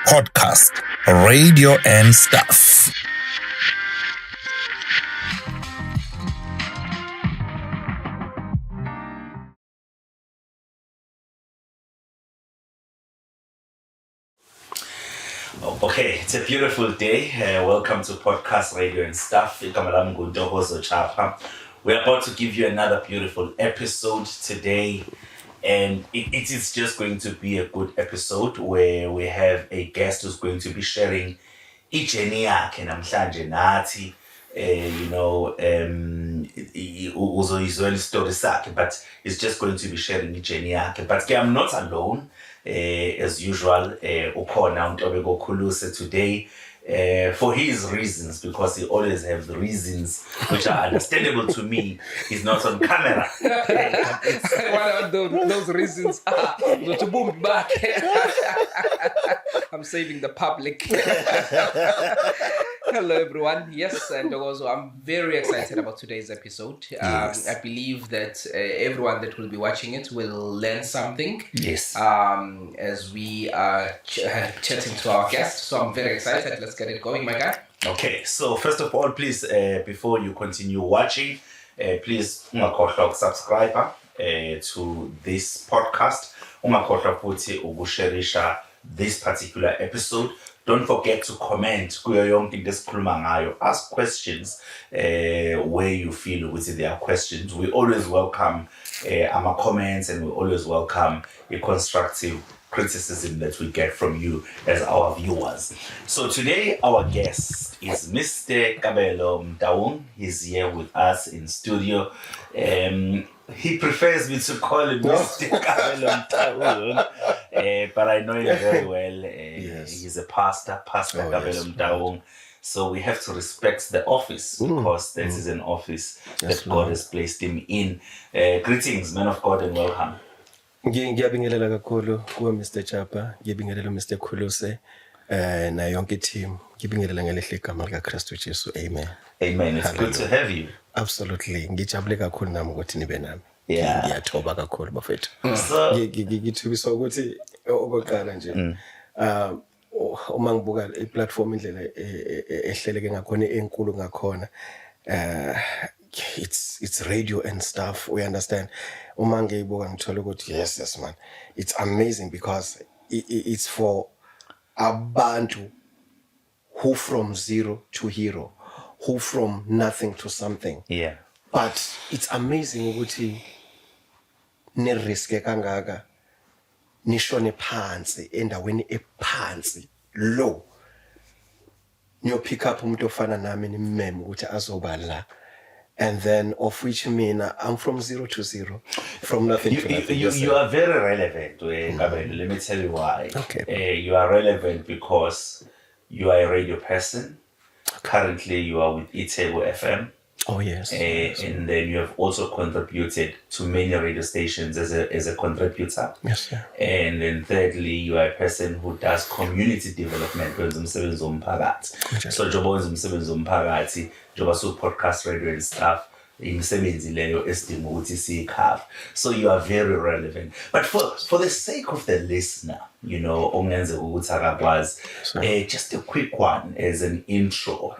Podcast, Radio and Stuff. Okay, it's a beautiful day. Welcome to Podcast Radio and Stuff. Igama lami nguNtokozo Chapha. We're about to give you another beautiful episode today. And it is just going to be a good episode where we have a guest who's going to be sharing i-journey yakhe namhlanje nathi. Uzoyizwela isitori sakhe, but he's just going to be sharing i-journey yakhe. But ke, I'm not alone. As usual, ukhona uNtobeko Khuluse today, for his reasons, because he always has reasons which are understandable to me. He's not on camera. One of those reasons are to boom back. I'm saving the public. Hello, everyone. Yes, and also I'm very excited about today's episode. Yes. I believe that everyone that will be watching it will learn something. Yes. As we are chatting to our guest. So I'm very excited. Let's get it going, my guy. Okay, so first of all, please, before you continue watching, please ungakhohlwa ukusubscribe to this podcast. Ungakhohlwa futhi ukusharisha this particular episode. Don't forget to comment kuyo yonke into esikhuluma ngayo. Ask questions where you feel ukuthi there are questions. We always welcome our comments, and we always welcome a constructive criticism that we get from you as our viewers. So today our guest is Mr. Kabelo Motaung. He's here with us in studio. He prefers me to call him Mr. Kabelo Motaung, but I know him very well. Yes. He's a pastor, Pastor Oh, Kabelo yes. Motaung. So we have to respect the office, because that is an office Yes, that God Lord. has placed him in. Greetings, man of God, and welcome. Ngiyabingelela kakhulu kuwe Mr Chapa, ngiyabingelela Mr Khuluse nayo yonke team. Ngibingelela ngelihle igama lika Kristu Jesu. Amen. Amen. It's good to have you. Absolutely. Ngijabule kakhulu nami ukuthi nibe nami. Yeah. Ngiyathoba kakhulu bafethu. So Ngithubiswa ukuthi okokuqala nje uma ngibuka i-platform indlela ehleleke ngakhona, enkulu ngakhona, it's radio and stuff, we understand. Uma ngiyibuka ngithola ukuthi yes man, it's amazing because it's for abantu who from zero to hero, who from nothing to something. Yeah. But it's amazing ukuthi ne risk kangaka nishone phansi endaweni ephansi low, niyo pick up umuntu ofana nami nimmeme ukuthi azoba la, and then of which mina I'm from zero to zero, from nothing You, to you, nothing. you, Yes, you sir. are very relevant, Kabelo. Let me tell you why. Okay. You are relevant because you are a radio person. Currently, you are with iTheku FM. Oh, yes. And then you have also contributed to many radio stations as a contributor. Yes, sir. And then thirdly, you are a person who does community development. Wenza umsebenzi womphakathi. Kunjalo. So njengoba wenza umsebenzi womphakathi, njengoba su podcast radio and stuff, imisebenzi leyo esidinga ukuthi siyikhave. So you are very relevant. But for the sake of the listener, ongenzeka ukuthi akakwazi, Sir. Just a quick one as an intro.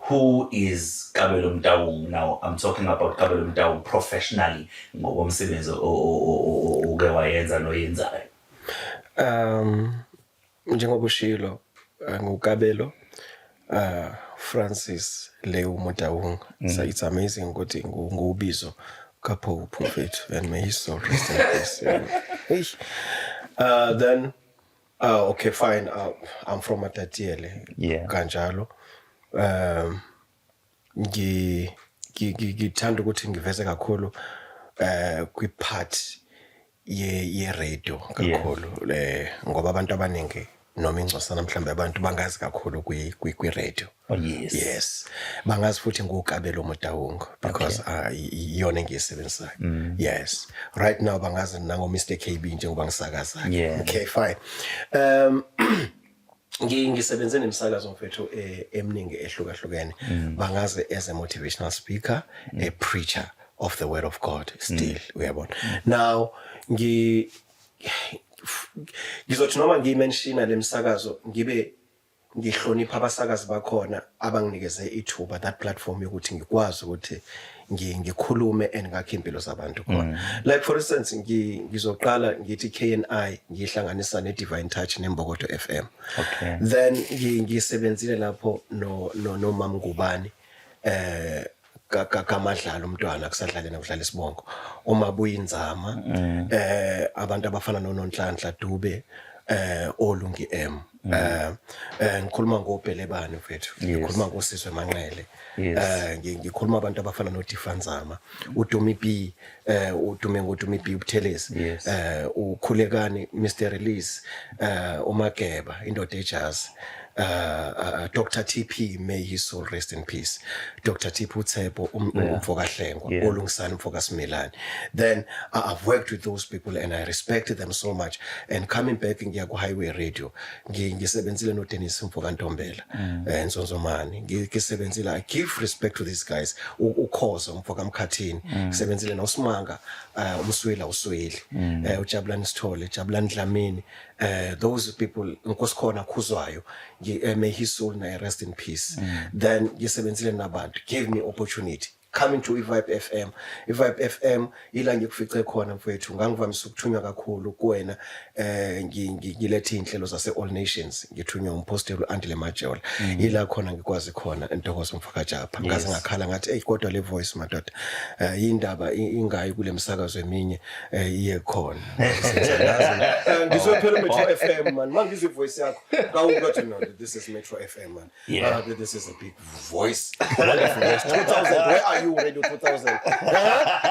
Who is Kabelo Motaung? Now, I'm talking about Kabelo Motaung professionally, ngokomsebenzi oke wayenza noyenzayo. Njengoba ushilo, nguKabelo Francis Leo Motaung. So it's amazing ukuthi ngubizo kaPope mfethu, and may his soul rest in peace. Yeah. Hey. Then okay, fine. I'm from Matatiele. Yeah. Kanjalo. Ngithanda ukuthi ngiveze kakhulu kwi part ye radio kakhulu, ngoba abantu abaningi noma ingcosana mhlambe abantu bangazi kakhulu kwi radio. Oh, yes. Yes. Bangazi futhi nguKabelo Motaung because iyona engiyisebenzisayo. Yes. Right now bangazi nango Mr KB njengoba ngisakaza. Yeah. Okay, fine. Ngisebenze nemsakazo mfethu eminingi ehlukahlukene. Bangazi as a motivational speaker, a preacher of the word of God still, uyabona. Now Ngizothi noma ngiyimentiona lemsakazo, ngibe ngihlonipha abasakazi bakhona abanginikeze ithuba, that platform yokuthi ngikwazi ukuthi ngikhulume and ngakhe impilo zabantu khona. Like for instance, ngizoqala ngithi KNI, ngihlanganisa ne Divine Touch neMbokodo FM. Then ngisebenzile lapho no Mam Ngubani kaMadlala, umntwana kusadlale nakudlala isibongo uma buyinzama, abantu abafana noNonhlanhla Dube, oLungi M, ngikhuluma ngoBhelebani mfethu, ngikhuluma ngoSizwe Manqele, ngikhuluma abantu abafana noDifanzama, uDumi B, uDume ngoDumi B uButhelezi, uKhulekani, Mr Release, uMageba, indoda ejazi, Dr TP, may his soul rest in peace, Dr TP uTshepo, umfoka Hlengwa, olungisana umfoka Simelane. Then I've worked with those people and I respect them so much. And coming back, ngiya ku Highway Radio, ngisebenzile no Dennis mfoka Ntombela, Nsonzomani. Ngisebenzile, I give respect to these guys, uKhozo mfoka Mkhathini, ngisebenzile noSimanga, umswela usweli, uJabulani Sithole, Jabulani Dlamini, those people, Nkosikhona Khuzwayo, may his soul na rest in peace. Then ngisebenzile nabantu give me opportunity. Coming to iVibe FM, iVibe FM ila ngikufice khona mfethu, ngangivamise ukuthunywa kakhulu kuwena, ngilethe inhlelo zase All Nations, ngithunywa umpostoli uAndile Majola. Ila khona ngikwazi khona, Ntokozo mfakajapha, ngaze ngakhala ngathi, "Hey, kodwa le voice madoda, indaba ingayi kule msakazo eminye, iye khona." Ngizwe phela Metro FM man, mangizwe voice yakho ngawukathi, "No, this is Metro FM man." This is a big voice, wonderful voice. 2000, where are you, Radio 2000?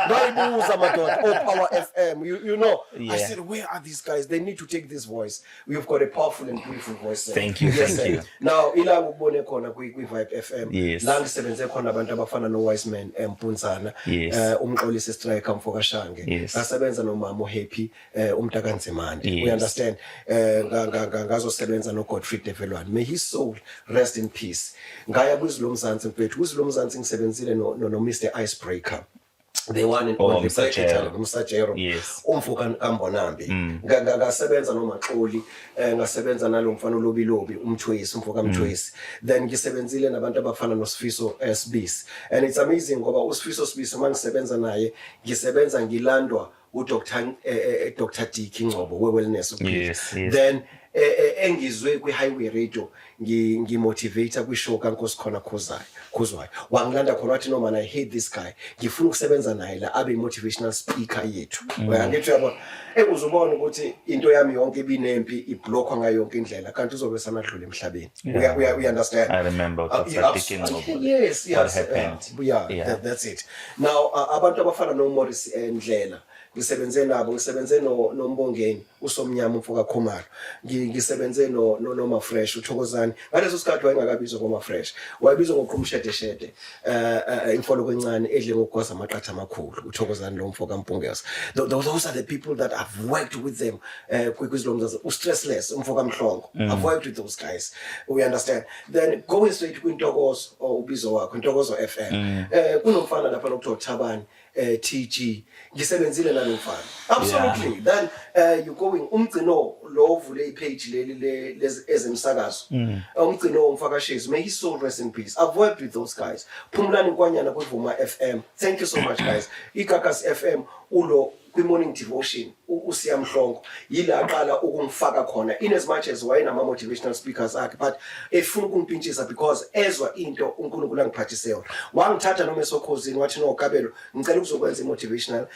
Ngayibuza madoda, oh, Power FM, you know I said, "Where are these guys? They need to take this voice." You've got a powerful and beautiful voice, sir. Thank you, Yes, thank sir. you. Now ila ngikubone khona kwi Vibe FM, la ngisebenze khona abantu abafana no Wiseman Mpunzana, umxolisi striker mfoka Shange, ngasebenza nomama uHappy, umntakanzimande. We understand, ngazosebenza no Godfrey Develwane, may his soul rest in peace. Ngaya kwizwi lomzansi mfethu, kwizwi lomzansi ngisebenzile no Mr Icebreaker, the one and Oh, only. Msajero. Msajero, umfo kaMbonambi. Ngasebenza noMaxoli, ngasebenza nalomfana uLobilobi, umthwesi, umfo kaMthwesi. Then ngisebenzile nabantu abafana noSifiso Sibisi, and it's amazing ngoba uSifiso Sibisi mangisebenza naye, ngisebenza ngilandwa uDr Dr Dick Ngcobo we wellness ukuphila. Then engizwe kwi Highway Radio ngimotivator kwi show kaNkosi khona Khuzayo Khuzwayo, wangilanda khona wathi, "No man, I hate this guy, ngifuna ukusebenza naye la, abe motivational speaker yethu." Uyangithi uyabona, uzubona ukuthi into yami yonke ibinempi, iblockwa ngayo yonke indlela, kanti uzobe sanadlula emhlabeni. Uya understand? I remember Dr. Dick Ngcobo. Yes. What happened? Yeah, that's it. Now abantu abafana no Morris Ndlela ngisebenze nabo, ngisebenze no noMbongeni uSomnyama umfoka Khumalo, ngisebenze no Noma Fresh uThokozani. Ngaleso sikhathi wayengakabizwa ngoma Fresh, wayebizwa ngoqhumshede shede, imfoloko encane edle ngokugwaza amaqatha amakhulu, uThokozani lo mfoka Mpungeza. Those are the people that I've worked with them kwizilomzazi, uStressless umfoka Mhlongo. I've worked with those guys, we understand. Then going straight kwintokozo or ubizo wakho, Intokozo FM, kunomfana lapha lokuthiwa Thabani, TG, ngisebenzile nalomfana, absolutely. Then you going umgcino lo ovule ipage leli ezemsakazo, umgcino umfakashezi, may his soul rest in peace. I've worked with those guys. Phumlani Nkwanyana kwivuma FM, thank you so much guys. Igagas FM, ulo kwi-morning devotion, uSiyamhlongo, yila aqala ukungifaka khona, in as much as wayenama motivational speakers akhe, but efuna ukungipintshisa because ezwa into uNkulunkulu angiphathise yona. Wangithatha noma esokhozini, wathi, "No Kabelo, ngicela ukuzokwenza i-motivational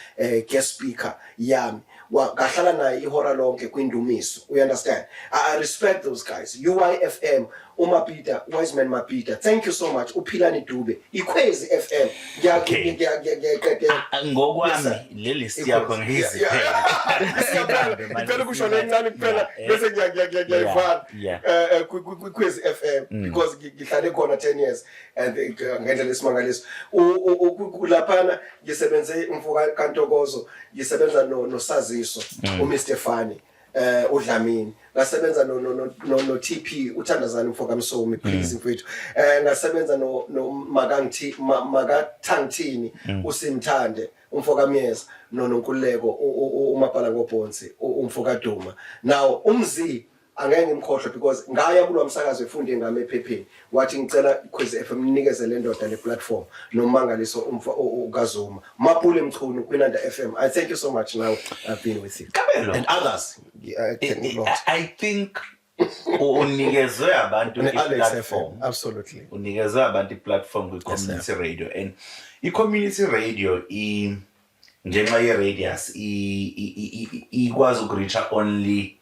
guest speaker yami." Ngahlala naye ihora lonke kwindumiso, you understand? I respect those guys. UYFM, uMapita, Wiseman Mapita, thank you so much. Uphilani Dube, Ikhwezi FM. Ngiyaqiqedela. Ngokwami Yes, sir. le list yakho ngiyiziphela. Ngicela ukusho lencane kuphela bese ngiyayivala. Kwikhwezi FM, because ngihlale khona 10 years and ngendlela esimangaliso. Laphana ngisebenze umfoka kaNtokozo, ngisebenza no noSaziso, uMr Fani, uDlamini, ngasebenza no TP uthandazana umfoka Msomi, please mfethu, ngasebenza no Makangithi, Makathangithini, uSimthande. Umfoka Myeza noNonkululeko uMabhala ngobhonsi, umfoka Duma. Now umzi angeke ngimkhohlwe because ngaya kulo msakazo efunde ngami ephepheni, wathi ngicela Khwezi FM ninikeze le ndoda le platform, noMangaliso umfo kaZuma, Mapule Mchunu kwiNanda FM. I thank you so much. Now I've been with you. Kabelo. And others. I can lot. I think unikezwe abantu Ne-Alex i-platform. FM, absolutely. Unikezwe abantu i-platform kwi-community radio, and i-community radio ngenxa ye-radius ikwazi ukureacha only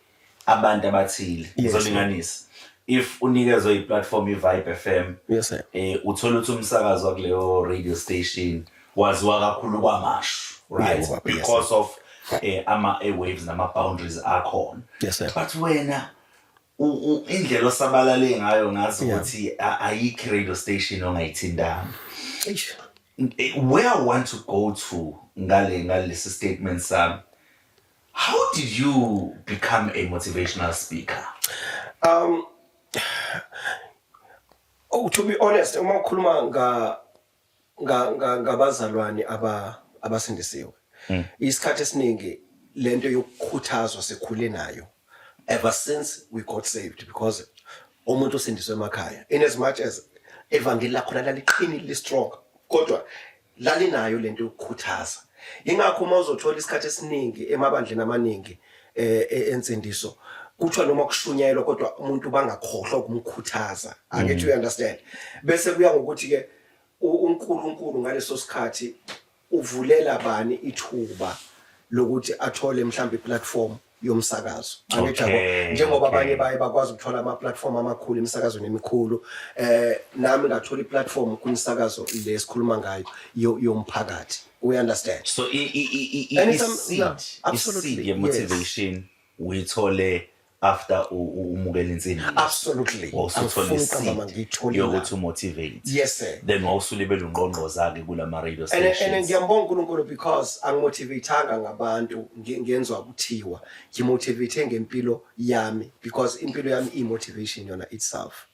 abantu abathile. Ngizolinganisa, if unikezwe i-platform i-Vibe FM, Yes, sir. Uthola ukuthi umsakazo wakuleyo radio station waziwa kakhulu KwaMashu, right? Yebo, baba, yes, Because of ama airwaves nama boundaries akhona. Yes, sir. But wena indlela osabalale ngayo, ngazi ukuthi ayikho radio station ongayithindanga. Eish. Where I want to go to ngalesi statement sami, how did you become a motivational speaker? Oh, to be honest, uma ukhuluma ngabazalwane abasindisiwe, isikhathi esiningi lento yokukhuthazwa sikhule nayo ever since we got saved, because umuntu osindiswe emakhaya, in as much as evangeli lakhona laliqinile, li-strong, kodwa lalinayo lento yokukhuthaza. Ingakho uma uzothola isikhathi esiningi emabandleni amaningi ensindiso kuthiwa noma kushunyayelwa, kodwa umuntu bangakhohlwa ukumkhuthaza, angithi you understand? Bese kuya ngokuthi ke uNkulunkulu ngaleso sikhathi uvulela bani ithuba lokuthi athole mhlawumbe iplatform yomsakazo, angithi yabo, njengoba abanye baye bakwazi ukuthola ama platform amakhulu emisakazweni emikhulu, nami ngathola iplatform kumsakazo lesikhuluma ngayo yomphakathi, we understand? So And it's, i-seed yeah, absolutely, i-seed ye-motivation uyithole after umukela insindiso? Absolutely. Wawusuthola Angifuni ukuqamba, i-seed ngiyitholile. yokuthi umotivate? Yes, sir. Then wawusulibela ungqongqoza-ke kulama-radio And stations? ngiyambonga uNkulunkulu because angimotivatanga ngabantu, ngenzwa kuthiwa ngimotivate ngempilo yami, because impilo yami i-motivation yona itself.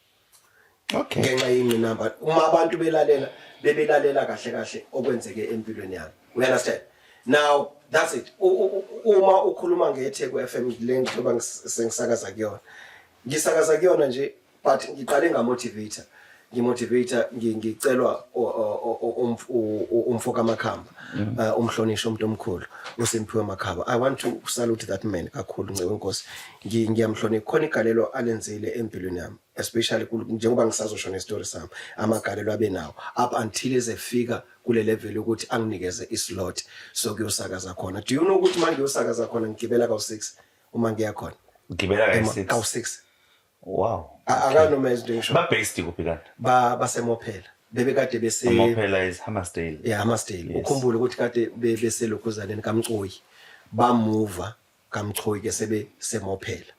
Ngenxa yengqinamba, uma abantu belalela, bebelalela kahle kahle okwenzeke empilweni yami, we understand? Now that's it. Uma ukhuluma ngeTheku FM le njengoba sengisakaza kuyona, ngisakaza kuyona nje, but ngiqale ngamotivator, ngimotivator, ngicelwa umfo kaMakhamba, umhlonishwa, umuntu omkhulu uSimphiwe Makhaba. I want to salute that man kakhulu, nceke inkosi. Ngiyamhlonipha, khona igalelo alenzile empilweni yami, especially njengoba ngisazosho nestory sami, amagalelo abe nawo up until ezefika kule level yokuthi anginikeze islot sokuyosakaza khona. Do you know ukuthi manje ngiyosakaza khona ngigibela kawu-6 uma ngiya khona? Ugibela kayi-6? Kawu-6. Akanoma izinto engisho. Ba-based kuphi kanti? Basemophela, bebekade bese Mophela is Hammersdale. Yeah, Hammersdale. Yes. Ukhumbule ukuthi kade beselokhuzaneni kaMcoyi, bamuva kaMchoyi ke sebe semophela.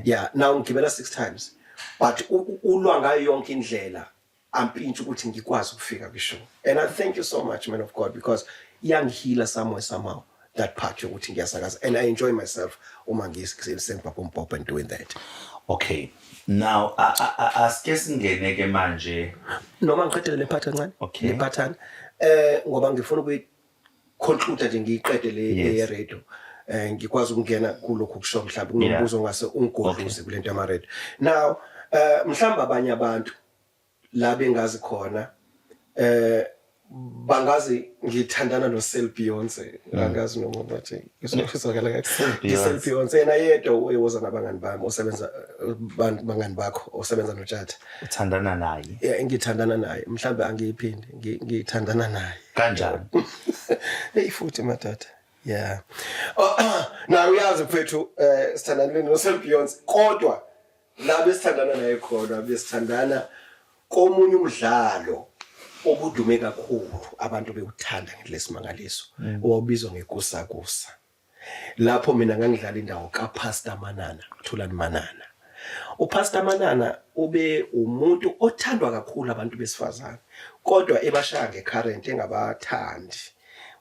Yeah, now ngigibela 6 times, but ulwa ngayo yonke indlela ampintsha ukuthi ngikwazi ukufika kwishow, and I thank you so much, man of God, because iyangihila somewhere somehow that part yokuthi ngiyasakaza, and I enjoy myself uma ngisemva and doing that. Okay, now asike singene ke manje. Noma ngiqedele le part kancane. Okay. Le pattern, ngoba ngifuna ukuyi conclude nje, ngiyiqede le ye radio, ngikwazi ukungena kulokhu kusho mhlawumbe kunombuzo ongase ungigodluze kule nto yama radio. Now mhlawumbe abanye abantu la bengazi khona, bangazi ngithandana no Sel Beyonce, angazi noma bathi izokala kahle. Beyonce. Sel Beyonce yena yedwa oyewoza nabangani bami osebenza, bangani bakho osebenza noTshatha. Uthandana naye? Yeah, ngithandana naye, mhlambe angiyiphindi, ngithandana naye. Kanjani? Hey futhi madoda, yeah. Oh, na uyazi mfethu, sithandana no Sel Beyonce, kodwa la besithandana naye khona besithandana komunye umdlalo obudume kakhulu, abantu bewuthanda ngelesimangaliso, owawubizwa ngekusakusa, lapho mina ngangidlala indawo kaPastor Manana, Thulani Manana. UPastor Manana ube umuntu othandwa kakhulu abantu besifazane, kodwa ebashaya ngecurrent, engabathandi,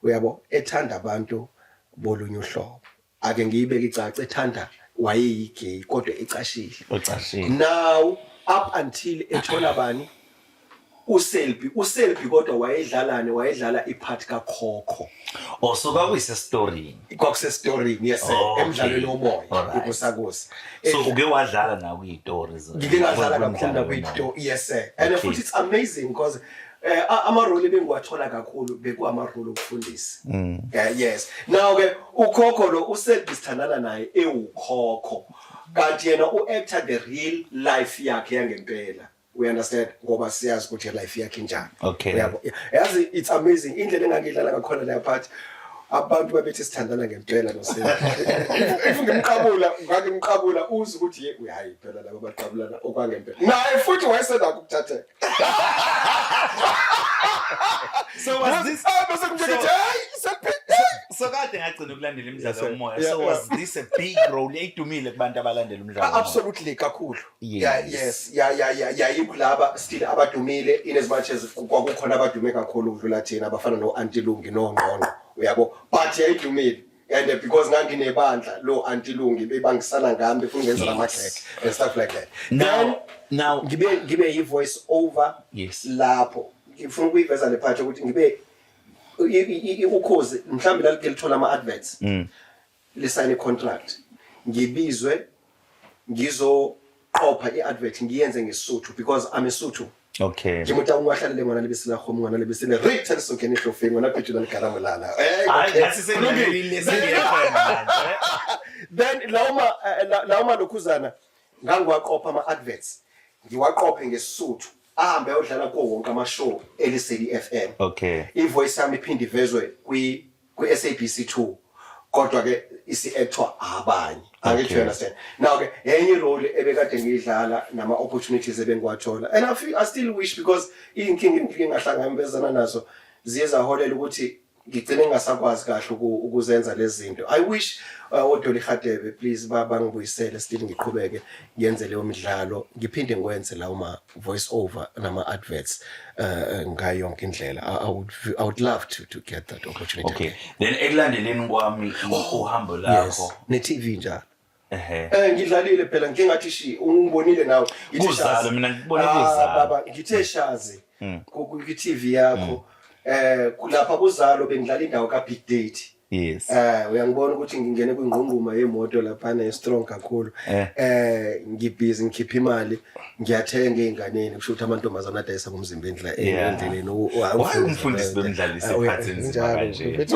uyabo, ethanda abantu bolunye uhlobo. Ake ngiyibeke icace, ethanda, wayeyigay kodwa ecashile. Ucashile. Now up until ethola bani? uSelby, uSelby kodwa wayedlalani? Wayedlala ipart kaKhokho. Oh, so kwakuyise-storyini. Kwakusestorini, yes sir. Oh, okay. Emdlalweni womoya. Ikusakusa. So uke wadlala nakwiyitori? Ngike ngadlala kakhulu nakwiyito, yes sir. And futhi it's amazing because amarole ebengiwathola kakhulu bekuwamarole okufundisa. Yes, now ke ukhokho lo, uSelby, sithandana naye ewukhokho, kanti yena u-actor the real life yakhe yangempela, we understand, ngoba siyazi ukuthi life yakhe injani. Uyabo, yazi, it's amazing indlela engangidlala ngakhona leya part. Abantu babethi sithandana ngempela noSelby. If ngimqabula, ngangimqabula uze ukuthi ye, hayi phela laba baqabulana okwangempela. Naye futhi wayesenakho ukuthatheka. So was this Ah, bese ngithe, hayi Selby. So kade ngagcina ukulandela imidlalo yomoya. Yeah, So was this a big role eyidumile kubantu abalandela umdlalo womoya? Absolutely, kakhulu. Yeah, yes, yeah, yikulaba still abadumile, in as much as kwakukhona abadume kakhulu ukudlula thina, abafana no-Aunty Lungi noNgqongqo, uyabo, but yayidumile. And because nganginebandla lo Aunty Lungi, bebangisana ngami, befuna ngenza lama-gag and stuff like that. Then Now ngibe yi-voice over. Lapho ngifuna ukuyiveza le part ukuthi ngibe ukhozi mhlawumbe lalike lithola ama-adverts, lisayine contract, ngibizwe ngizoqopha i-advert, ngiyenze ngeSotho because I'm a Sotho. Ke motho ungwahlalele ngwana lebese la kgomo, ngwana lebese le re tshele kene hlofeng, ngwana phetola le karamolala. Hayi, Okay. ngathi sengilalelile, sengiyakhona manje. Then lawo malokhuzana ngangiwaqopha ama-adverts, ngiwaqophe ngeSisuthu, ahambe ayodlala kuwo wonke ama-show eLesedi FM. I-voice yami iphinde ivezwe kwi-SABC 2, kodwa ke isi-actwa abanye, angithi? You understand? Now ke enye role ebekade ngiyidlala nama opportunities ebengiwathola, and I still wish, because iy'nkinga engike ngahlangabezana nazo ziye zaholela ukuthi ngigcine ngingasakwazi kahle ukuzenza lezi zinto. I wish oDolly Hadebe, please, bangibuyisele still, ngiqhubeke ngiyenze leyo midlalo, ngiphinde ngikwenze lawo ma voice over nama adverts ngayo yonke indlela. I would love to get that opportunity. Okay, then ekulandeleni kwami uhambo lakho, Ne TV njalo. Ehe. Ngidlalile phela, ngike ngathi shi, ungibonile nawe. Ngithi Kuzalo, Shazi. mina ngikubone Ah, kuzalo. baba, ngithe Shazi ku TV yakho, kulapha kuzalo bengidlala indawo ka Big Date. Uyangibona ukuthi ngingene kwingqungquma yemoto lapha, strong kakhulu. Ngibhizi ngikhipha imali, ngiyathenga einganeni, kusho ukuthi amantombazana adayisa ngomzimba endla endleleni. Why umfundisi bemdlalisa iphathi enzima kanje?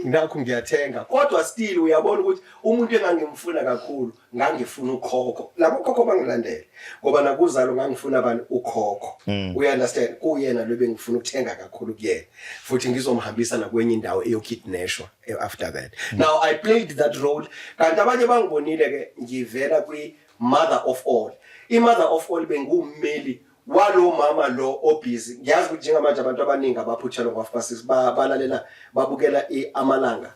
Nakho ngiyathenga, kodwa still uyabona ukuthi umuntu engangimfuna kakhulu, ngangifuna ukhokho. Labo khokho bangilandele ngoba nakuzalo ngangifuna abantu ukhokho, you understand? Kuyena lo bengifuna ukuthenga kakhulu kuyena, futhi ngizomhambisa nakwenye indawo eyokidnashwa after that. Now I played that role, kanti abanye bangibonile ke ngivela kwi Mother of All. I Mother of All bengummeli walo mama lo obusy. Ngiyazi ukuthi njengamanje abantu abaningi abaphuthelwa ngo-6:30 balalela, babukela amalanga,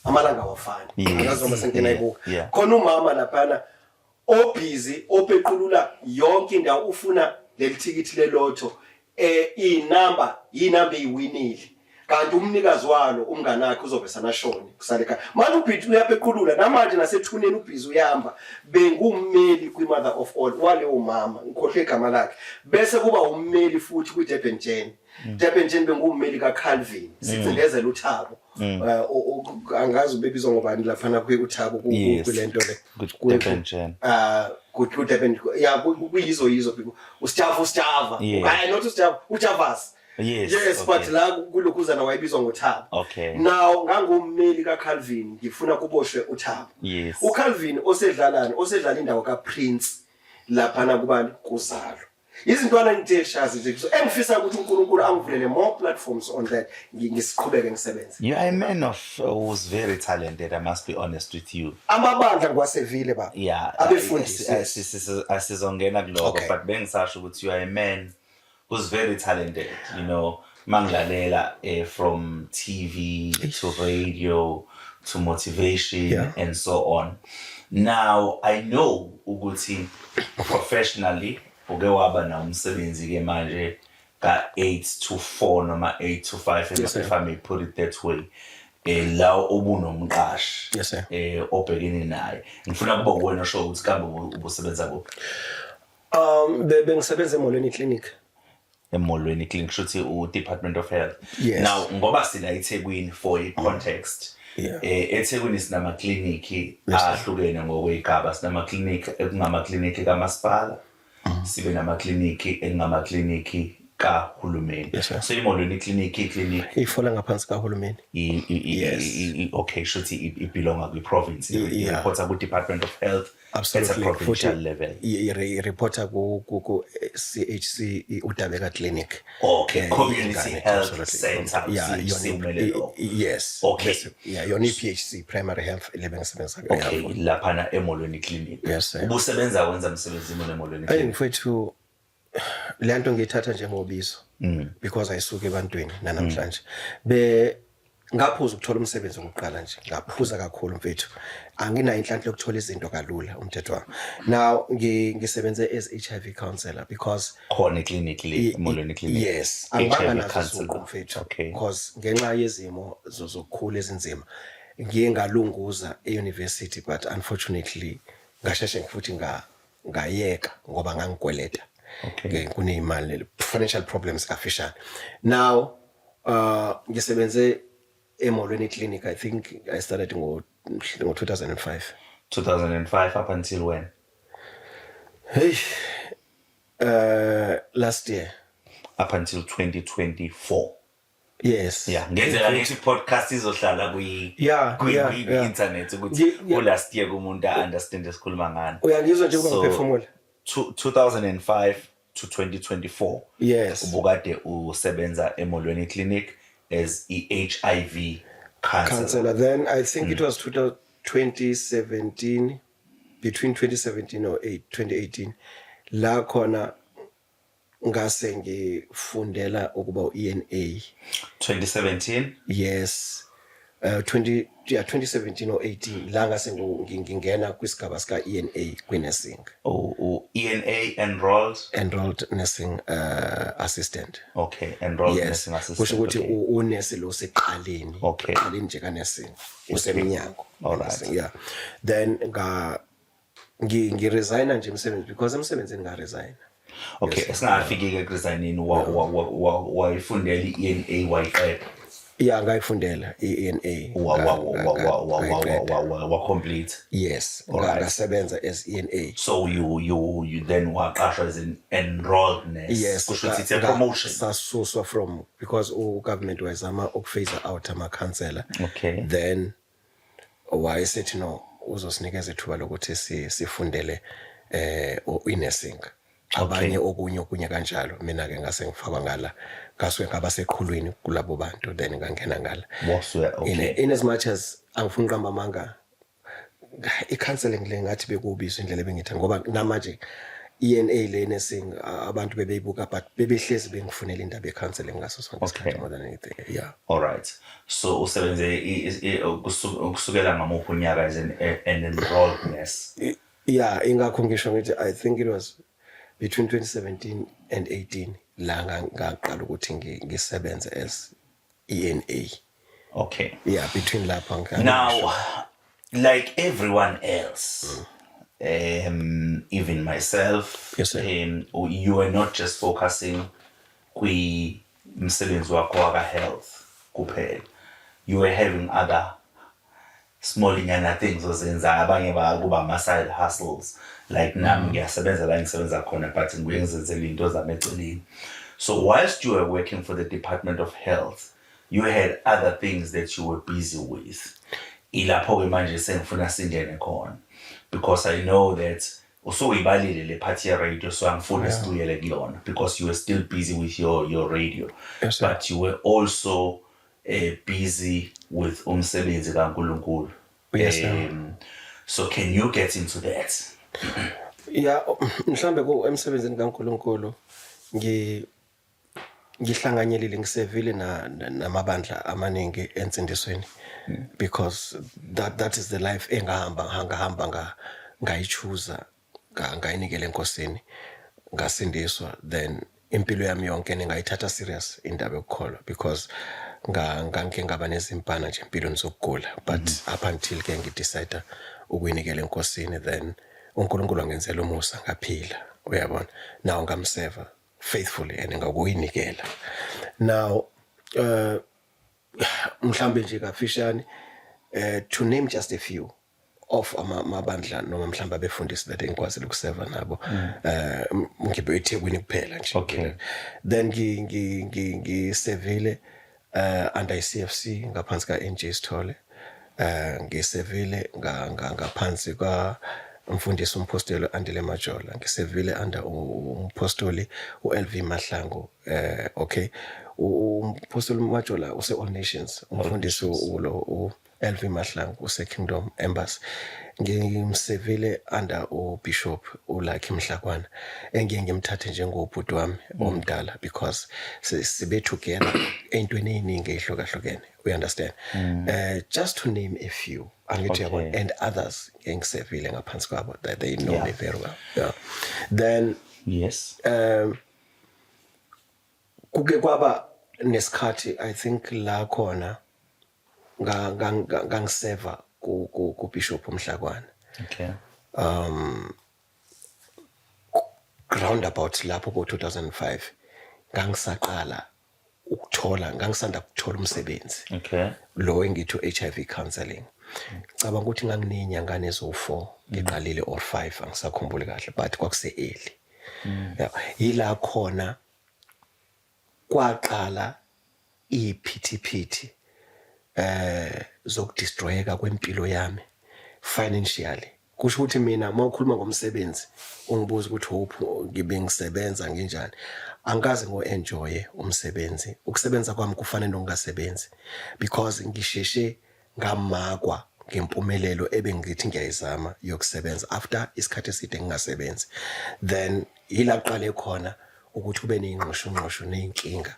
amalanga awafani. Angazi noma sengike nayibuka. Khona umama laphana obusy opequlula yonke indawo, ufuna leli thikithi lelotho, inamba inamba eyiwinile, kanti umnikazi walo umngane wakhe uzobe sanashone kusale ekhaya. Manje ubhithi uyapequlula namanje nasethuneni, ubhizi uyahamba. Bengummeli kwi-Mother of All waleyo mama, ngikhohlwe igama lakhe. Bese kuba ummeli futhi kwi-Durban Gen. Durban Gen bengummeli kaCalvin, sicindezela uThabo. Angazi ubebizwa ngobani laphana uThabo kulento le. Ku-Durban Gen. Ah, ku-Durban, yeah, kuyizo yizo people, uSjava, uSjava. Hayi, not uSjava, uJavas. Yes, but la kulokhuzana wayebizwa ngoThabo. Now ngangummeli kaCalvin, ngifuna kuboshwe uThabo. uCalvin osedlalani, osedlala indawo kaPrince laphana kubani, kuzalo. Izintwana ngithe Shazi nje engifisa ukuthi uNkulunkulu angivulele more platforms on that, ngisiqhubeke ngisebenze. You are a man of who's very talented, I must be honest with you. Amabandla ngiwasevile, baba. Abefundisi. Asizongena kuloko, but bengisasho ukuthi you are a man who's very talented. Mangilalela from TV to radio to motivation and so on. Now I know ukuthi professionally uke waba na umsebenzi ke manje ka 8 to 4 noma 8 to 5, Yes, sir. if I may put it that way, la obunomqashi Yes, sir. obhekene naye. Ngifuna kuba uwena osho ukuthi kambe ubusebenza kuphi. Bengisebenza eMolweni Clinic. eMolweni Clinic, shuthi u-Department of Health. Yes. Now ngoba sila eThekwini, for i-context, eThekwini sinamakliniki ahlukene ngokwey'gaba. Sinamakliniki ekungamakliniki kamasipala, sibe namakliniki ekungamakliniki kahulumeni. Yes, sir. So iMolweni Clinic, i-clinic Ifola ngaphansi kahulumeni. Okay, shuthi ibelonga kwi-province, i-reporta ku-Department of Health at a Absolutely. provincial Futhi level. I-reporta ku CHC, uDabeka Clinic. Okay, Community ingane, Health absolutely. Center, Yeah, CHC yona umele lokho. Yes. Okay. Yes, yeah, yona i-PHC, primary health, le bengisebenza Okay, kuyo. Laphana eMolweni Clinic. Yes, sir. Ubusebenza wenza umsebenzi muni eMolweni Hey Clinic? mfethu, le nto ngiyithatha njengobizo because ayisuke ebantwini namhlanje. Be ngaphuza ukuthola umsebenzi okokuqala nje, ngaphuza kakhulu mfethu. Anginayo inhlanhla yokuthola izinto kalula, umthetho wami. Now ngisebenze as HIV counselor because Khona eclinic le, eMolweni Clinic? Yes, angibanga HIV nazo counselor. iziqu mfethu. Because ngenxa yezimo zokukhula ezinzima ngiye ngalunguza e-university, but unfortunately ngasheshe futhi ngayeka ngoba ngangikweleta. Kuneyimali, financial problems kafishane. Now ngisebenze eMolweni Clinic, I think I started ngo 2005. 2005 up until when? Hey, last year. Up until 2024. Yes. Yeah, ngenzela ngithi podcast izohlala kwi kwi internet ukuthi u last year kumuntu understand esikhuluma ngani. Uyangizwa nje kuba So, ngiphefumula. 2005 to 2024. Yes. Ubukade usebenza eMolweni Clinic as i-HIV counselor. Counselor. Then I think it was 2017, between 2017 or 8 2018 la khona ngase ngifundela ukuba u-ENA. 2017. Yes. 20, yeah, 2017 or 18 la ngase ngingena kwisigaba sika ENA kwi-nursing. O ENA, enrolled Enrolled nursing assistant. Okay, enrolled Yes. nursing assistant. Kusho ukuthi unesi lo seqaleni. Qaleni nje ka nursing, useminyango. All right. Nursing, yeah. Then nga ngi resigna nje emsebenzi because emsebenzini nga resign. Okay, singafiki ke kuresigning, wayifundela i-ENA, wayiqeda? Yeah, ngayifundela i-ENA. Wa wa wa wa wa wa wa wa wa complete? Yes, ngasebenza as ENA. So you then waqashwa as an enrolled nurse? Yes. Kusho ukuthi it's a promotion. Sasuswa from, because u-government wayezama ukuphase out ama-counselor. Then wayesethi no, uzosinikeza ithuba lokuthi sifundele i-nursing, abanye okunye okunye kanjalo. Mina ke ngase ngifakwa ngala, ngasuke ngaba seqhulwini kulabo bantu, then ngangena ngala. Wasuke, okay. In as much as angifuni uqamba amanga, i-counseling le ngathi bekubizwa indlela ebengithanda, ngoba namanje ENA le nursing abantu bebeyibuka, but bebehlezi bengifunela indaba ye-counseling ngaso sonke isikhathi more than anything, yeah. All right, so usebenze kusukela ngamuphi unyaka as an enrolled nurse? Yeah, ingakho ngisho ngithi I think it was between 2017 and 18 la ngaqala ukuthi ngisebenze as ENA. Yeah, between lapho Now, like everyone else, even myself, Yes, sir. You are not just focusing kwi msebenzi wakho waka health kuphela. You were having other small nyana things ozenza, abanye kuba ama side hustles, like nami ngiyasebenza la ngisebenza khona, but ngibuye ngizenzele into zami eceleni. So whilst you were working for the Department of Health, you had other things that you were busy with. Ilapho ke manje sengifuna singene khona, because I know that usuyibalile le part ye radio, so angifuni sibuyele kuyona because you were still busy with your radio. Yes, sir. But you were also busy with umsebenzi kaNkulunkulu. Yes, sir. So can you get into that? Yeah, mhlambe ku emsebenzini kaNkulunkulu ngihlanganyelile, ngisevile na namabandla amaningi ensindisweni because that is the life engahamba ngahamba ngayichuza, ngayinikela enkosini, ngasindiswa. Then impilo yami yonke ngayithatha serious indaba yokukholwa because ngangike ngaba nezimpana nje empilweni zokugula, but up until ke ngidecide ukuyinikela enkosini, then uNkulunkulu angenzela umusa ngaphila, uyabona. Now ngamseva faithfully and ngakuyinikela. Now mhlambe nje kafishane, to name just a few of amabandla noma mhlawumbe abefundisi that engikwazile ukuseva nabo, ngibe eThekwini kuphela nje. Then ngisevile under iCFC ngaphansi ka NJ Sithole, ngisevile ngaphansi ka umfundisi umpostoli Andile Majola, ngisevile under umpostoli uLV Mahlangu. Okay, umpostoli Majola use All Nations, umfundisi ulo u LV Mahlangu use Kingdom Embassy. Ngimsevile under uBishop uLucky Mhlakwana, engiye ngimthathe njengobhuti wami omdala because sibe together entweni eziningi ezihlukahlukene, we understand, just to name a few, angithi yabona, and others engisevile ngaphansi kwabo that they know me very well. Yeah, then kuke kwaba nesikhathi, I think, la khona ngangiseva ku Bishop uMhlakwana roundabout lapho ko 2005. Ngangisaqala ukuthola, ngangisanda kuthola umsebenzi lo engithi HIV counseling. Ngicabanga ukuthi nganginezinyangane eziwu4 ngiqalile or 5, angisakhumbuli kahle, but kwakuse early. Yeah, yila khona kwaqala iphithiphithi zokudestroyeka kwempilo yami financially. Kusho ukuthi mina uma ukhuluma ngomsebenzi, ungibuza ukuthi, "Hope, ngibe ngisebenza nginjani?" Angikaze ngo-enjoye umsebenzi. Ukusebenza kwami kufana nokungasebenzi because ngisheshe ngamakwa ngempumelelo ebengithi ngiyayizama yokusebenza after isikhathi eside ngingasebenzi. Then yila kuqale khona ukuthi kube ney'nqoshonqosho ney'nkinga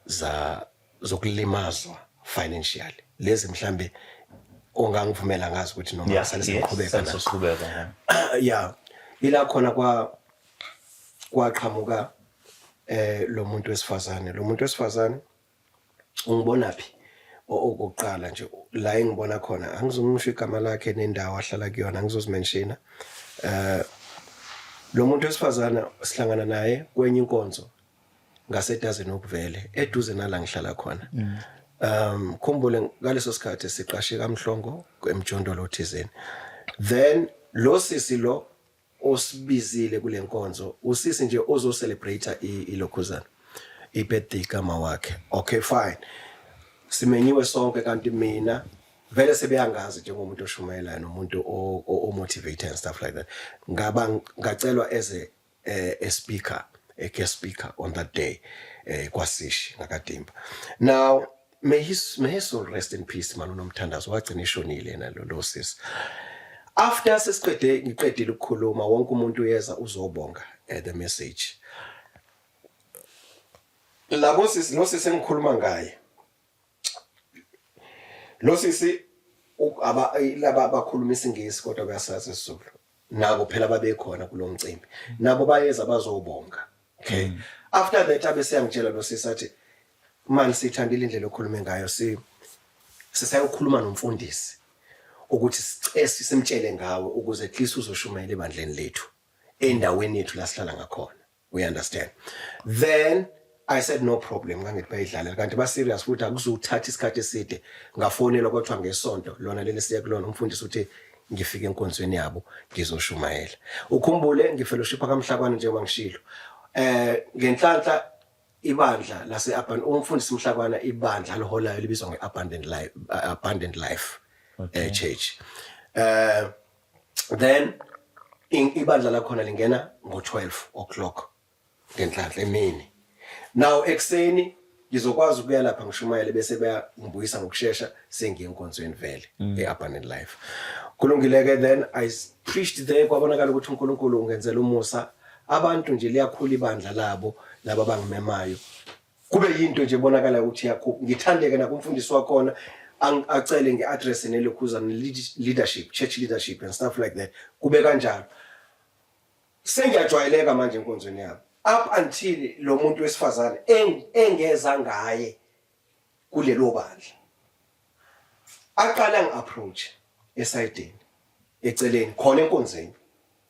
za zokulimazwa financially lezi mhlambe ongangivumela ngazi ukuthi noma sale sengiqhubeka nazo. Sesiqhubeka, yeah. Yeah, ila khona kwaqhamuka lo muntu wesifazane. Lo muntu wesifazane ungibona phi? Okokuqala nje, la engibona khona, angizomusho igama lakhe nendawo ahlala kuyona, angizozimenshina. Lo muntu wesifazane sihlangana naye kwenye inkonzo ngasedazeni okuvele eduze nala ngihlala khona. Khumbule ngaleso sikhathi siqashe kaMhlongo emjondolo thizeni. Then lo sisi lo osibizile kule nkonzo, usisi nje ozo celebrate ilokhuzana, ibirthday kama wakhe. Okay, fine, simenyiwe sonke, kanti mina vele sebeyangazi njengomuntu oshumayelayo nomuntu o-motivator and stuff like that. Ngaba ngacelwa as a speaker, a guest speaker on that day kwasishi ngakadimba. Now may his soul rest in peace, man, unomthandazo wagcina ishonile yena lo sis. After sesiqede, ngiqedile ukukhuluma, wonke umuntu uyeza uzobonga the message. Labo sisi, lo sisi engikhuluma ngaye, lo sisi aba laba abakhuluma isiNgisi kodwa bayasazi isiZulu nabo phela babekhona kulo mcimbi, nabo bayeza bazobonga. Okay, after that abe siyangitshela lo sisi, athi, "Man, sithandile indlela okhulume ngayo, si sisayokhuluma nomfundisi ukuthi sicese simtshele ngawe ukuze at least uzoshumayela ebandleni lethu, endaweni yethu la sihlala ngakhona." We understand? Then I said, "No problem." Ngangithi bayidlalela, kanti ba serious futhi akuzuthatha isikhathi eside. Ngafonelwa, kwathiwa ngesonto lona leli siya kulona umfundisi uthi ngifike enkonzweni yabo ngizoshumayela. Ukhumbule ngifellowship kaMhlakwana, njengoba ngishilo, ngenhlanhla ibandla lase umfundisi Mhlakwana, ibandla liholayo libizwa ngeAbundant Life, Abundant Life Church. Then ibandla lakhona lingena ngo12 o'clock ngenhlanhla emini. Now ekseni ngizokwazi ukuya lapha ngishumayele, bese bayangibuyisa ngokusheshsha, sengiye enkonzweni vele eAbundant Life. Kulungile ke, then I preached there. Kwabonakala ukuthi uNkulunkulu ungenzela umusa, abantu nje liyakhula ibandla labo, laba bangimemayo, kube yinto nje ebonakala ukuthi yakhupha. Ngithandeke nakumfundisi wakhona, acele nge-address nelokhuza leadership, church leadership and stuff like that. Kube kanjalo, sengiyajwayeleka manje enkonzweni yabo, up until lo muntu wesifazane engeza ngaye kulelo bandla aqala ngi-approach esayidini eceleni khona enkonzweni.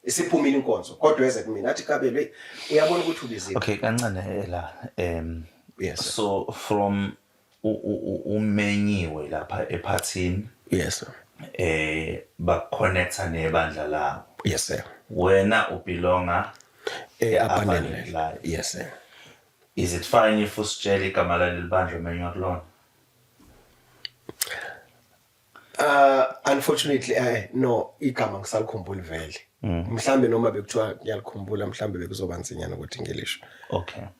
Isiphumile inkonzo, kodwa eze kumina athi, "Kabelo, hey, uyabona ukuthi ubiziwe." Okay, kancane la. Yes, sir. So from umenyiwe lapha ephathini, Yes, sir. Baku-connecta nebandla labo. Yes, sir. Wena u-belonga Abundant Abundant Life. Life. Yes, sir. Is it fine if usitshele igama laleli bandla omenywa kulona? Unfortunately, no, igama ngisalikhumbuli vele. Mhlambe noma bekuthiwa ngiyalikhumbula, mhlambe bekuzoba nzinyana ukuthi ngilisho.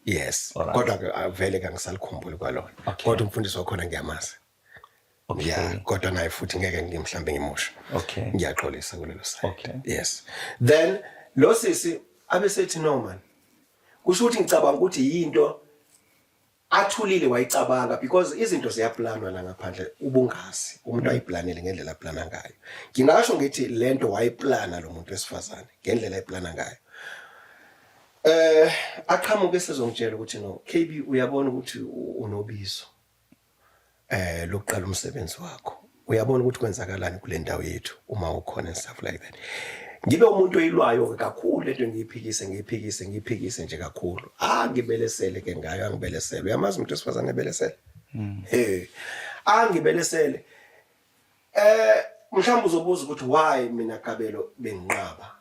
Yes. Kodwa ke vele kangisalikhumbuli kwalona. Kodwa umfundisi wakhona ngiyamazi. Yeah, kodwa naye futhi ngeke ngimhlambe ngimusho. Ngiyaxolisa kulelo side. Yes. Then lo sisi abesethi, "No man." Kusho ukuthi ngicabanga ukuthi yinto athulile wayicabanga, because izinto ziyaplanwa la ngaphandle, ubungazi umuntu ayiplanele ngendlela aplana ngayo. Ngingasho ngithi lento wayiplana lo muntu wesifazane ngendlela ayiplana ngayo. Aqhamuke sezongitshela ukuthi, "No KB, uyabona ukuthi unobizo lokuqala umsebenzi wakho. Uyabona ukuthi kwenzakalani kule ndawo yethu uma ukhona," and stuff like that. Ngibe umuntu oyilwayo ke kakhulu lento, ngiyiphikise, ngiyiphikise, ngiyiphikise nje kakhulu. Ah, ngibelesele ke ngayo, angibelesele. Uyamazi umuntu wesifazane ebelesele? Angibelesele. Mhlawumbe uzobuza ukuthi why mina Kabelo benginqaba.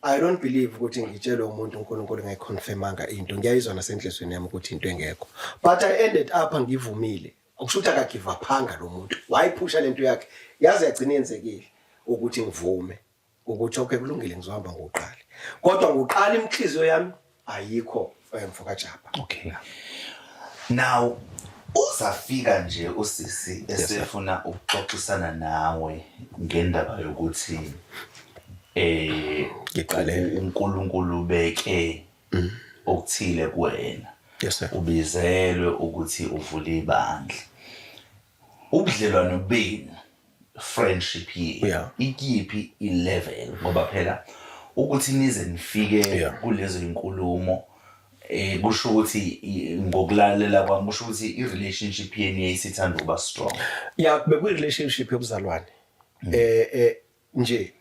I don't believe ukuthi ngitshelwe umuntu uNkulunkulu ngayiconfirmanga into. Ngiyayizwa nasenhlizweni yami ukuthi into engekho. But I ended up ngivumile. Akusho ukuthi akagive upanga lo muntu. Wayiphusha lento yakhe. Yaze yagcina yenzekile ukuthi ngivume ukuthi okay, kulungile, ngizohamba ngoqala. Kodwa ngoqala inhliziyo yami ayikho, mfoka Jabha. Okay. Now uzafika nje usisi esefuna ukuxoxisana nawe ngendaba yokuthi Ngiqale. uNkulunkulu beke okuthile kuwena. Yes, sir. Ubizelwe ukuthi uvule ibandla. Ubudlelwano benu, friendship yenu, ikiphi i-level? Ngoba phela ukuthi nize nifike kulezo inkulumo, kusho ukuthi ngokulalela kwami, kusho ukuthi i-relationship yenu yayisithanda ukuba strong. Ya, bekuyi relationship yobuzalwane. Nje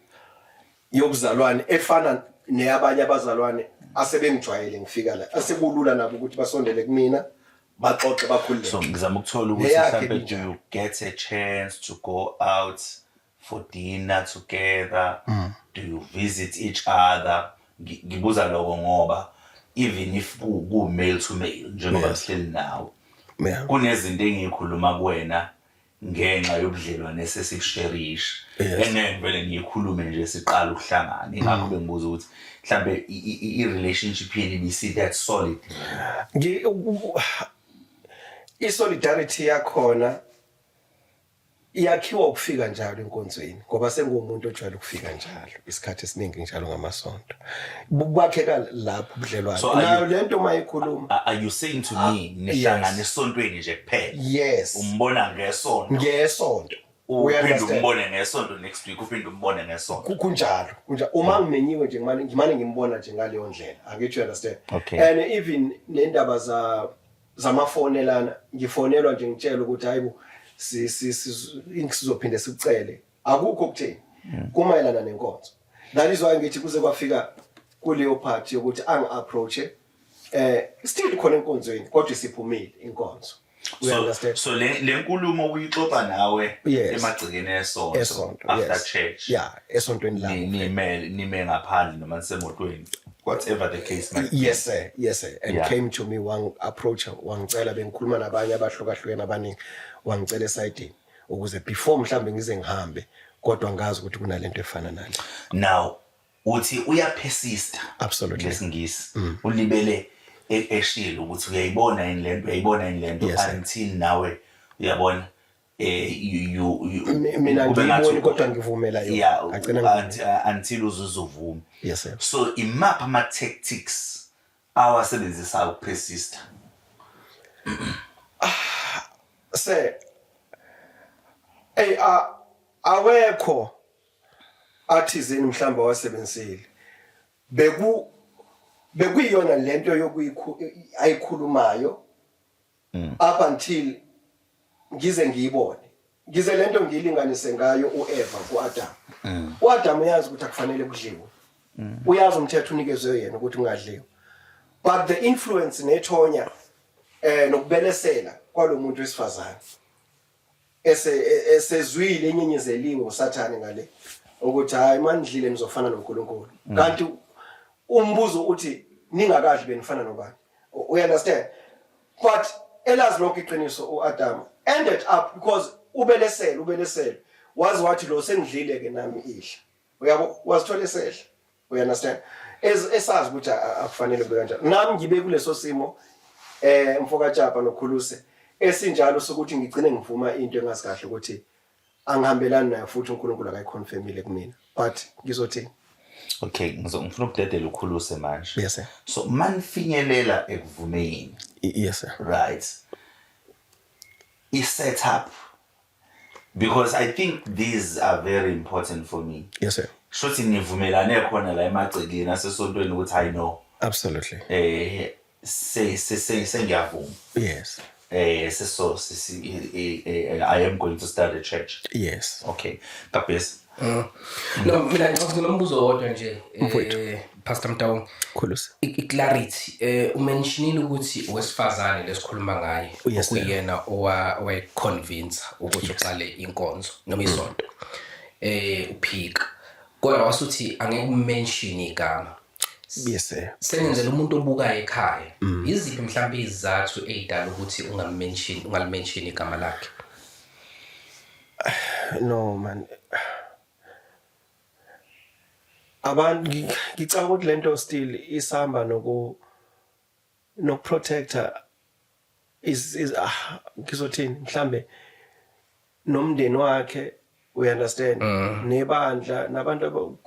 yobuzalwane efana neyabanye abazalwane asebengijwayele, ngifika la asekulula nabo ukuthi basondele kumina, baxoxe, bakhululeke. So ngizama ukuthola ukuthi Neyakhe mhlambe do ibinjalo. you get a chance to go out for dinner together? Do you visit each other? Ngibuza lokho ngoba even if ku male to male njengoba sihleli nawe, kunezinto engiyikhuluma kuwena ngenxa yobudlelwane esesikusherisha engeke ngivele ngiyikhulume nje siqala ukuhlangana. Ingakho bengibuza ukuthi mhlambe i-relationship yenu ibisi that solid. I-solidarity yakhona iyakhiwa ukufika njalo enkonzweni, ngoba sengumuntu ojwayele ukufika njalo isikhathi esiningi, njalo ngamasonto. Kwakheka lapho ubudlelwane. So are Nayo lento mayikhuluma. Are you saying to me nihlangana esontweni nje kuphela? Yes. Umbona ngesonto? Ngesonto. Uphinde Uya-understand? umbone ngesonto, next week uphinde umbone ngesonto. Kunjalo, kunjalo. Uma ngimenyiwe nje, ngimane ngimbona nje ngaleyo ndlela, angithi you understand? Okay. And even nendaba za zamafoni lana, ngifonelwa nje ngitshela ukuthi, "Hayibo, si si sizophinde sikucele." Akukho kutheni, kumayelana nenkonzo. That is why ngithi kuze kwafika kuleyo part yokuthi angi-approach, still khona enkonzweni, kodwa isiphumile inkonzo. You So understand? So le nkulumo uyixoxa nawe Yes. emagcekeni esonto, Esonto. after Yes. church? Yeah, esontweni lami. Nime ngaphandle noma nisemotweni, whatever the case might be. Yes sir, yes sir. And came to me, wang approach, wangicela, bengikhuluma nabanye abahlukahlukene abaningi, wangicela esayidini ukuze before mhlambe ngize ngihambe, kodwa ngazi ukuthi kunalento efana nale. Now uthi uyapersista Absolutely. ngesingisi, ulibele eshilo ukuthi uyayibona yini lento, uyayibona yini lento, Yes, sir. until nawe uyabona you Mina kube ngathi ngiyiboni, kodwa ngivumela yona. Agcina ngivumela. Until uzuze uvume. Yes sir. So imaphi ama tactics awasebenzisayo ukupersista? Se hey, awekho athizeni mhlawumbe awasebenzisile. Bekuyiyona lento yokuyikhu ayikhulumayo up until ngize ngiyibone, ngize lento ngiyilinganise ngayo uEva kuAdam. uAdam uyazi ukuthi akufanele kudliwe. Uyazi umthetho unikezwe yena ukuthi ungadliwa, but the influence nethonya nokubelesela kwalomuntu wesifazane esezwile enyenyezeliwe uSathane ngale ukuthi hayi, manidlile nizofana noNkulunkulu. Kanti umbuzo uthi ningakadli benifana nobani? You understand? But elazi lonke iqiniso uAdam ended up, because ubelesele wazi wathi lo sengidlile ke nami idla, uyabo, wazithola esehla, you understand, esazi ukuthi akufanele kube kanjalo. Nami ngibe kuleso simo, mfoka Tshapa nokhuluse, esinjalo sokuthi ngigcine ngivuma into engazi kahle ukuthi angihambelani nayo, futhi uNkulunkulu akayiconfirmile kumina, but ngizothi Okay, ngifuna ukudedela ukhuluse manje. Yes sir. So manifinyelela ekuvumeni, Yes sir. right, i-setup, because I think these are very important for me. Yes sir. Shuthi nivumelane khona la emagcekeni asesontweni ukuthi I know Absolutely. Se se se sengiyavuma. Seso I am going to start a church. Yes. Okay, Kabes. No, mina ngicabanga kunombuzo owodwa nje, Mfowethu. Pastor Mtaung. Khuluse. I-clarity, umentionile ukuthi owesifazane lesikhuluma ngaye Yes, sir. okuyena owayeconvince ukuthi uqale inkonzo noma isonto, uphika, kodwa wasuthi angeke umention igama. Yes sir. Sengenzela umuntu obukayo ekhaya, yiziphi mhlawumbe izizathu ey'dala ukuthi ungamention, ungalimention igama lakhe? No man, abantu ngicabanga ukuthi lento still isamba nokuprotecta is ngizothini, mhlambe nomndeni wakhe, we understand, nebandla nabantu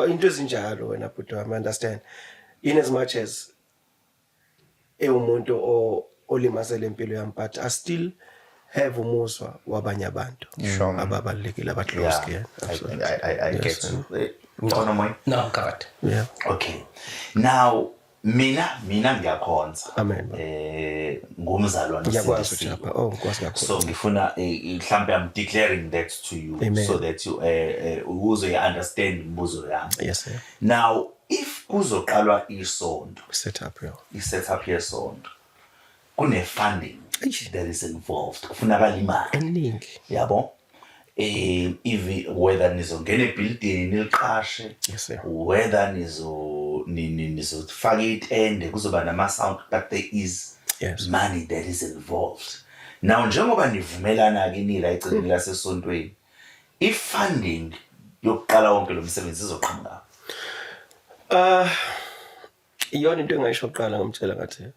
into ezinjalo wena bhuti wami, understand, in as much as ewumuntu olimazele impilo yami, but I still have umuzwa wabanye abantu ababalulekile, abaclose kuyena. I, I Yes, get sir. you. Khona moya? No, I'm covered. Okay, now mina ngiyakhonza. Amen. Ngumzalwane Ngiyakwazi osindisiwe. ujapha. Oh, ngikwazi kakhulu. So ngifuna mhlambe I'm declaring that to you Amen. so that you ukuze understand imibuzo yami. Yes sir. Now if kuzoqalwa isonto, Set up, yo. I-setup yesonto, kune funding Eish. that is involved, kufunakala imali. Eningi. Yabo, if whether nizongena ebuilding niliqashe, Yes, sir. whether nizofaka itende, kuzoba nama sound, but there is money that is involved. Now njengoba nivumelana ke nila eceleni lasesontweni, i-funding yokuqala wonke lo msebenzi izoqhamuka? Iyona into engayisho kuqala, ngimtshela ngathi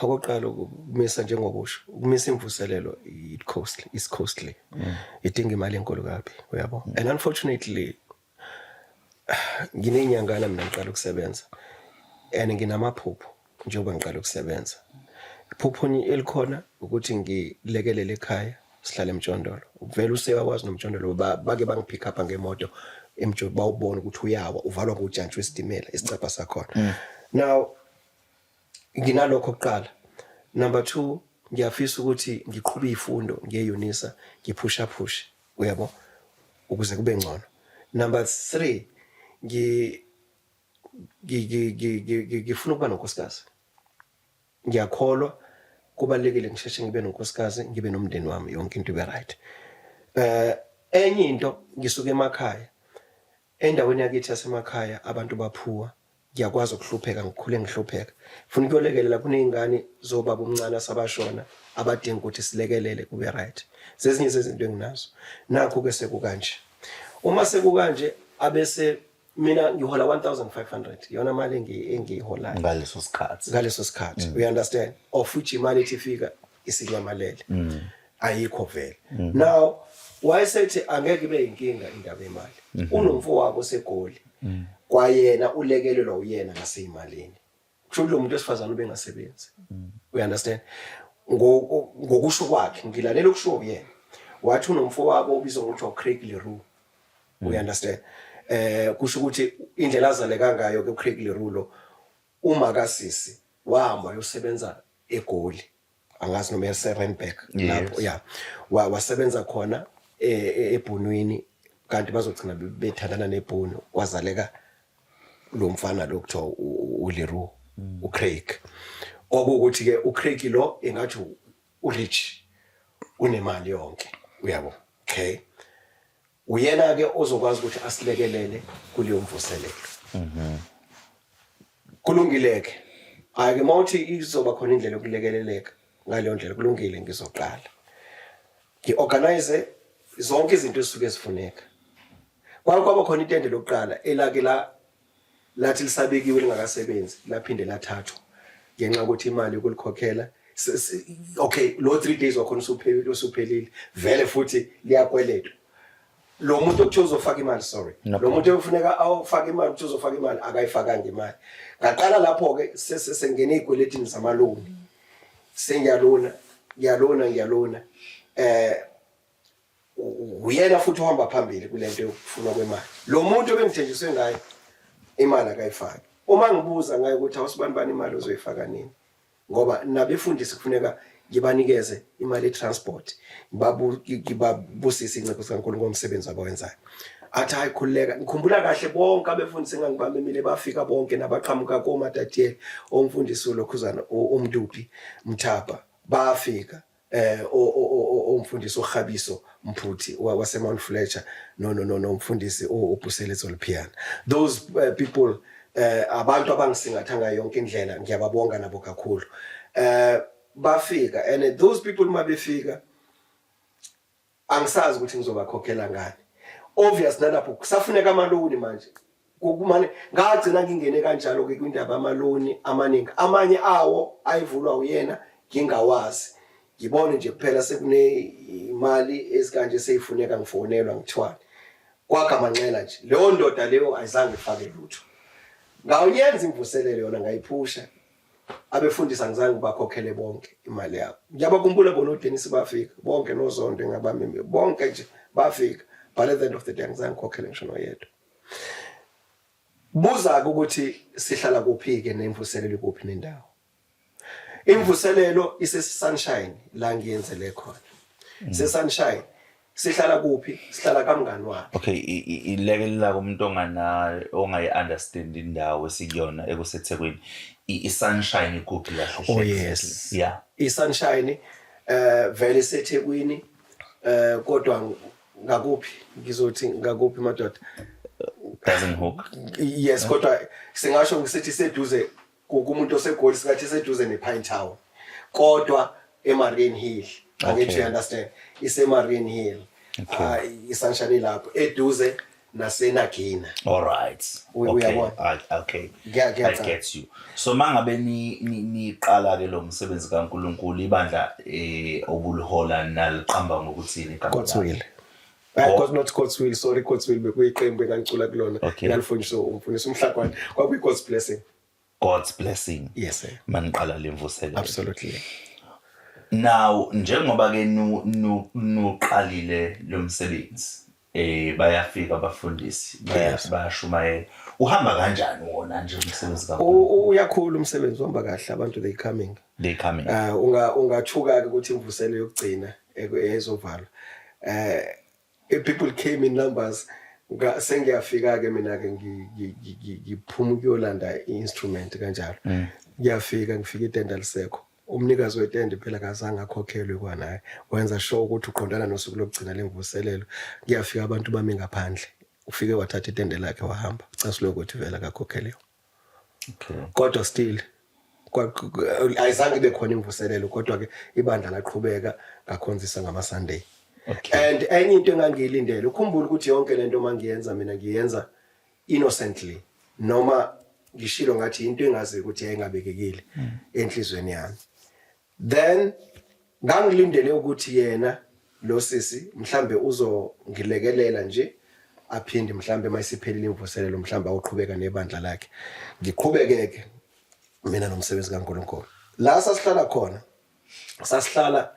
okokuqala ukumisa, njengokusho ukumisa imvuselelo, it costly, is costly, idinga imali enkulu kabi, uyabo. And unfortunately nginenyangana mina ngiqala ukusebenza and nginamaphupho. Njengoba ngiqala ukusebenza, iphupho elikhona ukuthi ngilekelele ekhaya, sihlale emjondolo. Vele useyakwazi nomjondolo, bake bangipick up ngemoto emjondolo, bawubona ukuthi uyawa, uvalwa ngujantshi wesitimela isicabha sakhona. Now nginalokho kuqala. Number 2, ngiyafisa ukuthi ngiqhube izifundo ngeUnisa, ngiphusha push, uyabo, ukuze kube ngcono. Number 3, ngifuna ukuba nonkosikazi. Ngiyakholwa kubalekile ngisheshe ngibe nonkosikazi, ngibe nomndeni wami, yonke into ibe right. Enye into, ngisuka emakhaya, endaweni yakithi yasemakhaya abantu baphuwa, ngiyakwazi ukuhlupheka, ngikhule ngihlupheka. Funa ukuyolekelela, kuney'ngane zobaba omncane asabashona abadinga ukuthi silekelele kube right. Zezinye zezinto enginazo. Nakho-ke sekukanje, uma sekukanje abese mina ngihola 1500, iyona mali engiyiholayo ngaleso sikhathi. Ngaleso sikhathi, you understand, of which imali ethi ifika isinyamalele, ayikho vele. Now wayesethi angeke ibe inkinga indaba yemali, unomfo wabo oseGoli, kwayena ulekelelwa uyena ngaseyimalini. Kusho ukuthi lo muntu wesifazane ubengasebenzi, you understand. Ngokusho kwakhe, ngilalela okusho uyena, wathi unomfo wabo obizwa ngokuthi uCraig Leroux, you understand. Kusho ukuthi indlela azaleka ngayo ke uCraig Leroux lo, uma kasisi wahamba uyosebenza eGoli, angazi noma eseRandburg lapho, yeah, wasebenza khona ebhunwini. Kanti bazogcina bethandana nebhunu, wazaleka lo mfana lo kuthiwa uLeroux, uCraig. Okuwukuthi ke uCraig lo engathi urich, unemali yonke, uyabo. Okay, uyena ke ozokwazi ukuthi asilekelele kuleyo mvuselelo. Kulungile-ke, hhayi-ke, uma uthi izoba khona indlela yokulekeleleka ngaleyo ndlela, kulungile, ngizoqala ngi-organize zonke izinto ezisuke zifuneka. Kwake kwaba khona itende lokuqala elake la lathi lisabekiwe lingakasebenzi, laphinde lathathwa ngenxa yokuthi imali yokulikhokhela, okay, lo 3 days wakhona usuphelile, usuphelile vele, futhi liyakweletwa lo muntu okuthiwa uzofaka imali, sorry. No. Lo muntu okufuneka awufake imali, kuthiwa uzofaka imali, akayifakanga imali. Ngaqala lapho-ke sengena ey'kweletini zamaloni, sengiyalona, ngiyalona, ngiyalona. Uyena futhi ohamba phambili kulento yokufunwa kwemali. Lo muntu ebengithenjiswe ngaye imali akayifaki. Uma ngibuza ngaye ukuthi awusibani bani, imali uzoyifaka nini, ngoba nabefundisi kufuneka ngibanikeze imali ye-transport, ngibabusise incebo zikaNkulunkulu ngomsebenzi abawenzayo, athi hayi, khululeka. Ngikhumbula kahle bonke abefundisi engangibamemile bafika bonke, nabaqhamuka koMatatiele, omfundisi ulokhuzana uMntupi Mthapha bafika, omfundisi oHabiso Mphuthi wase Mount Fletcher, no no no nomfundisi uBuseletso Liphiana. Those people, abantu abangisingatha ngayo yonke indlela, ngiyababonga nabo kakhulu. Bafika and those people mabefika angisazi ukuthi ngizobakhokhela ngani. Obvious, nalapho kusafuneka amaloni manje. Kumane ngagcina ngingene kanjalo ke kwindaba amaloni amaningi, amanye awo ayivulwa uyena ngingawazi, ngibone nje kuphela sekune imali ezikanje seyifuneka, ngifonelwa, ngithiwani kwagamanxela nje. Leyo ndoda leyo ayizange ifake lutho. Ngawuyenza imvuselelo yona, ngayiphusha. Abefundisi angizange ngibakhokhele bonke imali yabo. Ngiyabakhumbula bona oDenis bafika bonke, noZondo engabamemi bonke nje bafika, but at the end of the day angizange ngikhokhele ngisho noyedwa. Buza-ke ukuthi sihlala kuphi-ke nemvuselelo ikuphi nendawo. Imvuselelo ise-Sunshine la ngiyenzele khona, se-Sunshine. Sihlala kuphi? Sihlala kamngani wakhe. Okay, ilekelela kumuntu ongana ongayi-understand indawo esikuyona ekuseThekwini. I-Sunshine ikuphi kahle? Oh yes. I-Sunshine vele iseThekwini, kodwa ngakuphi, ngizothi ngakuphi madoda? Doesn't hook. Yes, kodwa singasho ngisithi seduze kumuntu oseGoli, singathi seduze nePine Town, kodwa eMarian Hill. Angithi you understand, ise-Marian Hill. Okay. I-Sunshine ilapho eduze naseNagina. All right. Okay. Uyabona? Okay. I Ngiyacaca. get you. So mangabe ni niqala ke lo msebenzi kaNkuluNkulu, ibandla obulihola naliqamba ngokuthini igama God's lalo? Will. God, not God's Will, sorry, God's Will bekuyiqembu engangicula kulona. Ngalifundiswa umfundisi uMhlakwane. Kwakuyi God's Blessing. God's Blessing. Yes sir. Maniqala lemvuselelo. Absolutely. Now njengoba ke nuqalile lo msebenzi, bayafika abafundisi, bayashumayela, uhamba kanjani wona nje umsebenzi kaNkulunkulu? Uyakhula umsebenzi, uhamba kahle, abantu they coming. They coming. Ungathuka ke ukuthi imvuselo yokugcina ezovalwa. People came in numbers. Sengiyafika ke mina ke, ngiphuma ukuyolanda i-instrument kanjalo. Ngiyafika, ngifika itende alisekho. Umnikazi wetende phela akazange akhokhelwe kwanaye, wenza sure ukuthi uqondana nosuku lokugcina lemvuselelo. Ngiyafika, abantu bami ngaphandle, ufike wathatha itende lakhe wahamba, ucasulwe ukuthi vele akakhokheliwe. Kodwa still ayizange ibe khona imvuselelo, kodwa ke ibandla laqhubeka, ngakhonzisa ngama Sunday. And enye into engangiyilindele, ukhumbula ukuthi yonke lento mangiyenza mina ngiyenza innocently, noma ngishilo ngathi into engazi ukuthi yayingabekekile enhlizweni yami. Then ngangilindele ukuthi yena lo sisi mhlambe uzongilekelela nje, aphinde mhlambe mayisiphelile imvuselelo mhlambe awuqhubeka nebandla lakhe, ngiqhubekeke mina nomsebenzi kaNkulunkulu. La sasihlala khona, sasihlala,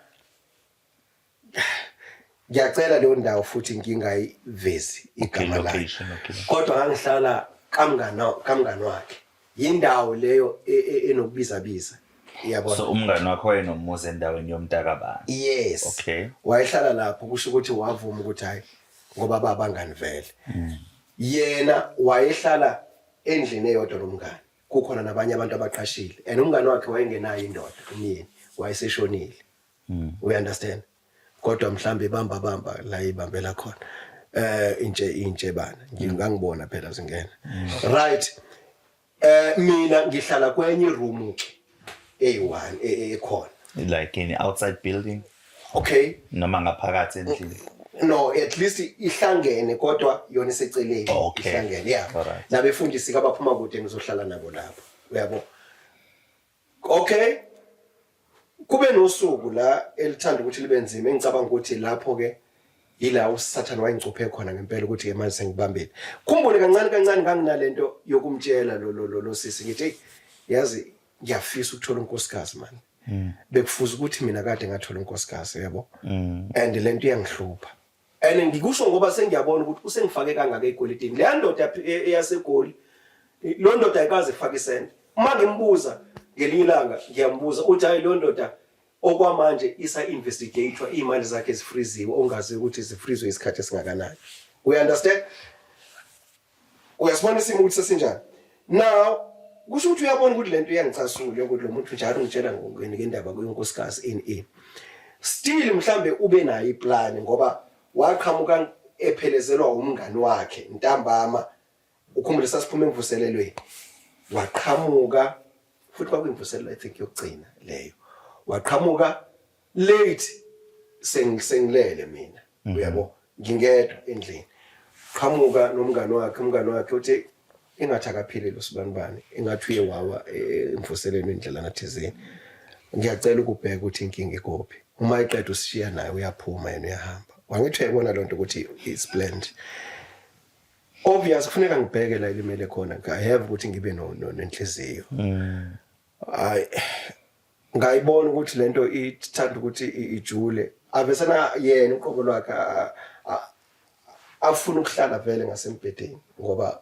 ngiyacela leyo ndawo futhi ngingayivezi igama layo. Location, okay. Kodwa ngangihlala kamngani wakhe, yindawo leyo enokubiza biza, iyabona. So umngani wakho wayenomuzi endaweni yomntakabani? Yes. Wayehlala lapho, kusho ukuthi wavuma ukuthi hayi. Ngoba babangani vele. Yena wayehlala endlini eyodwa nomngane, kukhona nabanye abantu abaqashile, and umngane wakhe wayengenayo indoda, umyeni wayeseshonile. We understand, kodwa mhlambe ibamba bamba la ibambela khona intshe intshe bana ngingangibona phela zingena, right? Mina ngihlala kwenye room ke eyi-1 ekhona. Like in outside building? Okay. Noma ngaphakathi endlini? No, at least ihlangene, kodwa yona iseceleni. Ihlangene, yeah. Nabefundisi kabaphuma kude ngizohlala nabo lapho, uyabo. Okay, kube nosuku la elithanda ukuthi libe nzima, engicabanga ukuthi lapho ke yila uSathane wayengicuphe khona ngempela ukuthi ke manje sengibambile. Khumbule, kancane kancane nganginalento yokumtshela lo sisi, ngithi, "Hey, yazi ngiyafisa ukuthola unkosikazi man. Bekufuza ukuthi mina kade ngathola unkosikazi, yabo, and lento iyangihlupha." And ngikusho ngoba sengiyabona ukuthi usengifake kangaka ekwelitini leya ndoda eyaseGoli. Lo ndoda ayikaze ifake isente. Uma ngimbuza ngelinye ilanga, ngiyambuza, uthi hayi, lo ndoda okwamanje isa-investigatwa, iy'mali zakhe zifriziwe, ongazi ukuthi zifrizwe isikhathi esingakanani. We understand? Uyasibona isimo ukuthi sesinjani now? Kusho ukuthi uyabona ukuthi lento iyangicasula, ukuthi lo muntu njalo ungitshela ngendaba kuyonkosikazi ini ini. Still mhlambe ube nayo iplan, ngoba waqhamuka ephelezelwa umngani wakhe ntambama. Ukhumbule sasiphuma emvuselelweni, waqhamuka futhi kwakuyimvuselelo, I think, yokugcina leyo. Waqhamuka late, sengilele mina, uyabo, ngingedwa endlini. Qhamuka nomngani wakhe. Umngani wakhe uthi engathi akaphilile usibanibani, engathi uye wawa emvuselweni indlela thizeni, ngiyacela ukubheka ukuthi inkinga ikuphi. Uma eqeda usishiya naye, uyaphuma yena, uyahamba. Wangithi uyayibona lonto ukuthi it's planned, obvious. Kufuneka ngibheke la ilimele khona. I have ukuthi ngibe no nenhliziyo. Hayi, ngayibona ukuthi lento ithanda ukuthi ijule. Avesana yena uqobo lwakhe afuna ukuhlala vele ngasembhedeni, ngoba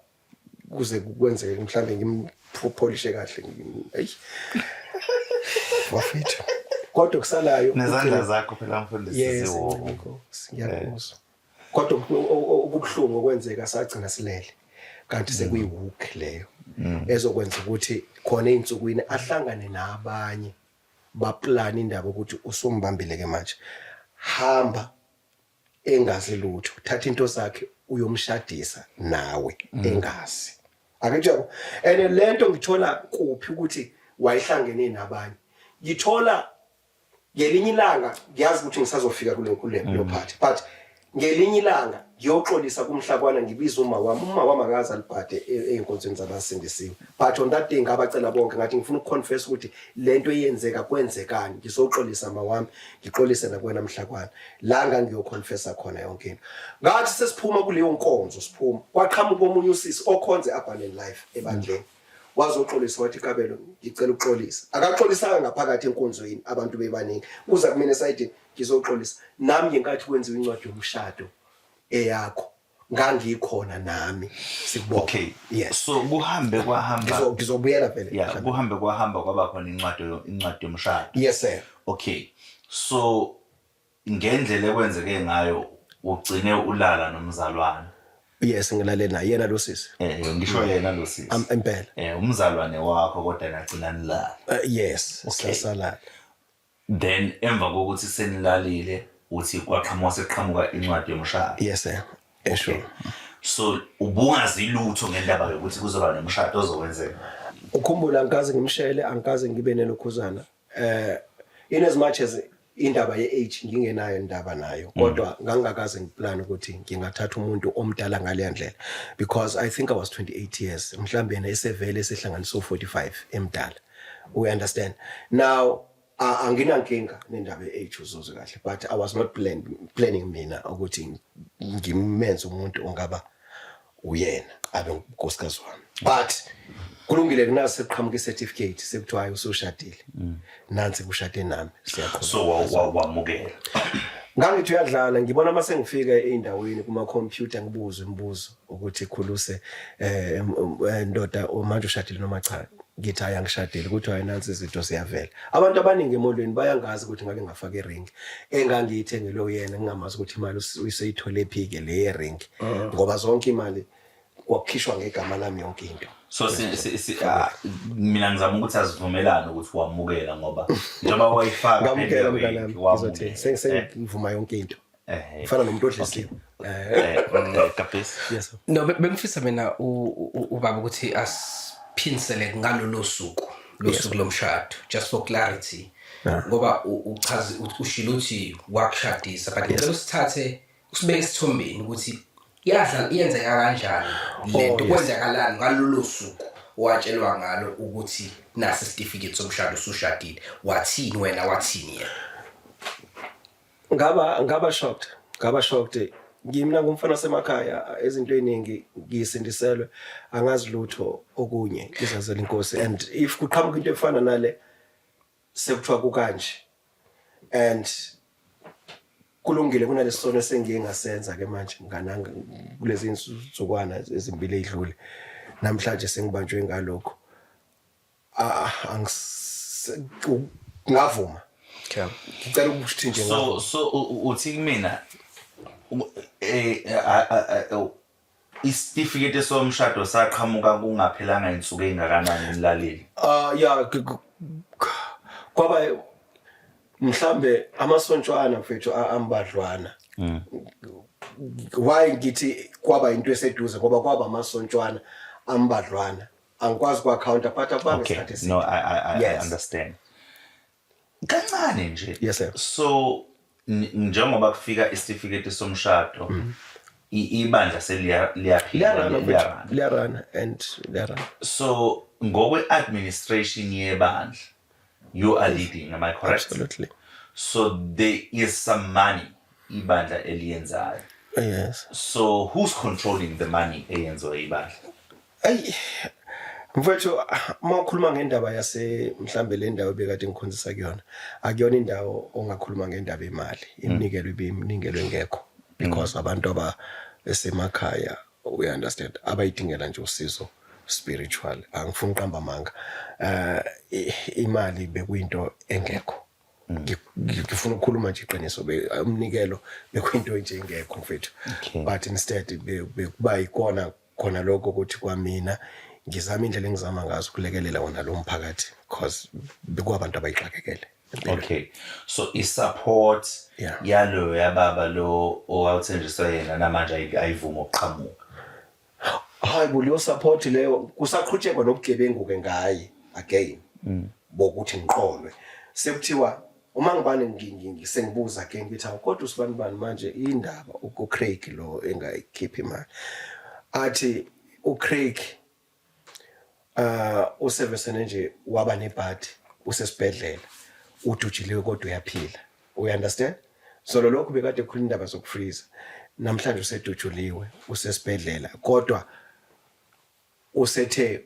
kuze kwenzeke mhlambe ngimpholishe kahle, eyi bafethu, kodwa kusalayo Nezandla zakho phela, mfundisi. Yes. Ziwobo. Nkosi, ngiyakuzwa, kodwa okubuhlungu okwenzeka, sagcina silele, kanti sekuyi-hook leyo ezokwenza ukuthi khona ey'nsukwini ahlangane nabanye, baplana indaba ukuthi usumbambile ke manje, hamba engazi lutho, thatha into zakhe uyomshadisa nawe engazi. Ake yabo, and lento ngithola kuphi ukuthi wayehlangene nabanye? Ngithola ngelinye ilanga, ngiyazi ukuthi ngisazofika kule part, but ngelinye ilanga ngiyoxolisa kumhlakwana, ngibiza uma wami. Uma wami akaze alibhade ey'nkonzweni zabasindisiwe, but on that day ngabacela bonke, ngathi ngifuna ukuconfess ukuthi lento eyenzeka kwenzekani, ngizoxolisa ma wami, ngixolise nakuwena mhlakwana. La ngangiyoconfessa khona yonke into. Ngathi sesiphuma kuleyo nkonzo, siphuma, kwaqhamuka omunye usisi okhonze Abundant Life ebandleni, wazoxolisa, wathi, "Kabelo, ngicela ukuxolisa." Akaxolisanga ngaphakathi enkonzweni abantu bebaningi, uza kumina esayidini, "Ngizoxolisa nami ngenkathi kwenziwa incwadi yomshado eyakho, ngangikhona nami sikubona." Okay. Yes. So kuhambe kwahamba. Ngizobuyela vele. Yeah, kuhambe kwahamba, kwaba khona incwadi yomshado. Yes sir. Okay, so ngendlela ekwenzeke ngayo, ugcine ulala nomzalwane? Yes, ngilale naye, yena lo sisi. Ngisho yena lo sisi. Impela. Umzalwane wakho, kodwa nagcina nilala? Yes. Okay. Sasalala. Then emva kokuthi senilalile, uthi kwaqhamuka seqhamuka incwadi yomshado? Yes sir, esho. So ubungazi lutho ngendaba yokuthi kuzoba nomshado ozokwenzeka? Ukhumbula, angikaze ngimshele, angikaze ngibe nelokhuzana, in as much as indaba ye-age ngingenayo indaba nayo, kodwa ngangingakaze ngiplan ukuthi ngingathatha umuntu omdala ngaleya ndlela, because I think I was 28 years, mhlawumbe yena esevele esehlanganisa u-45, emdala. We understand now? Anginankinga nendaba ye-age, uzuzwe kahle, but I was not planning mina ukuthi ngimenze umuntu ongaba uyena abe unkosikazi wami. But kulungile, kunase sekuqhamuka i-certificate, sekuthiwa hayi, usushadile, nansi kushade nami, siyaqhubeka. So wamukela? Ngangithi uyadlala. Ngibona uma sengifika ey'ndaweni kuma-computer, ngibuzwe imibuzo ukuthi khuluse ndoda, manje ushadile noma cha. Ngithi hayi, angishadile, ukuthi hayi, nansi izinto ziyavela. Abantu abaningi emolweni bayangazi ukuthi ngake ngafaka i-ring engangiyithengelwe yena, ngingamazi ukuthi imali useyithole phi-ke le ye-ring, ngoba zonke imali kwakukhishwa ngegama lami, yonke into. So mina ngizama ukuthi asivumelane ukuthi wamukela, ngoba njengoba wayifaka Ngamukela, phela mntanami. wamukela. Ngizothi sengivuma yonke into, kufana nomuntu odlisiwe. Kapisi. Yes, sir. No, bengifisa mina ubaba ukuthi asiphinsele ngalolo suku, losuku lomshado, just for clarity, ngoba uchaze, ushilo ukuthi wakushadisa, but ngicela usithathe usibeke esithombeni ukuthi yadla yenzeka kanjani lento. Oh, yes. Kwenzakalani ngalolo suku owatshelwa ngalo ukuthi nasi isitifiketi somshado, usushadile? Wathini wena, wathini yena? Ngaba shocked, ngaba shocked. Ngimina ngumfana wasemakhaya, izinto eziningi ngiyisindiselwe, angazi lutho okunye, ngizazela inkosi. And if kuqhamuka into efana nale, sekuthiwa kukanje and kulungile, kunalesono esengiye ngasenza ke manje ngananga kulezi insukwana ezimbili ezidlule, namhlanje sengibanjwe ngalokho. Ah, ngavuma. Ngicela ukuthi nje So uthi kumina isitifiketi somshado saqhamuka kungaphelanga insuku engakanani, umlaleli? Ah, ya, kwaba mhlambe amasontshwana, mfethu, ambadlwana. Why ngithi kwaba into eseduze? Ngoba kwaba amasontshwana ambadlwana, angikwazi kwa-counter, but akubanga isikhathi eside. No, I understand kancane nje. Yes, sir. So njengoba kufika isitifiketi somshado, ibandla seliyaphila? Liyarana, mfethu. Liyarana. Liyarana and liyarana. So ngokwe-administration yebandla, you are leading, am I correct? Absolutely. So there is some money ibandla eliyenzayo. Yes. So who's controlling the money eyenziwa ibandla? Ayi mfethu, uma ukhuluma ngendaba yase mhlambe le ndawo ebekade ngikhonzisa kuyona, akuyona indawo ongakhuluma ngendaba yemali. Iminikelo ibe iminikelo engekho because abantu aba esemakhaya, we understand, abayidingela nje usizo spiritual. Angifuni uqamba amanga, imali bekuyinto engekho. Ngifuna ukukhuluma nje iqiniso, umnikelo bekuyinto nje engekho, mfethu. But instead bekuba ikona khona lokho ukuthi kwamina ngizama indlela engizama ngazo ukulekelela wona lo mphakathi, because bekuwabantu abayixakekele empilweni. Okay, so i-support yalo yababa lo owawuthenjiswa yena namanje ayivumi ukuqhamuka? Hayi bo, leyo support leyo kusaqhutshekwa nobugebengu ke ngaye again, bokuthi ngiqolwe. Sekuthiwa uma ngibane sengibuza ke, ngithi awu kodwa usibani bani manje, indaba uCraig lo engayikhiphi imali? Athi uCraig usevesene nje waba nebhadi, usesibhedlela, udujiliwe kodwa uyaphila, you understand? So lo lokhu bekade khuluma indaba zokufreeza, namhlanje usedujuliwe, usesibhedlela, kodwa usethe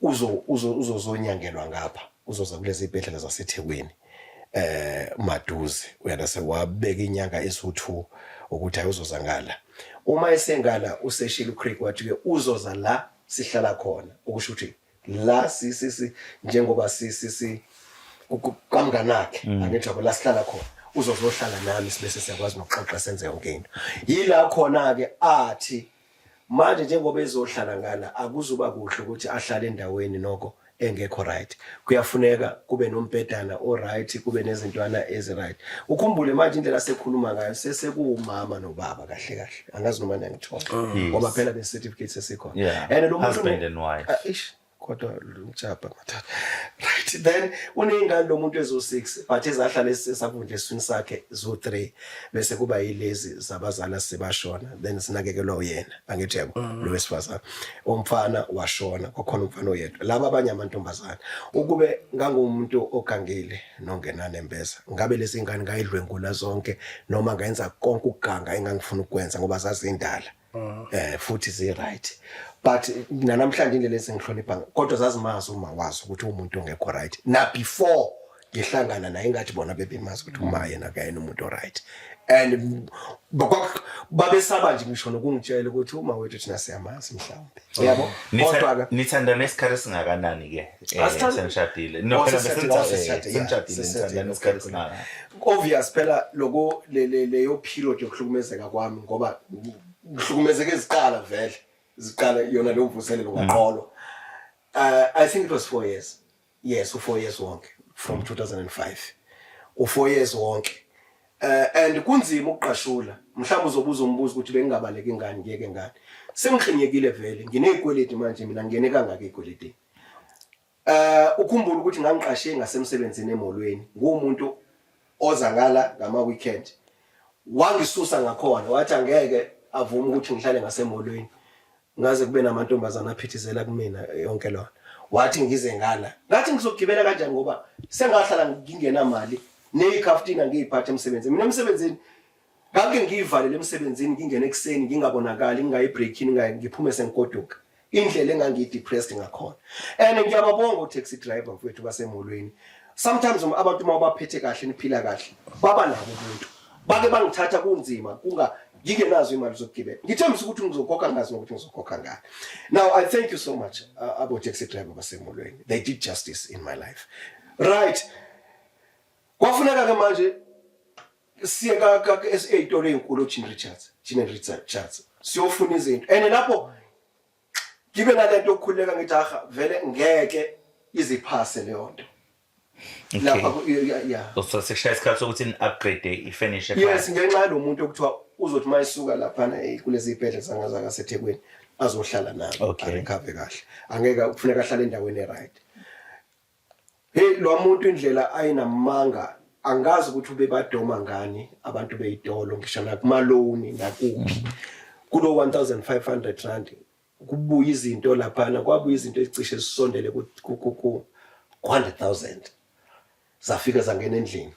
uzo uzo uzozonyangelwa ngapha, uzoza kulezi ibhedlela zaseThekwini maduze. Uyana wabeka inyanga esu2 ukuthi ayozoza ngala. Uma esengala, useshila uCraig, wathi ke uzoza la sihlala khona, ukusho ukuthi la si si si njengoba si si si kamnganakhe, angithi yabo, la sihlala khona uzozohlala nami, sibese siyakwazi nokuxoxa, senze yonke into. Yila khona ke athi manje njengoba ezohlala ngala, akuzuba kuhle ukuthi ahlale endaweni noko engekho right. Kuyafuneka kube nombhedana o right, kube nezintwana ezi right. Ukhumbule manje indlela sekhuluma ngayo, sesekuwumama nobaba kahle kahle, angazi noma niyangithola, ngoba phela ne certificate sesikhona. And lo muntu Husband and wife. Ah, ish, kodwa ngijabha mathatha. Right, then uneyingane lo muntu ezo 6, but ezahlala esavundla esiswini sakhe zo 3, bese kuba yilezi zabazala sebashona, then sinakekelwa uyena, angithi yabo, lo wesifazane. Umfana washona, kwakhona umfana oyedwa, laba abanye amantombazana. Ukube ngangumuntu ogangile nongenanembeza, ngabe lezi ngane ngayidlwengula zonke noma ngayenza konke ukuganga engangifuna ukwenza, ngoba zazindala futhi zi right. But namhlanje indlela esengihlonipha, kodwa zazimazi uma wazi ukuthi umuntu ongekho right na before. Ngihlangana naye, ngathi bona bebemazi ukuthi uma yena kayena umuntu oright, and babesaba nje ngisho nokungitshela ukuthi uma wethu thina siyamazi mhlawumbe, uyabo. Kodwa ke Nithandana isikhathi esingakanani ke senishadile? No, no, phela sesishadile, besenishadile, sesishadile, senishadile, sesishadile, nithandana isikhathi esingakanani? Obvious phela loko leyo period yokuhlukumezeka kwami, ngoba ngihlukumezeke iziqala vele, ziqala yona leyo mvuselelo, ngaqolwa. I think it was 4 years, yes, u4 years wonke from 2005, u4 years wonke. And kunzima ukuqashula. Mhlawumbe uzobuza umbuzo ukuthi bengingabaleki ngani, ngiyeke ngani, sengihlinyekile vele, nginezikweleti manje, mina ngingene kangaka ezikweletini. Ukhumbula ukuthi ngangiqashe ngasemsebenzini emolweni, ngumuntu oza ngala ngama weekend. Wangisusa ngakhona, wathi angeke avume ukuthi ngihlale ngasemolweni ngaze kube namantombazana aphithizela kumina yonke lona. Wathi ngize ngala, ngathi ngizogibela kanjani ngoba sengahlala ngingenamali, neyikhaftina ngiyiphathe emsebenzini. Mina emsebenzini ngake ngiyivalele emsebenzini, ngingene ekuseni ngingabonakali, ngingayi breakini, ngiphume sengigoduka, indlela engangiyi-depressed ngakhona. And ngiyababonga o-taxi driver mfowethu basemolweni. Sometimes abantu uma ubaphethe kahle, niphila kahle, baba nabo ubuntu. Bake bangithatha kunzima, kunga ngingenazo imali zokugibela, ngithembisa ukuthi ngizokhokha, ngazi nokuthi ngizokhokha ngani. Now I thank you so much, abo taxi driver basemolweni. They did justice in my life, right? Kwafuneka ke manje siye ka ey'tolo ey'nkulu, Jean Richards, Jean and Richards, siyofuna izinto. And lapho ngibe nalento yokukhululeka, ngithi aha, vele ngeke iziphase leyo nto lapha yeah. So sekushaya isikhathi sokuthi ni-upgrade i-furniture? Yes, ngenxa yalo muntu okuthiwa uzothi uma esuka laphana kulezi zibhedlela zangazakaseThekwini azohlala nami, arecover kahle, angeke kufuneka ahlale endaweni e-right. Hey, lo muntu indlela ayinamanga, angazi ukuthi ubebadoma ngani abantu beyitolo, ngisho nakumaloni nakuphi. Kulo R1500 kubuya izinto laphana, kwabuya izinto ezicishe zisondele ku 100,000, zafika zangena endlini.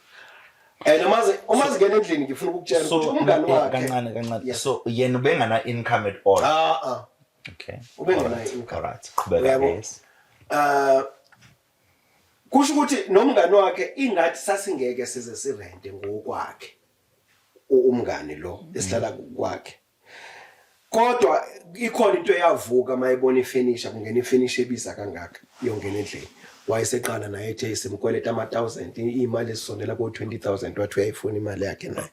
And uma zingena endlini, ngifuna ukukutshela So ukuthi umngani wakhe kancane kancane. Yes. So yena ubengana income at all? Ah ah. Ubenganayo income. Alright, qhubeka. Uyabo? Yes. Kusho ukuthi nomngani wakhe ingathi sasingeke size sirente ngokwakhe, umngani lo esihlala kwakhe. Kodwa ikhona into eyavuka mayebona ifurniture kungena, ifurniture ebiza kangaka iyongena endlini. Wayeseqala naye ethe simkweleta ama-thousand, iy'mali ezisondela ko-20,000. Wathi uyayifuna imali yakhe naye,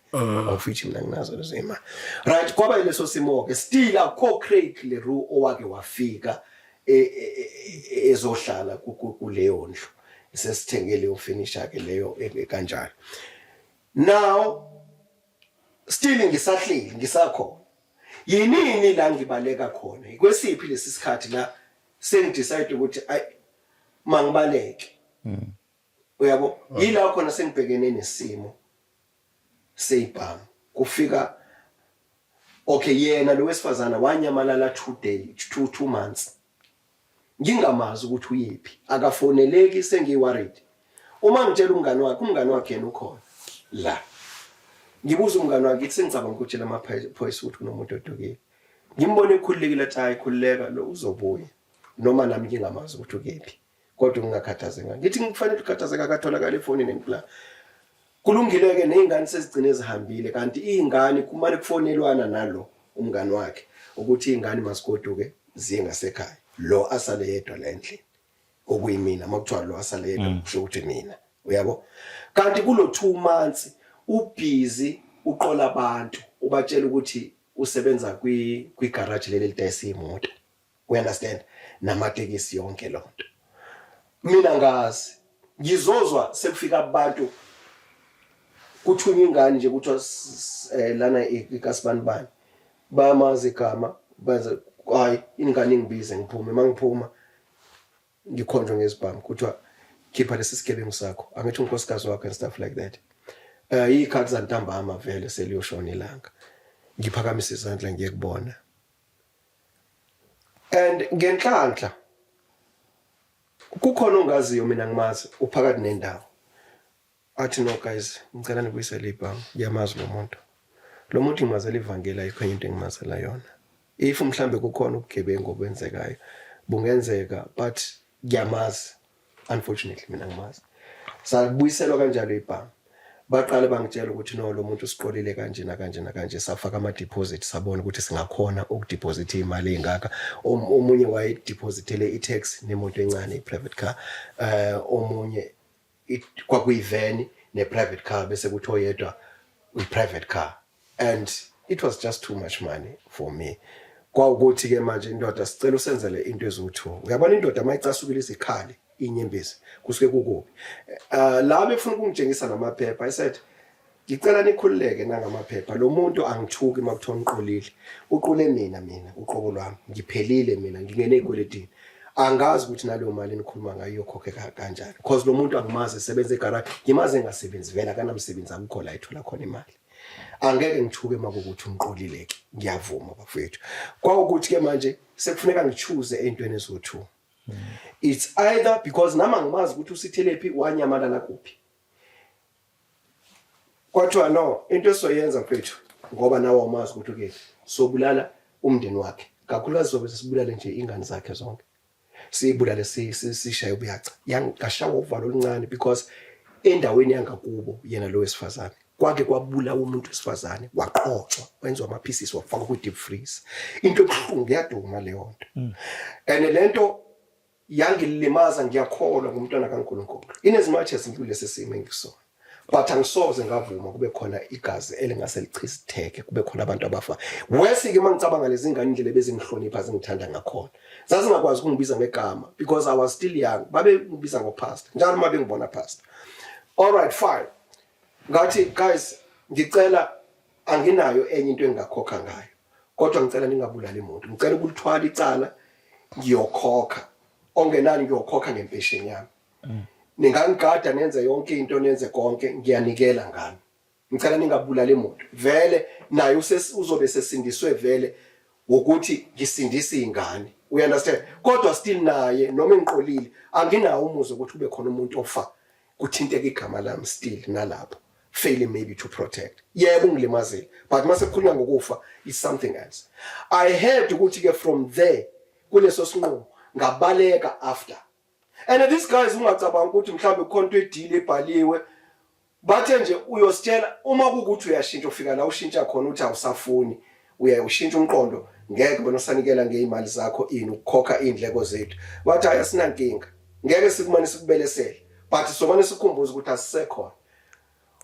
of which mina nginazo lezo imali, right? Kwaba yileso simo-ke. Still akukho Craig le Roux owake wafika ezohlala kuleyo ndlu sesithenge leyo furniture ke leyo kanjalo. Now still ngisahleli, ngisakhona. Yinini la ngibaleka khona? Kwesiphi lesi sikhathi la sengidecide ukuthi ay, mangibaleke, uyabo? Yila khona sengibhekene nesimo seyibhamu kufika. Okay, yena lo wesifazana wanyamalala 2 day 2 2 months, ngingamazi ukuthi uyephi, akafoneleki. Sengiyi-worried uma ngitshela umngani wakhe. Umngani wakhe yena ukhona la. Ngibuza umngani wakhe, ngithi sengicabanga ukutshela amaphoyisa ukuthi kunomuntu odukile. Ngimbone ekhululekile, athi hayi, khululeka, lo uzobuya noma nami ngingamazi ukuthi ukephi, kodwa ngingakhathazeka. Ngithi ngifanele ukukhathazeka, akatholakala efonini ngipla. Kulungile-ke, ney'ngane sezigcine zihambile, kanti iy'ngane kumane kufonelwana nalo umngani wakhe ukuthi iy'ngane mazigoduke ziye ngasekhaya, lo asale yedwa la endlini, okuyimina. Uma kuthiwa lo asale yedwa, kusho ukuthi mina, uyabo? Kanti kulo 2 months ubhizi uqola abantu, ubatshela ukuthi usebenza kwi garage leli elidayisa imoto, we understand, namatekisi, yonke lonto. Mina ngazi ngizozwa sekufika abantu, kuthunywa ingane nje, kuthiwa lana ikasibani bani, bayamazi igama, benze hayi, ingane ingibize, ngiphume. Mangiphuma ngikhonjwe ngezibhamu, kuthiwa khipha lesi sigebengu sakho, angithi unkosikazi wakho, and stuff like that. Ikhathi zantambama vele, seliyoshona ilanga. Ngiphakamisa izandla, ngiye kubona, and ngenhlanhla kukhona ongaziyo, mina ngimazi, uphakathi nendawo. Athi, "No guys, ngicela nibuyisele ibhamu, ngiyamazi lo muntu. Lo muntu ngimazela ivangeli, ayikho enye into engimazela yona. If mhlambe kukhona ubugebengu obenzekayo, bungenzeka, but ngiyamazi. Unfortunately mina ngimazi." Sabuyiselwa kanjalo ibhamu. Baqale bangitshela ukuthi no, lo muntu usiqolile kanje nakanje nakanje. Safaka ama-deposit, sabona ukuthi singakhona ukudepositha iy'mali ey'ngaka. Omunye wayedeposithele i-taxi nemoto encane, i-private car, omunye kwakuyiveni ne-private car, bese kuthi oyedwa i-private car, and it was just too much money for me. Kwawukuthi-ke manje, indoda, sicela usenzele into eziwu-two. Uyabona, indoda uma icasukile izikhali inyembezi, kusuke kukubi. La befuna ukungitshengisa namaphepha, I said, "Ngicela nikhululeke nangamaphepha. Lo muntu angithuki. Uma kuthiwa ngiqolile, uqule mina, mina uqobo lwami ngiphelile, mina ngingene ey'kweletini. Angazi ukuthi naleyo mali enikhuluma ngayo iyokhokheka kanjani, because lo muntu angimazi esebenza egaraji, ngimazi engasebenzi vele, akanamsebenzi, akukho la ethola khona imali. Angeke ngithuke uma kuwukuthi ungiqolile-ke, ngiyavuma bafowethu." Kwawukuthi-ke manje sekufuneka ngi-choose ey'ntweni eziwu-two. It's either, because nami angimazi ukuthi usithelephi, wanyamalala kuphi. Kwathiwa, "No, into esizoyenza mfethu, ngoba nawe awumazi ukuthi ukephi, sobulala umndeni wakhe, kakhulukazi sobe sesibulale nje ingane zakhe zonke, siyibulale, sishaye ubuyaca." Yangashawa uvalo oluncane, because endaweni yangakubo yena lo wesifazane kwake kwabulawa umuntu wesifazane, waqotshwa, wenziwa ama-pieces, wafakwa kwi-deep freeze. Into ebuhlungu, yaduma leyo nto, and lento yangilimaza. Ngiyakholwa ngumntwana kaNkulunkulu, in as much as ngikulesi simo engikusona, but angisoze ngavuma kube khona igazi elingase lichitheke, kube khona abantu abafa. Wesi-ke uma ngicabanga lezi ngane, indlela ebezingihlonipha, zingithanda ngakhona, zazingakwazi ukungibiza ngegama because I was still young. Babengibiza ngopastor njalo uma bengibona, "Pastor." All right, fine. Ngathi, "Guys, ngicela, anginayo enye into engingakhokha ngayo, kodwa ngicela ningabulali muntu. Ngicela ukulithwala icala, ngiyokhokha ongenani, ngiyokhokha ngempesheni yami. Ningangigada, nenze yonke into, nenze konke, ngiyanikela ngami. Ngicela ningabulali muntu. Vele naye uzobe sesindiswe vele ngokuthi ngisindise ingane, you understand? Kodwa still naye noma engiqolile, anginawo umuzwa ukuthi kube khona umuntu ofa kuthinteka igama lami. Still nalapho failing maybe to protect. Yebo, ungilimazile, but mase kukhulunywa ngokufa is something else." I heard ukuthi ke from there, kuleso sinqumo, ngabaleka after. And these guys, ungacabanga ukuthi mhlawumbe kukhona into e-deal ebhaliwe. Bathe nje, "Uyositshela uma kukuthi uyashintsha, ufika la ushintsha khona, uthi awusafuni, uya ushintsha umqondo, ngeke bona usanikela ngezimali zakho ini ukukhokha indleko zethu." Bathi, "Hayi, asinankinga, ngeke sikumane sikubelesele, but somane sikhumbuza ukuthi asisekhona.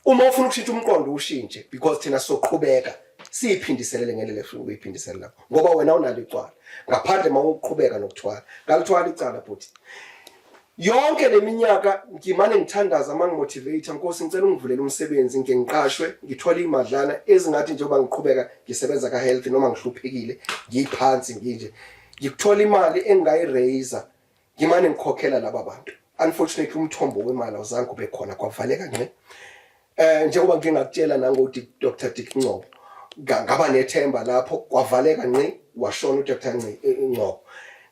Uma ufuna ukushintsha umqondo, ushintshe, because thina soqhubeka siyiphindiselele ngendlela efuna ukuyiphindiselela lapho, ngoba wena unalo icala ngaphandle uma uqhubeka nokuthwala." Ngalithwala icala futhi. Yonke leminyaka ngimane ngithandaza, uma ngimotivate, "Nkosi, ngicela ungivulele umsebenzi, ngike ngiqashwe, ngithole imadlana ezingathi njengoba ngiqhubeka ngisebenza ka-health, noma ngihluphekile, ngiyiphansi nginje, ngikuthola imali engingayiraise, ngimane ngikhokhela laba bantu." Unfortunately, umthombo wemali awuzange ube khona, kwavaleka nje. Njengoba ngike ngakutshela nango Dr Dick Ngcobo, ngaba nethemba lapho, kwavaleka nqi, washona uDr Ngcobo.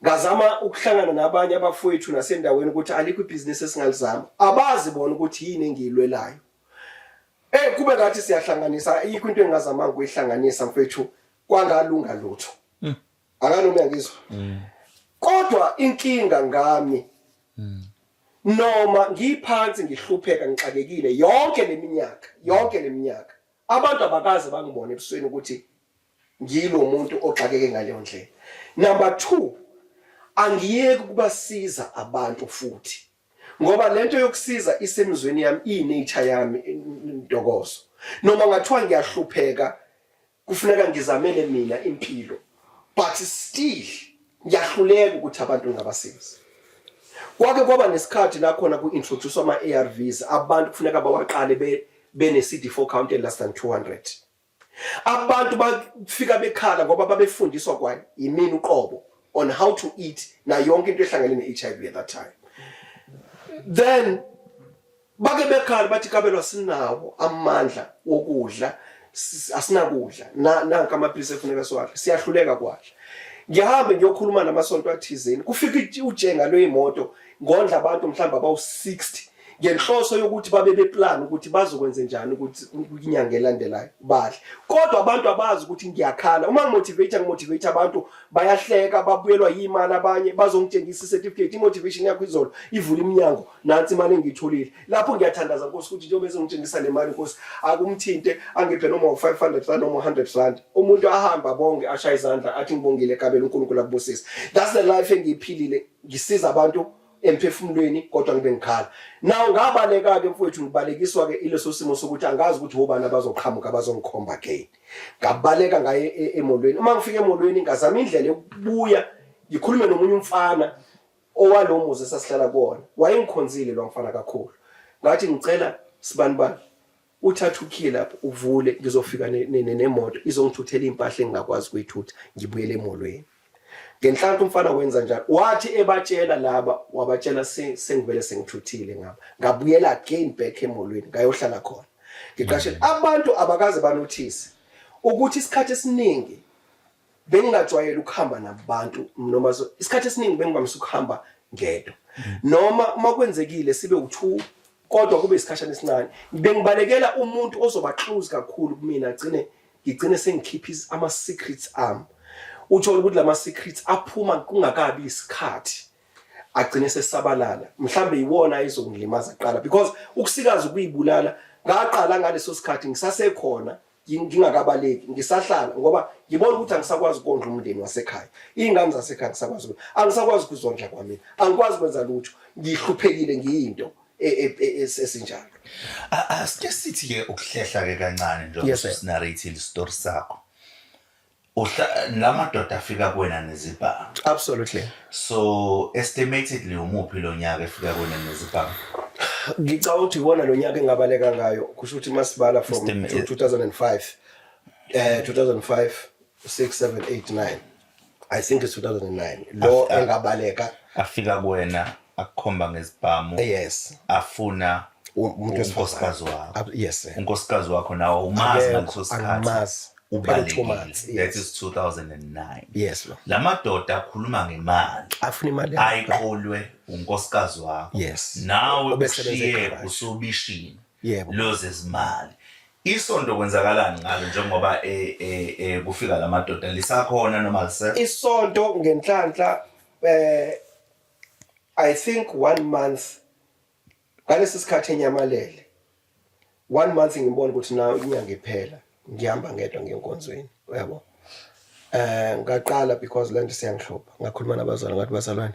Ngazama ukuhlangana nabanye abafowethu nasendaweni ukuthi alikho ibhizinisi esingalizama, abazi bona ukuthi yini engiyilwelayo. Kube ngathi siyahlanganisa, ayikho into engingazamanga ukuyihlanganisa mfethu, kwangalunga lutho. Akanoma uyangizwa? Kodwa inkinga ngami, noma ngiphansi, ngihlupheka, ngixakekile yonke leminyaka, yonke leminyaka, abantu abakaze bangibone ebusweni ukuthi ngilo muntu oxakeke ngaleyo ndlela. Number 2, angiyeki ukubasiza abantu futhi, ngoba lento yokusiza isemzweni yami, i-nature yami, intokozo. Noma ngathiwa ngiyahlupheka, kufuneka ngizamele mina impilo, but still ngiyahluleka ukuthi abantu ngabasizi. Kwake kwaba nesikhathi la khona ku-introduce ama-ARVs, abantu kufuneka bawaqale bene CD4 count less than 200. Abantu bafika bekhala, ngoba babefundiswa kwa yimina uqobo on how to eat na yonke into ehlangene ne-HIV at that time. Then bake bekhala bathi, "Kabelo, sinawo amandla wokudla, asinakudla, nanka amaphilisi efuneka siwadle, siyahluleka kwadla." Ngihambe ngiyokhuluma namasonto athizeni, kufika ujenga lweyimoto, ngondla abantu mhlawumbe abawu-60. Ngenhloso yokuthi babe beplan ukuthi bazokwenza njani ukuthi inyanga elandelayo badle. Kodwa abantu abazi ukuthi ngiyakhala. Uma ngimotivate, ngimotivate abantu, bayahleka, babuyelwa yimali, abanye bazongitshengisa i-certificate, i-motivation yakho izolo ivula iminyango, nansi imali engiyitholile. Lapho ngiyathandaza, Nkosi, ukuthi njengoba ezongitshengisa le mali, Nkosi, akumthinte angiphe noma u-R500 noma u-R100. Umuntu ahamba abonge, ashaye izandla, athi, "Ngibongile Kabelo, uNkulunkulu akubusise." That's the life engiyiphilile, ngisiza abantu emphefumulweni kodwa ngibe ngikhala. Now ngabaleka-ke, mfowethu, ngibalekiswa-ke ileso simo sokuthi angazi ukuthi obani abazoqhamuka abazongikhomba again. Ngabaleka ngaye emolweni. Uma ngifika emolweni, ngazama indlela yokubuya ngikhulume nomunye umfana owalo muzi esasihlala kuwona. Wayengikhonzile lo mfana kakhulu. Ngathi, "Ngicela, sibani bani, uthathe ukhiye lapho uvule, ngizofika nemoto izongithuthela impahla engingakwazi ukuyithutha, ngibuyele emolweni." Ngenhlanhla umfana wenza njalo. Wathi ebatshela laba, wabatshela sengivele sengithuthile ngapha. Ngabuyela again back emolweni, ngayohlala khona ngiqashela. Abantu abakaze banothise ukuthi isikhathi esiningi bengingajwayele ukuhamba nabantu noma isikhathi esiningi bengivamise ukuhamba ngedwa, noma uma kwenzekile sibe u2, kodwa kube isikhashana esincane. Bengibalekela umuntu ozoba close kakhulu kumina, agcine ngigcine sengikhipha ama secrets ami. Uthola ukuthi lama secrets aphuma kungakabi isikhathi, agcine sesabalala, mhlambe iwona ezongilimaza kuqala, because ukusikaza ukuyibulala ngaqala ngaleso sikhathi ngisasekhona, ngingakabaleki, ngisahlala, ngoba ngibona ukuthi angisakwazi ukondla umndeni wasekhaya, iy'ngane zasekhaya angisakwazi ukuzondla kwamina, angikwazi ukwenza lutho, ngihluphekile, ngiyinto esinjalo. Asike sithi ke ukuhlehla ke kancane njengoba Yes, sir. usinarrate story sakho. Uhla lamadoda afika kuwena nezibhamu. Absolutely. So estimatedly umuphi lo nyaka efika kuwena nezibhamu? Ngicabanga ukuthi iwona lo nyaka engabaleka ngayo, kusho ukuthi masibala from 2005, 2005, 6, 7, 8, 9, I think it's 2009 lo engabaleka. Afika kuwena akukhomba ngezibhamu. Yes. Afuna umuntu wesifazane. Unkosikazi wakho. Yes, sir. Unkosikazi wakho nawo umazi Akekho, ngaleso sikhathi? Angimazi. Phela Ubalekile. 2 months, That yes. is 2009. Yes lo. Lamadoda akhuluma ngemali. Afuna imali yakho. Ayiqolwe unkosikazi wakho. Yes. Nawe Obesebenza ushiye egarage. usobishini. Yebo. Lozezimali. Isonto kwenzakalani ngalo njengoba kufika lamadoda, lisakhona noma lisekho? Isonto ngenhlanhla, I think one month ngalesi sikhathi enyamalele, one month, ngibona ukuthi na inyanga iphela ngihamba ngedwa ngenkonzweni, uyabo. Ngaqala, because lento siyangihlupha, ngakhuluma nabazalwane, ngathi, "Bazalwane,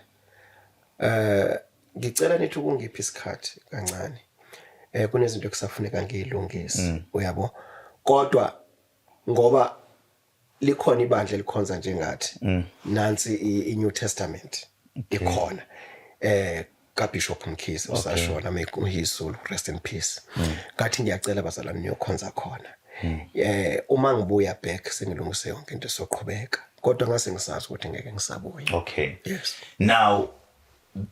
ngicela nithi ukungipha isikhathi kancane, kunezinto ekusafuneka ngiyilungise," uyabo. Kodwa ngoba likhona ibandla elikhonza njengathi, nansi i-New Testament ikhona kaBishop Mkhize usashona, may his soul rest in peace. Ngathi, "Ngiyacela bazalwane, niyokhonza khona, uma ngibuya back sengilungise yonke into, soqhubeka." Kodwa ngase ngisazi ukuthi ngeke ngisabuya. Okay. Yes. Now,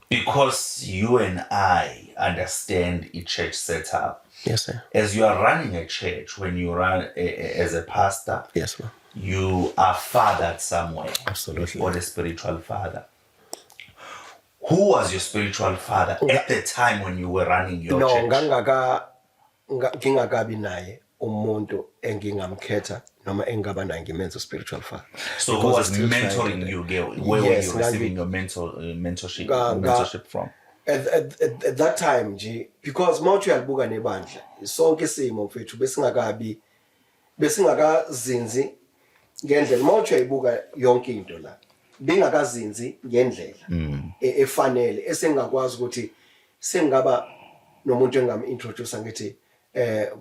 because you and I understand a church setup, Yes, sir. As you are running a church, when you run as a pastor, Yes, ma'am. You are fathered somewhere. Absolutely. Or a spiritual father. Who was your spiritual father at the time when you were running your No, church? Ngingakabi naye umuntu engingamkhetha noma engingaba naye ngimenze spiritual father. So who Because was still trying mentoring to- you? Gail? Where were Yes, you receiving your mentorship mentorship from? At that time nje, because mawuthi uyalibuka nebandla sonke isimo, mfethu, besingakazinzi ngendlela. Mawuthi uyayibuka yonke into la, bengakazinzi ngendlela efanele esengakwazi ukuthi sengaba nomuntu engam introduce ngithi,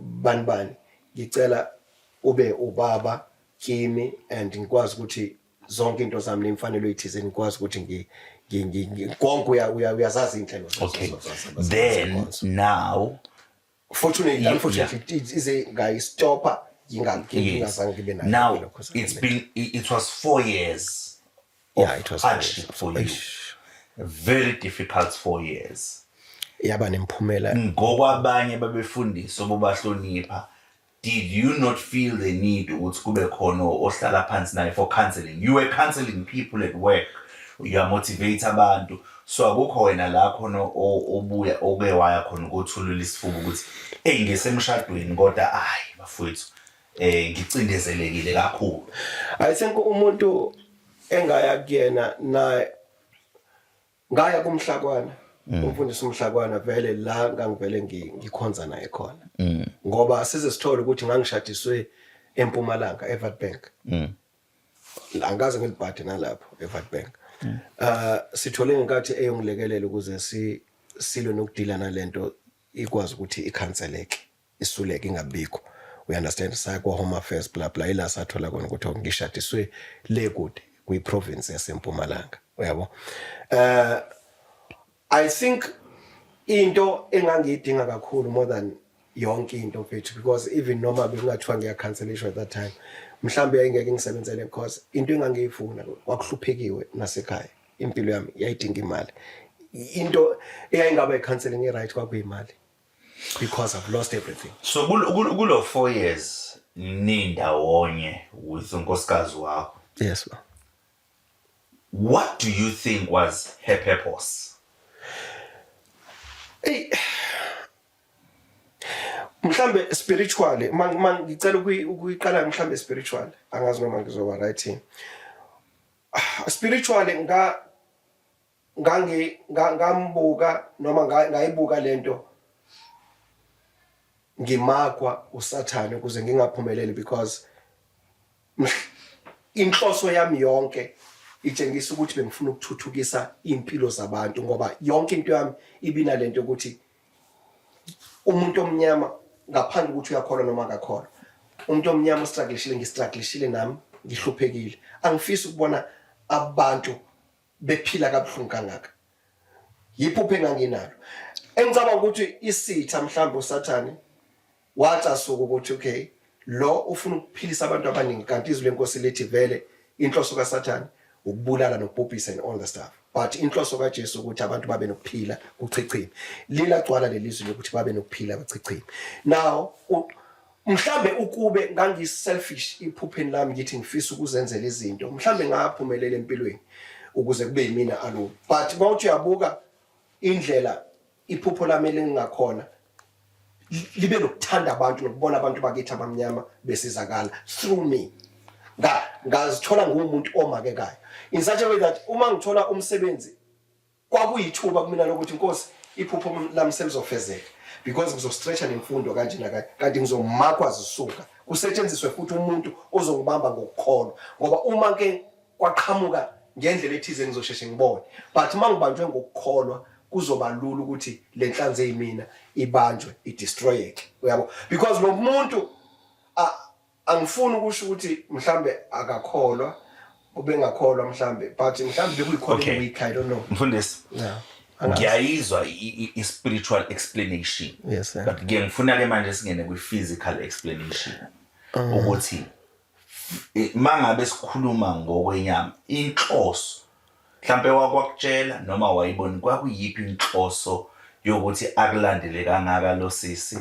"Bani bani, ngicela ube ubaba kimi," and ngikwazi ukuthi zonke into zami nemfanelo ethize ngikwazi ukuthi konke uyazazi inhlelo Then zenkonzo. Now Fortunately, unfortunately, ize ngayistopha ngingazange ngibe nayo Now lokho it was 4 years of Yeah, it was 4 years. Hardship for you. Eish. Very difficult 4 years. Yaba nemphumela. Ngokwabanye babefundisi obubahlonipha, did you not feel the need ukuthi kube khona ohlala phansi naye for counseling? You were counseling people at work. Uyamotivate abantu, so akukho wena la khona obuya oke waya khona ukuthulula isifuba ukuthi eyi, ngisemshadweni kodwa ayi bafowethu, ngicindezelekile kakhulu. I think umuntu engaya kuyena na ngaya kumhlakwana, umfundisi umhlakwana vele la ngangivele ngikhonza naye khona, ngoba size sithole ukuthi ngangishadiswe eMpumalanga, eWitbank. Angikaze ngilibhade nalapho eWitbank. Sithole ngenkathi eyongilekelela ukuze si silwe nokudila nalento, ikwazi ukuthi ikhanseleke, isuleke, ingabikho, we understand. Saya kwa Home Affairs, bla bla, ila sathola khona ukuthi ngishadiswe le kude kwi province yaseMpumalanga, uyabo. I think into engangiyidinga kakhulu more than yonke into, mfethu, because even noma bekungathiwa ngiyakhanselishwa at that time, mhlawumbe yayingeke ngisebenzele, because into engangiyifuna, kwakuhluphekiwe nasekhaya, impilo yami yayidinga imali. Into eyayingaba i-counseling e-right kwakuyimali, because I've lost everything. So kulo 4 years nindawonye with unkosikazi wakho, Yes, ma. what do you think was her purpose? Ey, mhlambe spiritually, ma ngicela ukuyiqala mhlambe spiritual, angazi noma ngizoba right yini. Spiritually ngangi ngambuka noma ngayibuka lento ngimakwa uSathane ukuze ngingaphumeleli, because inhloso yami yonke itshengisa ukuthi bengifuna ukuthuthukisa impilo zabantu, ngoba yonke into yami ibinalento ukuthi umuntu omnyama, ngaphandle ukuthi uyakholwa noma akakholwa, umuntu omnyama ustrugglishile, ngistrugglishile nami, ngihluphekile, angifisi ukubona abantu bephila kabuhlungu kangaka. Yiphupho enganginalo, engicabanga ukuthi isitha mhlawumbe uSathane wacasuka ukuthi okay, lo ufuna ukuphilisa abantu abaningi, kanti izwi lenkosi lithi vele inhloso kaSathane ukubulala nokubhubhisa and all the stuff, but inhloso kaJesu ukuthi abantu babe nokuphila kuchichime. Lilagcwala lelizwi lokuthi babe nokuphila bachichime. Now mhlambe ukube ngangi-selfish iphupheni lami, ngithi ngifisa ukuzenzela izinto, mhlambe ngaphumelela empilweni ukuze kube yimina alone. But mawuthi uyabuka indlela iphupho lami elingakhona libe nokuthanda abantu nokubona abantu bakithi abamnyama besizakala through me, ngazithola ngumuntu omakekayo in such a way that uma ngithola umsebenzi kwakuyithuba kumina lokuthi, Nkosi, iphupho lami selizofezeka because ngizostretcha nemfundo kanje nakanje, kanti ngizomakwa zisuka kusetshenziswe futhi umuntu ozongibamba ngokukholwa, ngoba uma ke kwaqhamuka ngendlela ethize ngizosheshe ngibone, but uma ngibanjwe ngokukholwa kuzoba lula ukuthi le nhlanzi eyimina ibanjwe, idestroyeke, uyabo, because lo muntu angifuni ukusho ukuthi mhlambe akakholwa, ubengakholwa mhlambe, but mhlambe bekuyikhona week, I don't know. Mfundisi, Yeah. Ngiyayizwa i-spiritual explanation, Yes, sir. but ke ngifuna ke manje singene kwi-physical explanation ukuthi mangabe sikhuluma ngokwenyama, inhloso mhlambe wakwakutshela noma wayibona, kwakuyiphi inhloso yokuthi akulandele kangaka lo sisi,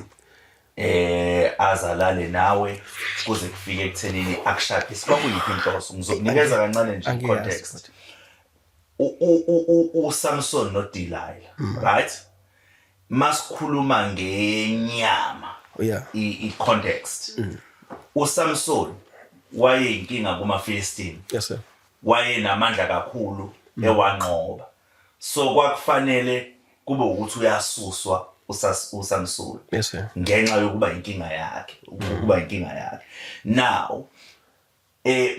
azalale nawe kuze kufike ekuthenini akushadise? Kwakuyiphi inhloso? Ngizokunikeza kancane nje Angiyazi, context. uSamson noDelilah, right? Masikhuluma ngenyama, i context, uSamson wayeyinkinga kumaFilistini. Yes, sir. Wayenamandla kakhulu, ewanqoba, so kwakufanele kube ukuthi uyasuswa uSamson Yes, sir. ngenxa yokuba inkinga yakhe, ukuba inkinga yakhe. Now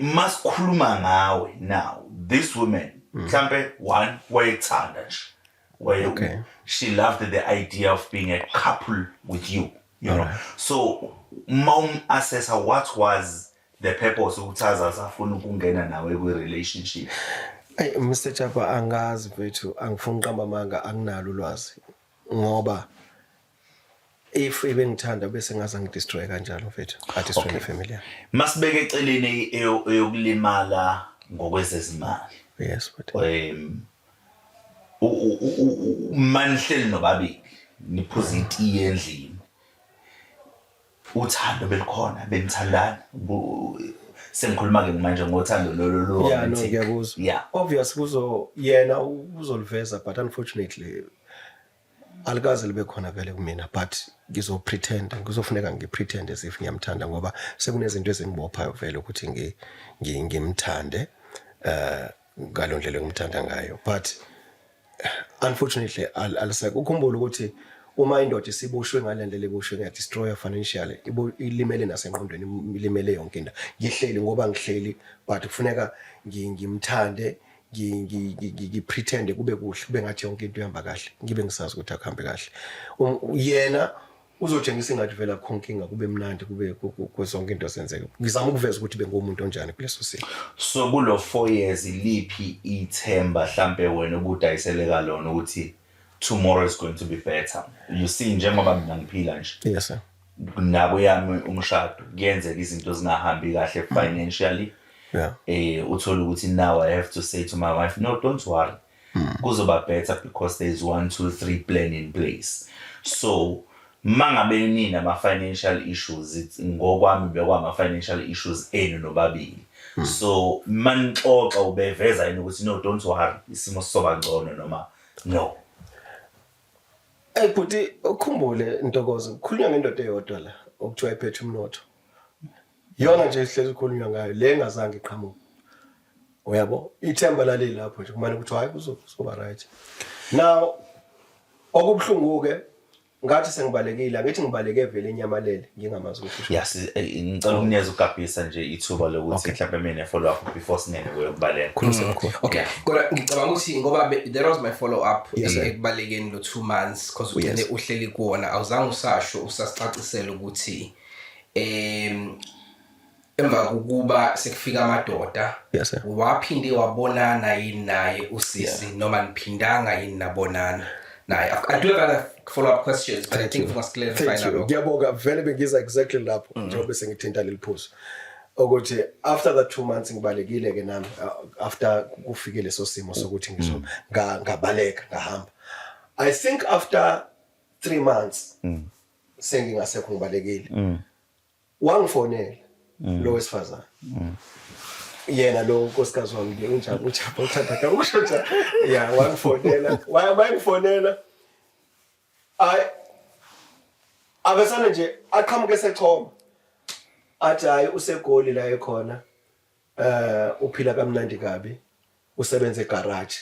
masikhuluma ngawe now, this woman mhlambe one wayethanda nje, waye she loved the idea of being a couple with you, you know. So mom assessor, what was the purpose ukuthi azazi afuna ukungena nawe kwi relationship? Ey, Mr Chapa, angazi mfethu, angifuni uqamba amanga, anginalo ulwazi, ngoba if ebengithanda bese ngaze ngidestroy kanjalo, mfethu, a destroy ne family yami. Masibeke eceleni eyokulimala ngokwezezimali. Yes, but manihleli nobabili niphuza itiye endlini, uthando belikhona, benithandana? Sengikhuluma ke manje ngothando lolo lo Yeah, no, romantic. ngiyakuzwa. Obvious kuzo yena uzoliveza, but unfortunately alikaze libe khona vele kumina, but ngizopretend, ngizofuneka ngipretend as if ngiyamthanda, ngoba sekunezinto ezingibophayo vele ukuthi ngimthande ngalo ndlela engimthanda ngayo. But unfortunately alisekho. Ukhumbule ukuthi uma indoda isiboshwe ngale ndlela eboshwe, ngiyadestroya financially, ilimele nasengqondweni, ilimele yonke into. Ngihleli ngoba ngihleli, but kufuneka ngimthande, ngipretende kube kuhle, kube ngathi yonke into ihamba kahle, ngibe ngisazi ukuthi akuhambe kahle. Yena uzotshengisa ingathi vele akukho nkinga, kube mnandi, kube zonke into zenzeke. Ngizama ukuveza ukuthi bengumuntu onjani kuleso simo. So kulo 4 years, liphi ithemba mhlambe wena obudayiseleka lona ukuthi tomorrow is going to be better? You see, njengoba mina ngiphila nje, Yes sir. Nabo yami umshado, kuyenzeka izinto zingahambi kahle financially, uthola ukuthi now I have to say to my wife, "No, don't worry, kuzoba better because there's 1 2 3 plan in place." So mangabe nina ama financial issues, it's ngokwami bekwama financial issues enu nobabili, so manixoxa ubeveza yini ukuthi, "No, don't worry, isimo sizoba ngcono," noma no? Ey bhuti, ukhumbule Ntokozo, kukhulunywa ngendoda eyodwa la okuthiwa iphethe umnotho. Yona nje ihlezi kukhulunywa ngayo le engazange iqhamuke. Uyabo, ithemba lali lapho nje, kumane ukuthi hayi, kuzoba right. Now okubuhlungu ke, ngathi sengibalekile, angithi ngibaleke vele enyamalele ngingamazi ukuthi usho. Yes, ngicela ukunikeza uGabisa nje ithuba lokuthi mhlawumbe mina follow up before singene kuyokubaleka. Khuluma mkhulu. Okay, kodwa ngicabanga ukuthi ngoba that was my follow up, Yes, sir. ekubalekeni lo 2 months, because ugcine uhleli kuwona, awuzange usasho, usasicacisela ukuthi emva kokuba sekufika amadoda, Yes, sir. waphinde wabonana yini naye usisi, noma niphindanga yini nabonana naye? I do have other follow up questions, but I think we must clarify Thank you. nalokho. Ngiyabonga, vele bengiza exactly lapho njengoba sengithinta leli phuzu. Ukuthi after the 2 months ngibalekile ke nami, after kufike leso simo sokuthi ngizo ngabaleka ngahamba. I think after 3 months sengingasekho, ngibalekile. Wangifonela lo wesifazane. Yena lo nkosikazi wami ke, unjani, ujaba uthanda ka usho njani. Yeah, wangifonela. Wangifonela. Ay, abesana nje aqhamuke sechoma, athi hayi, useGoli la ekhona, uphila kamnandi kabi, usebenza egarage.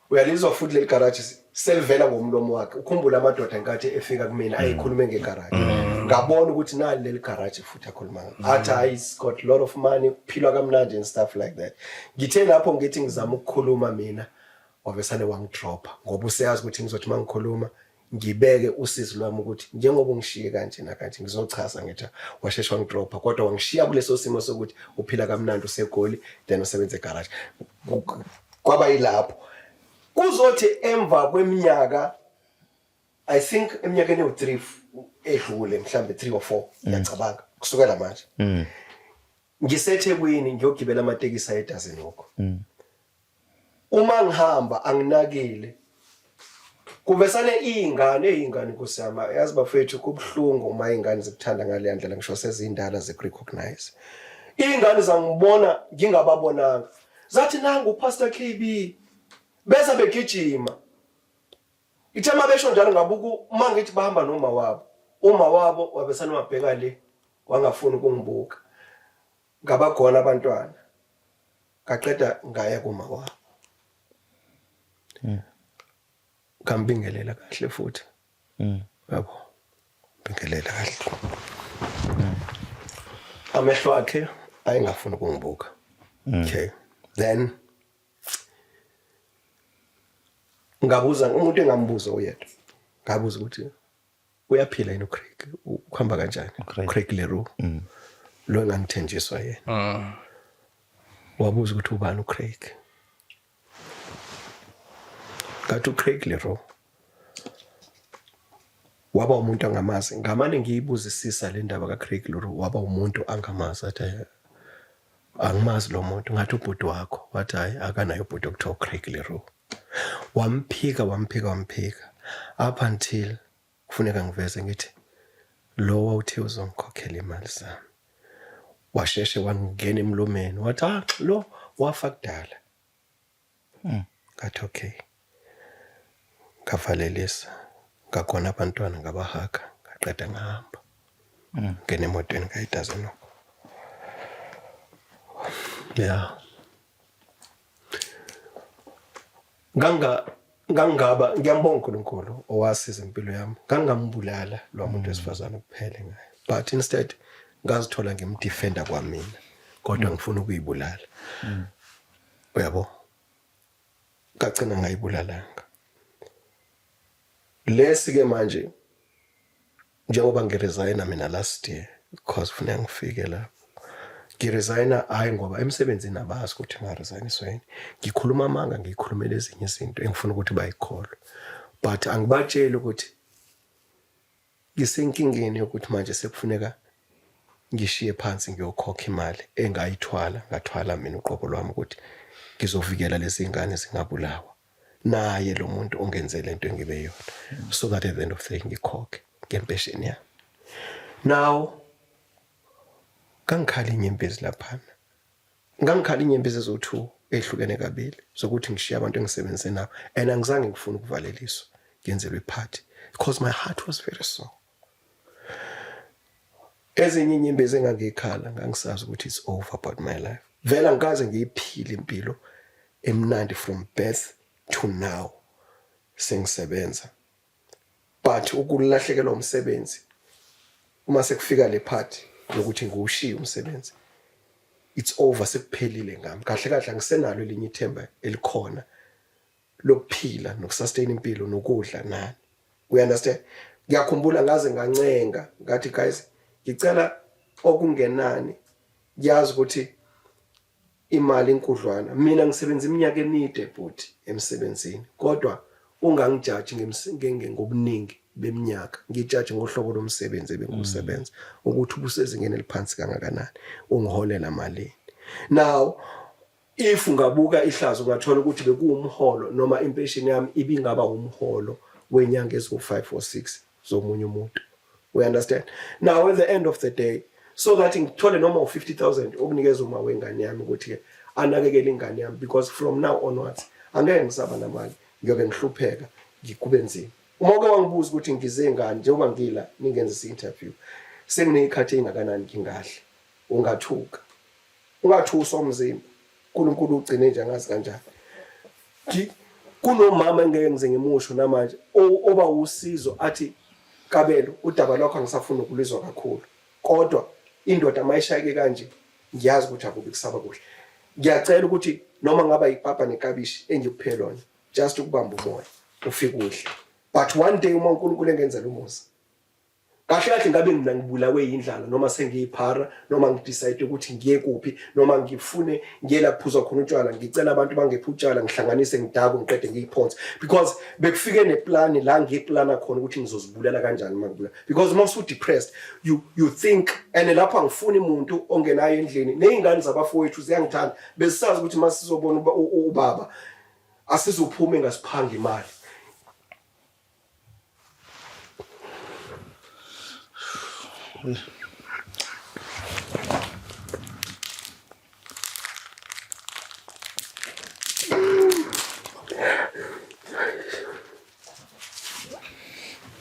Uyalizwa futhi leli garage selivela ngomlomo wakhe. Ukhumbula amadoda nkathi efika kumina ayikhulume ngegarage, ngabona ukuthi nali leli garage futhi akhuluma ngalo. Athi hayi, he's got a lot of money, uphilwa kamnandi and stuff like that. Ngithe lapho ngithi ngizama ukukhuluma mina, wavesane wangidropa, ngoba useyazi ukuthi ngizothi mangikhuluma ngibeke usizi lwami ukuthi njengoba ungishiye kanje nakanje, ngizochaza ngithi. Washesha wangidropa, kodwa wangishiya kuleso simo sokuthi uphila kamnandi, useGoli, then usebenza egarage. Kwaba yilapho kuzothi emva kweminyaka, I think eminyakeni ewu-3 edlule, mhlambe 3 or 4, ngiyacabanga kusukela manje, ngiseThekwini ngiyogibela amatekisi ayedazini huko. Uma ngihamba anginakile, kuvesane iy'ngane, ey'ngane, nkosi yami, yazi bafethu, kubuhlungu uma iy'ngane zikuthanda ngaleya ndlela, ngisho sezindala zikurecognize. Iy'ngane zangibona ngingababonanga, zathi nangu uPastor KB, beza begijima. Ithe uma besho njalo, ngabuka, uma ngithi bahamba noma wabo, uma wabo wabesane wabheka le, wangafuni ukungibuka. Ngabagona abantwana, ngaqeda ngaya kuma wabo, ngambingelela kahle futhi, yabo, bingelela kahle. Amehlo akhe ayengafuni ukungibuka. Okay, then ngabuza umuntu engambuza uyedwa, ngabuza ukuthi uyaphila yini uCraig, ukuhamba kanjani uCraig Leroux lo engangithenjiswa yena. Wabuza ukuthi ubani uCraig. Ngathi uCraig Leroux. Waba umuntu angamazi. Ngamane ngiyibuzisisa le ndaba kaCraig Leroux, waba umuntu angamazi, athi, "Hhayi, angimazi lo muntu." Ngathi ubhuti wakho. Wathi hayi, akanayo ubhuti okuthiwa uCraig Leroux. Wamphika, wamphika, wamphika, up until kufuneka ngiveze ngithi lo wawuthe uzongikhokhela imali zami. Washeshe wangena emlomeni wathi, ah, lo wafa kudala. Ngathi okay. Ngavalelisa, ngagona abantwana, ngabahaga, ngaqeda ngahamba. Ngena emotweni ngayidazenoko. Yeah. Ngangaba ngiyambonga uNkulunkulu owasiza impilo yami. Ngangambulala lo muntu wesifazane kuphele ngaye. But instead ngazithola ngimdefender kwamina. Kodwa ngifuna ukuyibulala. Uyabo? Ngagcina ngayibulalanga. Lesi ke manje njengoba ngiresigna mina last year because kufuneka ngifike lapho. Ngiresigna hayi ngoba emsebenzini abazi ukuthi ngaresigniswa yini. Ngikhuluma amanga, ngikhulumela ezinye izinto engifuna ukuthi bayikholwe. But angibatsheli ukuthi ngisenkingeni yokuthi manje sekufuneka ngishiye phansi ngiyokhokha imali engayithwala, ngathwala mina uqobo lwami ukuthi ngizovikela lezi ngane zingabulawa. Naye lo muntu ongenze lento engibe yona, so that at the end of the day ngikhokhe ngempesheni yami. Now ngangikhala inyembezi laphana, ngangikhala inyembezi eziwu-2 ehlukene kabili zokuthi ngishiye abantu engisebenze nabo, and angizange ngifune ukuvaleliswa ngenzelwe iphathi because my heart was very sore. Ezinye inyembezi engangikhala ngangisazi ukuthi it's over about my life. Vele angikaze ngiyiphile impilo emnandi from birth to now sengisebenza, but ukulahlekelwa umsebenzi uma sekufika le part yokuthi ngiwushiye umsebenzi, it's over, sekuphelile ngami. Kahle kahle angisenalo elinye ithemba elikhona lokuphila nokusustain impilo nokudla nani. We understand? Ngiyakhumbula ngaze ngancenga ngathi, guys, ngicela okungenani, ngiyazi ukuthi imali inkudlwana, mina ngisebenza iminyaka emide bhuti emsebenzini, kodwa ungangijaji ngobuningi beminyaka, ngijaji ngohlobo lomsebenzi ebengiwusebenza ukuthi ubusezingeni eliphansi kangakanani, ungiholela malini. Now if ungabuka ihlazo ungathola ukuthi bekuwumholo noma impesheni yami ibingaba umholo wenyanga eziwu-5 or 6 zomunye umuntu. We understand? Now at the end of the day, so that ngithole noma u-50,000 okunikeza uma wengane yami ukuthi-ke anakekele ingane yami, because from now onwards angeke ngisaba namali, ngiyobe ngihlupheka, ngikube nzima. Uma uke wangibuza ukuthi ngize ngani njengoba ngila ningenzisa i-interview, senginey'khathi ey'ngakanani ngingadli, ungathuka, ungathuswa umzimba. uNkulunkulu ugcine nje angazi kanjani. Kunomama engeke ngize ngimusho namanje oba usizo athi, Kabelo, udaba lwakho angisafuni ukulizwa kakhulu, kodwa indoda mayishayeke kanje ngiyazi ukuthi akubi kusaba kuhle. Ngiyacela ukuthi noma ngaba ipapa nekabishi engikuphe lona just ukubamba umoya ufike udle, but one day uma uNkulunkulu engenzela umusa, kahle kahle ngabe mina ngibulawe yindlala noma sengiyiphara noma ngidecide ukuthi ngiye kuphi noma ngifune ngiye la kuphuzwa khona utshwala, ngicela abantu bangephe utshwala ngihlanganise ngidakwe ngiqede ngiyiphonse, because bekufike neplani la ngiyiplana khona ukuthi ngizozibulala kanjani uma ngibulala, because uma usu-depressed you think, and lapho angifuni umuntu ongenayo endlini. Ney'ngane zabafowethu ziyangithanda, besisazi ukuthi uma sizobona ubaba asizuphuma engasiphanga imali.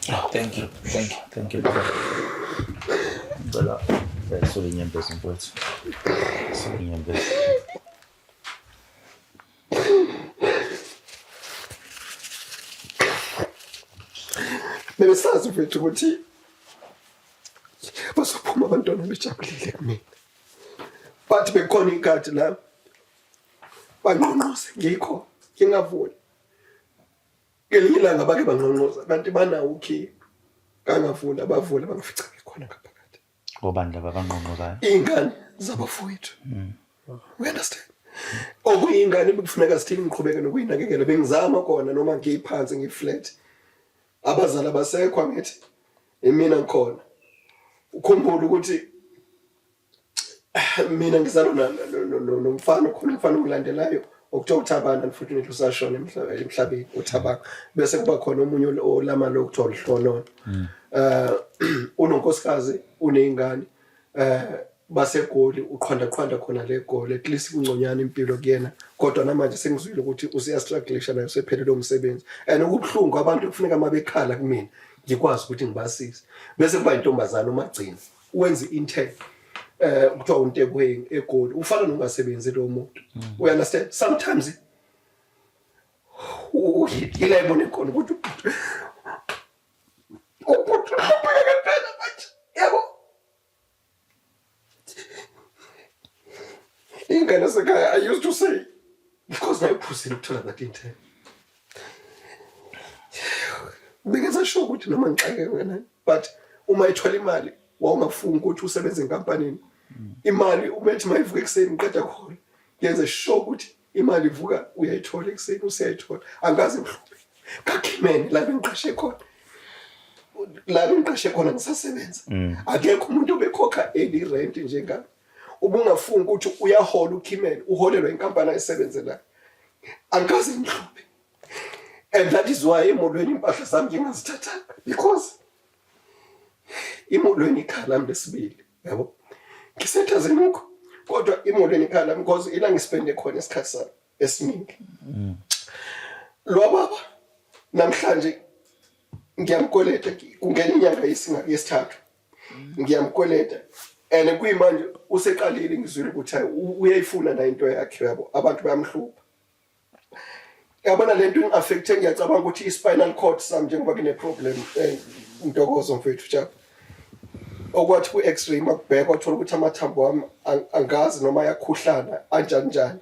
Oh, thank you, thank you, thank you. Ngicela sule inyembezi mfowethu. Sule inyembezi. Bebesazi mfethu ukuthi bazophuma abantwana bejabulile kumina, but bekukhona inkathi la banqonqoze ngikho ngingavuli. Ngelinye ilanga bake banqonqoza kanti banawo ukhiye, ngangavula, bavula bangifica ngikhona ngaphakathi. Ngobani laba abanqonqozayo? Iy'ngane zabafowethu. We understand? Okuyingane bekufuneka sithini ngiqhubeke nokuyinakekela, bengizama kona noma ngiyiphansi ngiflat. Abazali abasekho angithi, imina ngikhona. Ukhumbule ukuthi mina ngizalwa nomfana, khona umfana ongilandelayo okuthiwa uThabana, unfortunately usashona emhlabeni uThabana, bese kuba khona omunye olama lo okuthiwa uLihlonono. Unonkosikazi, uney'ngane. baseGoli, uqhwanda qhwanda khona le Goli, at least kungconyana impilo kuyena, kodwa namanje sengizwile ukuthi useyastrugglisha naye, usephelele umsebenzi and kubuhlungu. Abantu kufuneka uma bekhala kumina ngikwazi ukuthi ngibasize. Bese kuba intombazana umagcina wenza i-intern, kuthiwa uNteboheng eGoli, ufana nongasebenzi lo muntu. You understand? Sometimes ila ibone khona ukuthi ubhuti uhlupheke ngempela manje, yabo. Ingane sekhaya, I used to say, because nayiphuzile ukuthola that intern, bengenza sure ukuthi noma ngixakeke kanani, but uma ethola imali wawungafunga ukuthi usebenza enkampanini. Imali ubethi mayivuka ekuseni ngiqeda khona, ngenze sure ukuthi imali ivuka uyayithola ekuseni, usiyayithola. Angazi mhluphe kakhimene la bengiqashe khona, la bengiqashe khona ngisasebenza, akekho umuntu obekhokha any rent njengami. Ubungafunga ukuthi uyahola ukhimene, uholelwa inkampani ayisebenzelayo. Angikaze ngihluphe and that is why emolweni impahla zami ngingazithathanga, because imolweni ikhaya lami lesibili, yabo. Ngisethazinukho, kodwa imolweni ikhaya lami because ila ngispende khona isikhathi sami esiningi. Lo baba namhlanje ngiyamkweleta, kungena inyanga yesithathu ngiyamkweleta and kuyimanje useqalile, ngizwile ukuthi hayi, uyayifuna nayo into yakhe, yabo. Abantu bayamhlupha, yabona. Lento ingi-affecte, ngiyacabanga ukuthi i-spinal cord sami, njengoba kune-problem, Ntokozo mfethu jab, okwathi ku-x-ray makubhekwa wathola ukuthi amathambo wami angazi noma ayakhuhlana anjani njani.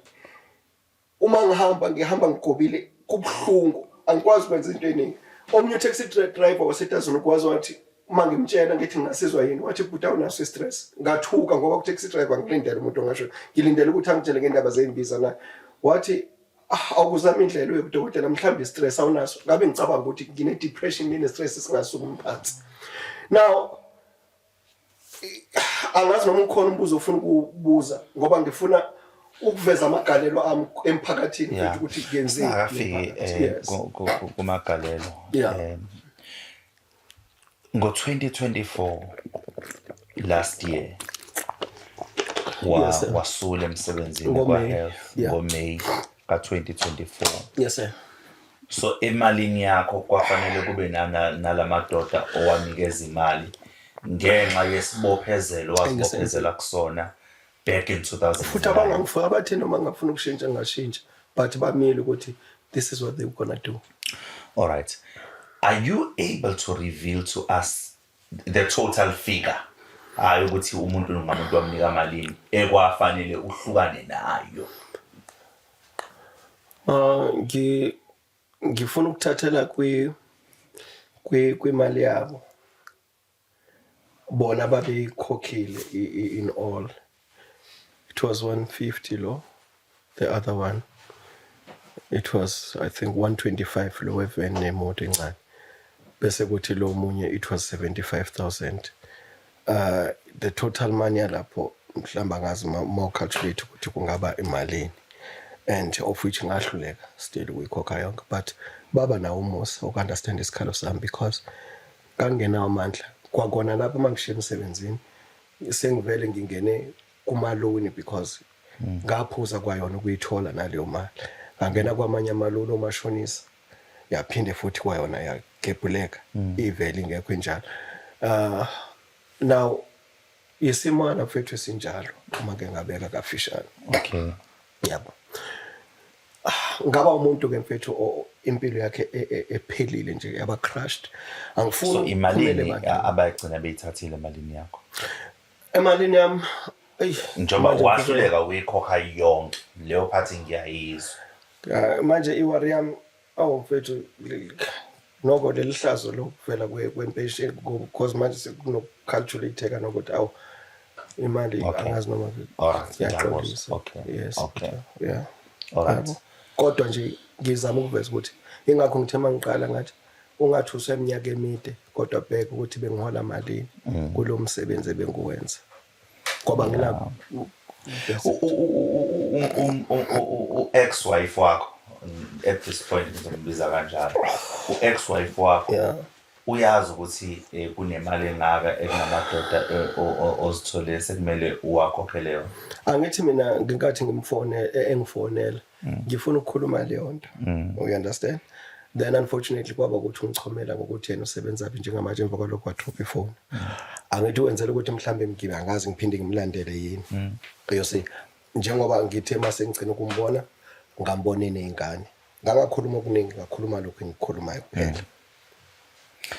Uma ngihamba, ngihamba ngigobile, kubuhlungu, angikwazi ukwenza into eningi. Omunye u-taxi driver wasetazini ukwazi wathi uma ngimtshela ngithi ngingasizwa yini, wathi, "Bhuti, awunaso i-stress." Ngathuka ngoba ku-taxi driver ngilindele umuntu ongasho, ngilindele ukuthi angitshele ngendaba zey'mbiza na. Wathi, "Ah, awukuzama indlela uye kudokotela, mhlawumbe i-stress awunaso." Ngabe ngicabanga ukuthi ngine-depression, ngine-stress singasuka phansi. Now angazi noma ukhona umbuzo ofuna ukubuza, ngoba ngifuna ukuveza amagalelo ami emphakathini futhi ukuthi kuyenzeni. Akafiki kumagalelo. Ngo-2024, last year, wa Yes, sir. wasula emsebenzini Ngo-May. kwa-health ngo-May ka-2024. Yes sir. So emalini yakho kwafanele kube nalamadoda owanikeza imali ngenxa yesibophezelo wazibophezela kusona back in Futhi 2009. Abangangifuna abathe noma ngafuna ukushintsha ngashintsha, but bamile ukuthi this is what they were gonna do. All right, are you able to reveal to us the total figure, hayi ukuthi umuntu ngamuntu wamnika malini, ekwafanele uhlukane nayo? Ngifuna ukuthathela kwimali yabo bona babeyikhokhile. In all it was 150 lo, the other one it was, I think, 125 lo wevan nemoto encane, bese kuthi lo munye it was 75,000. The total money yalapho mhlawumbe angazi ma calculate ukuthi kungaba imalini, and of which ngahluleka still ukuyikhokha yonke, but baba nawo umusa uku-understand isikhalo sami because kangenawo amandla kwakona lapho uma ngishiya emsebenzini sengivele ngingene kumaloni because ngaphuza kwayona ukuyithola naleyo mali, ngangena kwamanye amaloni omashonisa, yaphinde futhi kwayona yagebhuleka, ivele ingekho injalo. Now isimana mfethu esinjalo, uma ke ngabeka kafishane. Yabo. Ngaba umuntu ke mfethu impilo yakhe ephelile nje, yaba crushed. Angifuni So ukuphumela imalini ebantwini. Abayigcina beyithathile emalini yakho? Emalini yami, eyi, Njengoba manje wahluleka ukuyikhokha yonke leyo phathi, ngiyayizwa. Ah, manje i-worry yami, awu mfethu, noko leli hlazo lokuvela kwempesheni, because manje sekunokucalculate-ka nokuthi awu imali angazi noma Alright, ngiyaxolisa. ngiyakuzwa. Okay. Yes. Yeah. Alright. Yabo. Kodwa nje ngizama ukuveza ukuthi ingakho ngithe mangiqala ngathi ungathi useminyaka emide, kodwa bheka ukuthi bengihola malini kulo msebenzi ebenguwenza, ngoba ngina U-ex wife wakho, at this point ngizombiza kanjalo, u-ex wife wakho, Uyazi ukuthi kunemali engaka ekungamadoda ozithole sekumele uwakhokhele yona. Angithi mina ngenkathi ngimfone, engifonela ngifuna ukukhuluma leyo nto, you understand? Then unfortunately kwaba ukuthi ungichomela ngokuthi yena usebenza phi njengamanje. Emva kwalokho wadrop ifoni. Angithi wenzela ukuthi mhlambe ngibe angazi ngiphinde ngimlandele yini, you see? Njengoba ngithe mase ngigcina ukumbona, ngambona eney'ngane, ngangakhuluma okuningi, ngakhuluma lokhu engikukhulumayo kuphela,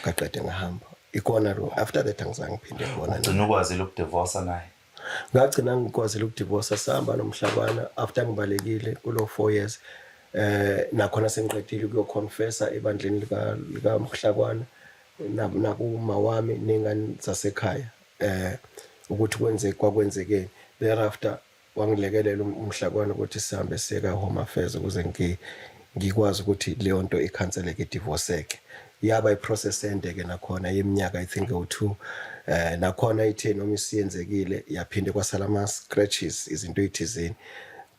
ngaqede ngahamba. Ikona lo, after that angizange ngiphinde ngibona. Ugcina ukwazile ukudivorsa naye? Ngagcina ngikwazile ukudivorsa, sahamba nomhlabana after ngibalekile kulo 4 years. Nakhona sengiqedile ukuyoconfessa ebandleni lika Mhlakwana nakuma wami nengane zasekhaya ukuthi kwenze kwakwenzekeni. Thereafter wangilekelela umhlakwana ukuthi sihambe siye ka Home Affairs ukuze ngikwazi ukuthi leyo nto ikhanseleke, idivorceke. Yaba iprocess ende-ke nakhona yeminyaka, I think ewu-2. Nakhona ithe noma isiyenzekile, yaphinde kwasala ama-scratches, izinto ey'thizeni,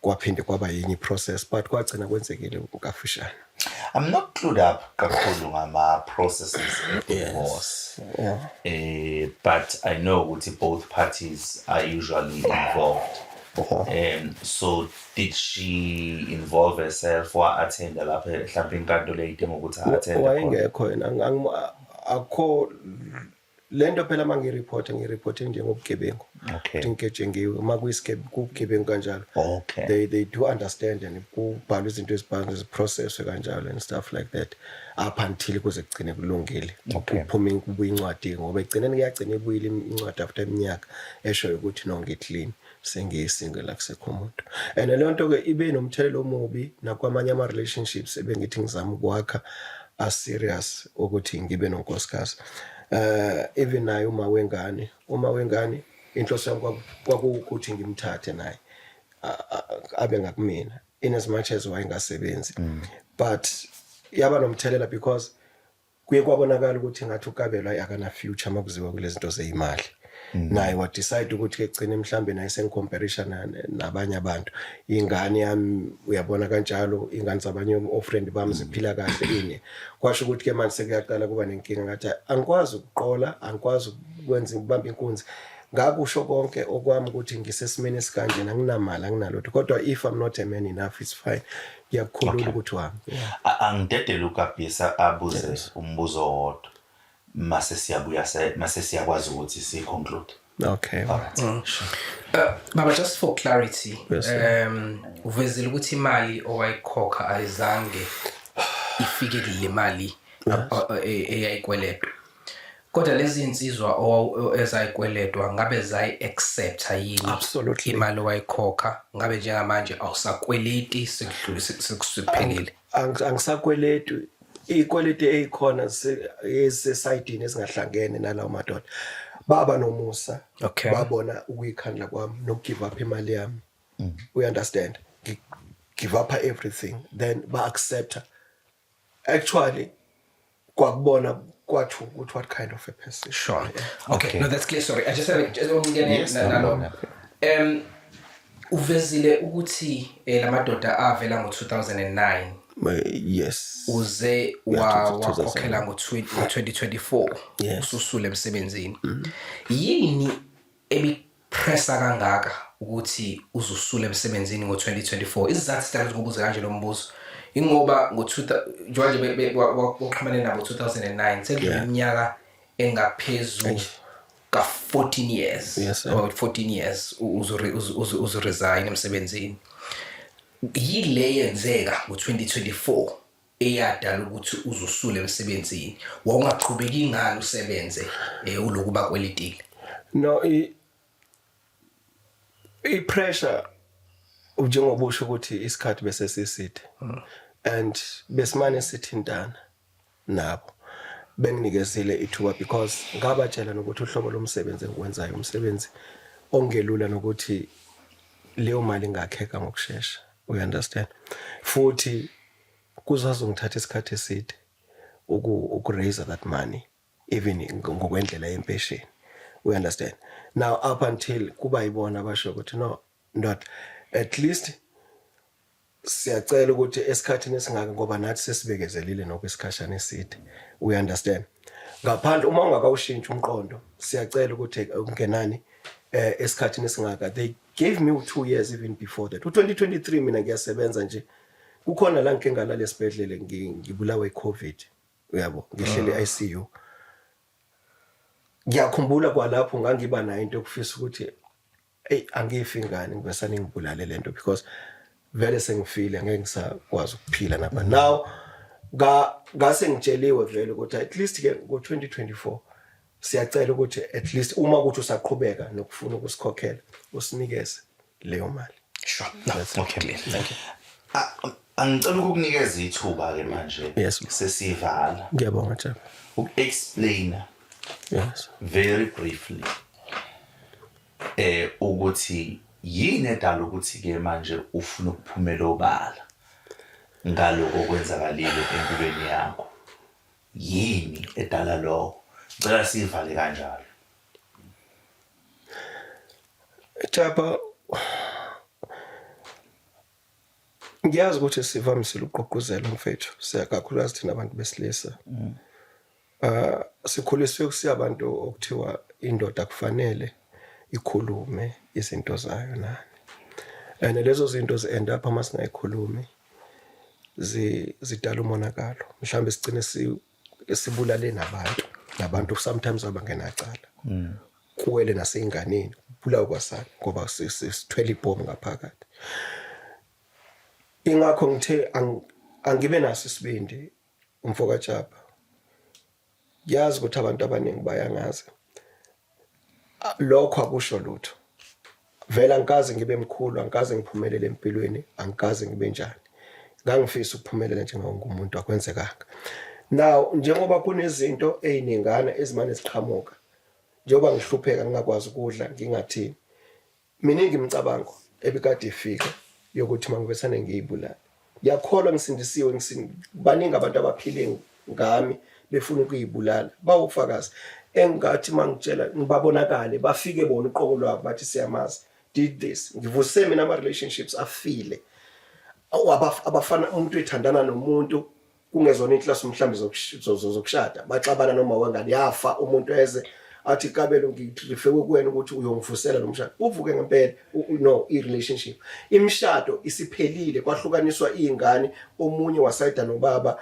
kwaphinde kwaba yinye iprocess, but kwagcina kwenzekile kafushane. I'm not clued up kakhulu ngama processes e-divorce. But I know ukuthi both parties are usually involved. So did she involve herself, wa-attenda lapho mhlawumbe inkantolo eyidinga ukuthi a-attende khona? Wayengekho yena. Akukho lento phela. Uma ngiripothe, ngiripothe njengobugebengu ukuthi ngigetshengiwe. Uma kubugebengu kanjalo, they do understand and kubhalwa izinto ezibhalwa, ziprocesswe kanjalo and stuff like that, up until kuze kugcine kulungile. Kuphume, kubuye incwadi, ngoba ekugcineni kuyagcina ibuyile incwadi after iminyaka eshoyo ukuthi no, ngi-clean, sengiyi-single, akusekho umuntu. And leyo nto-ke ibe nomthelela omubi nakwamanye ama-relationships ebengithi ngizama ukwakha a-serious, ukuthi ngibe nonkosikazi. Even naye uma wengane, inhloso yami kwakuwukuthi ngimthathe naye abe ngakumina, in as much as wayengasebenzi, but yaba nomthelela because kuye kwabonakala ukuthi ngathi uKabelo akana future makuziwa kulezi zinto zeyimali. Naye wa decide ukuthi ke gcine mhlambe naye sengicomparisha nabanye abantu, ingane yami uyabona kanjalo, ingane zabanye ofriend bami ziphila kahle ini. Kwasho ukuthi ke manje sekuyaqala kuba nenkinga, ngathi angikwazi ukuqola, angikwazi ukwenza, ukubamba inkunzi. Ngakusho konke okwami ukuthi ngisesimeni esikanje, anginamali, anginalutho, kodwa if I'm not a man enough, it's fine, ngiyakukhulula ukuthi wami, yeah. Angidedele uKabhisa abuze umbuzo owodwa, mase siyabuya, mase siyakwazi ukuthi si-conclude. Okay. Alright. Baba, just for clarity, Yes, sir. Uvezile ukuthi imali owayikhokha ayizange ifike kule mali eyayikweletwa. Kodwa lezi insizwa ezayikweletwa, ngabe zayi-accepta yini Absolutely. imali owayikhokha? Ngabe njengamanje awusakweleti, sekudlule, sekuphelile? Angisakweleti. Ikweleti eyikhona ezisesayidini ezingahlangene nalawo madoda. Baba nomusa, babona ukuyikhandla kwami nokugive up imali yami, we understand, give up everything, then ba-accepta. Actually kwakubona kwathu ukuthi what kind of a person. Sure. Okay. No, that's clear. Sorry. I just have a, just ungene Yes, no, nalo. no. Uvezile ukuthi lamadoda avela ngo2009. Yes. Uze Yeah, 2009. wakhokhela ngo2024 Yes. ususule emsebenzini. Yini ebipressa kangaka ukuthi uzusule emsebenzini ngo2024? Isizathu sidala ukuthi ngibuze kanje lo mbuzo ingoba ngo-2 njengoba nje waxhumane nabo 2009, sekudlule iminyaka engaphezu ka-14 years. Yes, sir. About 14 years uzuresign emsebenzini. Yile yenzeka ngo-2024 eyadala ukuthi uzusule emsebenzini? Wawungaqhubeki ngani usebenze uloku bakweletile? No, i pressure, njengoba usho ukuthi isikhathi bese siside and besimane sithintana nabo, benginikezile ithuba because ngabatshela nokuthi uhlobo lomsebenzi engikwenzayo umsebenzi ongelula, nokuthi leyo mali ingakheka ngokushesha, you understand? Futhi kuzazongithatha isikhathi eside uku raise that money, even ngokwendlela yempesheni, we understand? Now up until kuba yibona abasho ukuthi no, not at least siyacela ukuthi esikhathini esingaka, ngoba nathi sesibekezelile nokho isikhashana eside, we understand? Ngaphandle uma ungakawushintshi umqondo, siyacela ukuthi ungenani esikhathini esingaka. They gave me 2 years even before that. U2023 mina ngiyasebenza nje. Kukhona la ngike ngalala esibhedlele ngibulawa iCovid. Uyabo, ngihleli ICU. Ngiyakhumbula kwalapho ngangiba nayo into yokufisa ukuthi ey angifi ingane ngivesane ngibulale lento because vele sengifile, ngeke ngisakwazi ukuphila napa. Now ngase ngitsheliwe vele ukuthi at least ke ngo2024 siyacela ukuthi at least uma ukuthi usaqhubeka nokufuna ukusikhokhela usinikeze leyo mali. Sure. No, Okay. clear. Thank you. Angicela ukukunikeza ithuba ke manje sesivala. Ngiyabonga, Jaba. Uku-explain very briefly ukuthi yini edala ukuthi ke manje ufuna ukuphumela obala ngaloko okwenzakalile empilweni yakho. Yini edala lokho? Ngicela sivale kanjalo. Jaba, ngiyazi ukuthi sivamisile ukugqugquzela mfethu, siyakakhulukazi thina abantu besilisa. Sikhuliswe kusiyabantu okuthiwa indoda kufanele ikhulume izinto zayo nani. And lezo zinto zi end up uma singayikhulumi zidala umonakalo. Mhlambe sigcine sibulale nabantu sometimes abangenacala. Kuwele naseyinganeni, kubulawe kwasana ngoba sithwele ibhomu ngaphakathi. Ingakho ngithe angibe naso isibindi umfoka Jaba. Ngiyazi ukuthi abantu abaningi bayangazi. Lokho akusho lutho. Vele angikaze ngibe mkhulu, angikaze ngiphumelele empilweni, angikaze ngibe njani. Ngangifisa ukuphumelela njengomuntu, akwenzekanga. Now njengoba kunezinto eziningana ezimane ziqhamuka, njengoba ngihlupheka ngingakwazi ukudla ngingathini, miningi imicabango ebikade ifika yokuthi mangivesane ngiyibulale. Ngiyakholwa ngisindisiwe, baningi abantu abaphile ngami befuna ukuyibulala, bawufakazi engathi mangitshela ngibabonakale bafike bona uqobo lwabo bathi siyamazi did this. Ngivuse mina ama relationships afile, abafana umuntu ethandana nomuntu kungezona inhloso mhlambe zokushada, baxabana noma wengane yafa, umuntu eze athi Kabelo ngirifekwe kuwena ukuthi uyongivusela lo mshado, uvuke ngempela. No, i-relationship imishado isiphelile, kwahlukaniswa izingane, omunye wasayida nobaba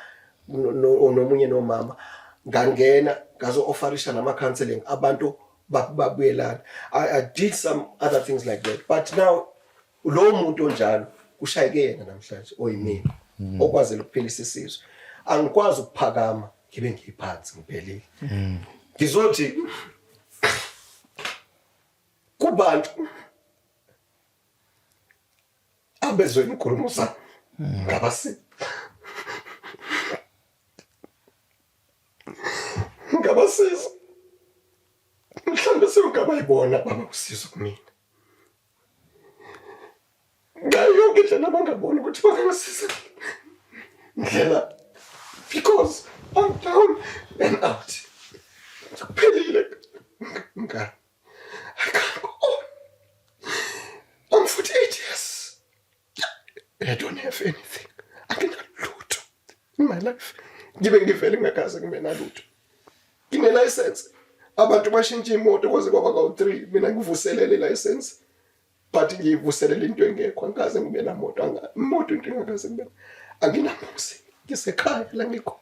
nomunye nomama. Ngangena ngazo offerisha nama counseling, abantu babuyelana. I did some other things like that, but now lo muntu onjalo kushayeke yena namhlanje oyimina okwazela ukuphilisa isizwe. Angikwazi ukuphakama ngibe ngiphansi ngiphelile. Ngizothi kubantu abezwe inkulumo zami ngabasiza mhlawumbe sewungabayibona baba usizo kumina ngayo yonke indlela abangabona ukuthi bangangisiza ndlela, because I'm down and out. Kuphelile nga I can't go on. I'm 48 years. I don't have anything. Anginalutho in my life. Ngibe ngivele ngingakaze ngibe nalutho. Ngine license. Abantu bashintsha imoto kwaze kwaba kawu-3, mina ngivuselele license. But ngiyivuselele into engekho, angikaze ngibe namoto, imoto into engakaze ngibe. Anginamuzi, ngisekhaya la ngikho.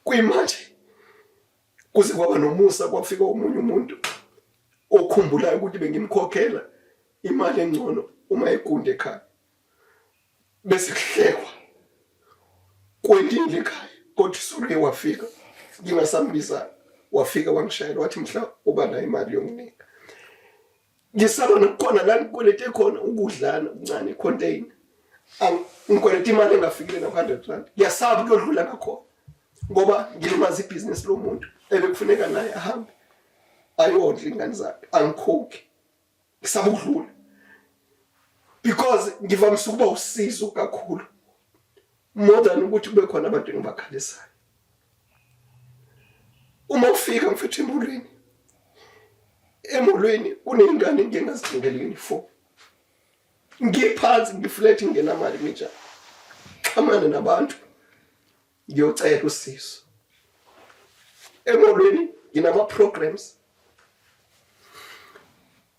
Kuyimanje kuze kwaba nomusa, kwafika omunye umuntu okhumbulayo ukuthi bengimkhokhela imali engcono uma egunda ekhaya, bese kuhlekwa kwendile ekhaya. Kodwa usuke wafika ngingasambiza, wafika wangishayela wathi mhla uba nayo imali yonginika. Ngisaba nokukhona la ngikwelete khona ukudlana okuncane icontainer, ngikweleta imali engafikile na 100 rand, ngiyasaba ukuyodlula ngakhona ngoba ngilimaza ibhizinisi lomuntu ebekufuneka naye ahambe ayondle ingane zakhe. Angikhokhi, ngisaba ukudlula because ngivamise ukuba usizo kakhulu more than ukuthi kube khona abantu engibakhalisayo. Uma ufika mfethu emolweni, emolweni kuney'ngane engike ngazithengela i-uniform, ngiphansi ngiflat ngingenamali nginjani, xhamane nabantu ngiyocela usizo. Emolweni nginama programs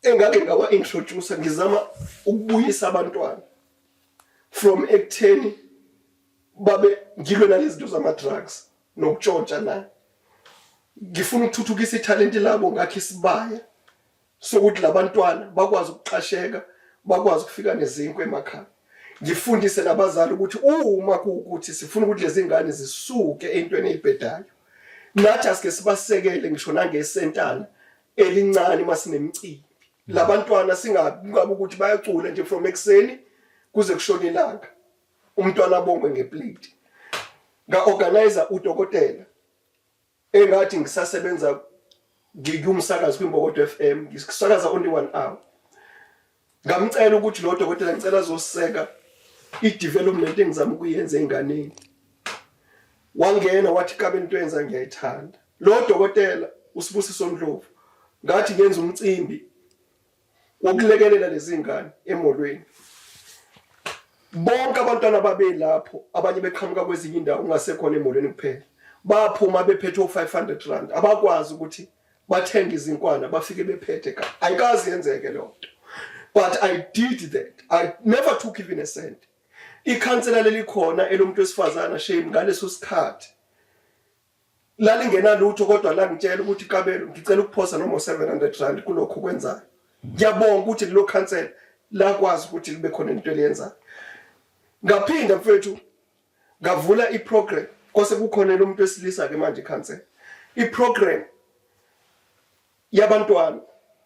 engake ngawa introduce, ngizama ukubuyisa abantwana from ekutheni babe ngilwe nalezi zinto zama drugs nokutshontsha, la ngifuna ukuthuthukisa ithalente labo, ngakho isibaya sokuthi labantwana bakwazi ukuqasheka, bakwazi ukufika nezinkwa emakhaya. Ngifundise nabazali ukuthi uma kuwukuthi sifuna ukuthi lezi ngane zisuke entweni eyibhedayo, nathi asike sibasekele ngisho nangesentana elincane masinemicimbi. Labantwana singabi ukuthi bayacula nje from ekuseni kuze kushone ilanga, umntwana abongwe ngeplate. Nga-organize udokotela engathi ngisasebenza ngiyumsakazi kwiMbokodo FM, ngisakaza only one hour. Ngamcela ukuthi lo dokotela ngicela azoseka i-development engizama ukuyenza enganeni. Wangena wathi, "Kabe into yenza ngiyayithanda." Lo dokotela uSibusiso Ndlovu, ngathi ngenza umcimbi wokulekelela lezi ngane emolweni. Bonke abantwana babelapho, abanye beqhamuka kwezinye indawo, ungasekhona emolweni kuphela, baphuma bephethe o-R500, abakwazi ukuthi bathenge izinkwana, bafike bephethe ka. Ayikazi yenzeke leyo nto, but I did that. I never took even a cent. Ikhansela lelikhona elomuntu wesifazana, shame, ngaleso sikhathi lalingenalutho, kodwa la ngitshela ukuthi, "Kabelo, ngicela ukuphosa noma R700 kulokhu kwenzayo." Ngiyabonga ukuthi lelo khansela lakwazi ukuthi libe khona into eliyenzayo. Ngaphinda, mfethu, ngavula iprogram, kwase kukhona lo muntu wesilisa ke manje ikhansela, iprogram yabantwana.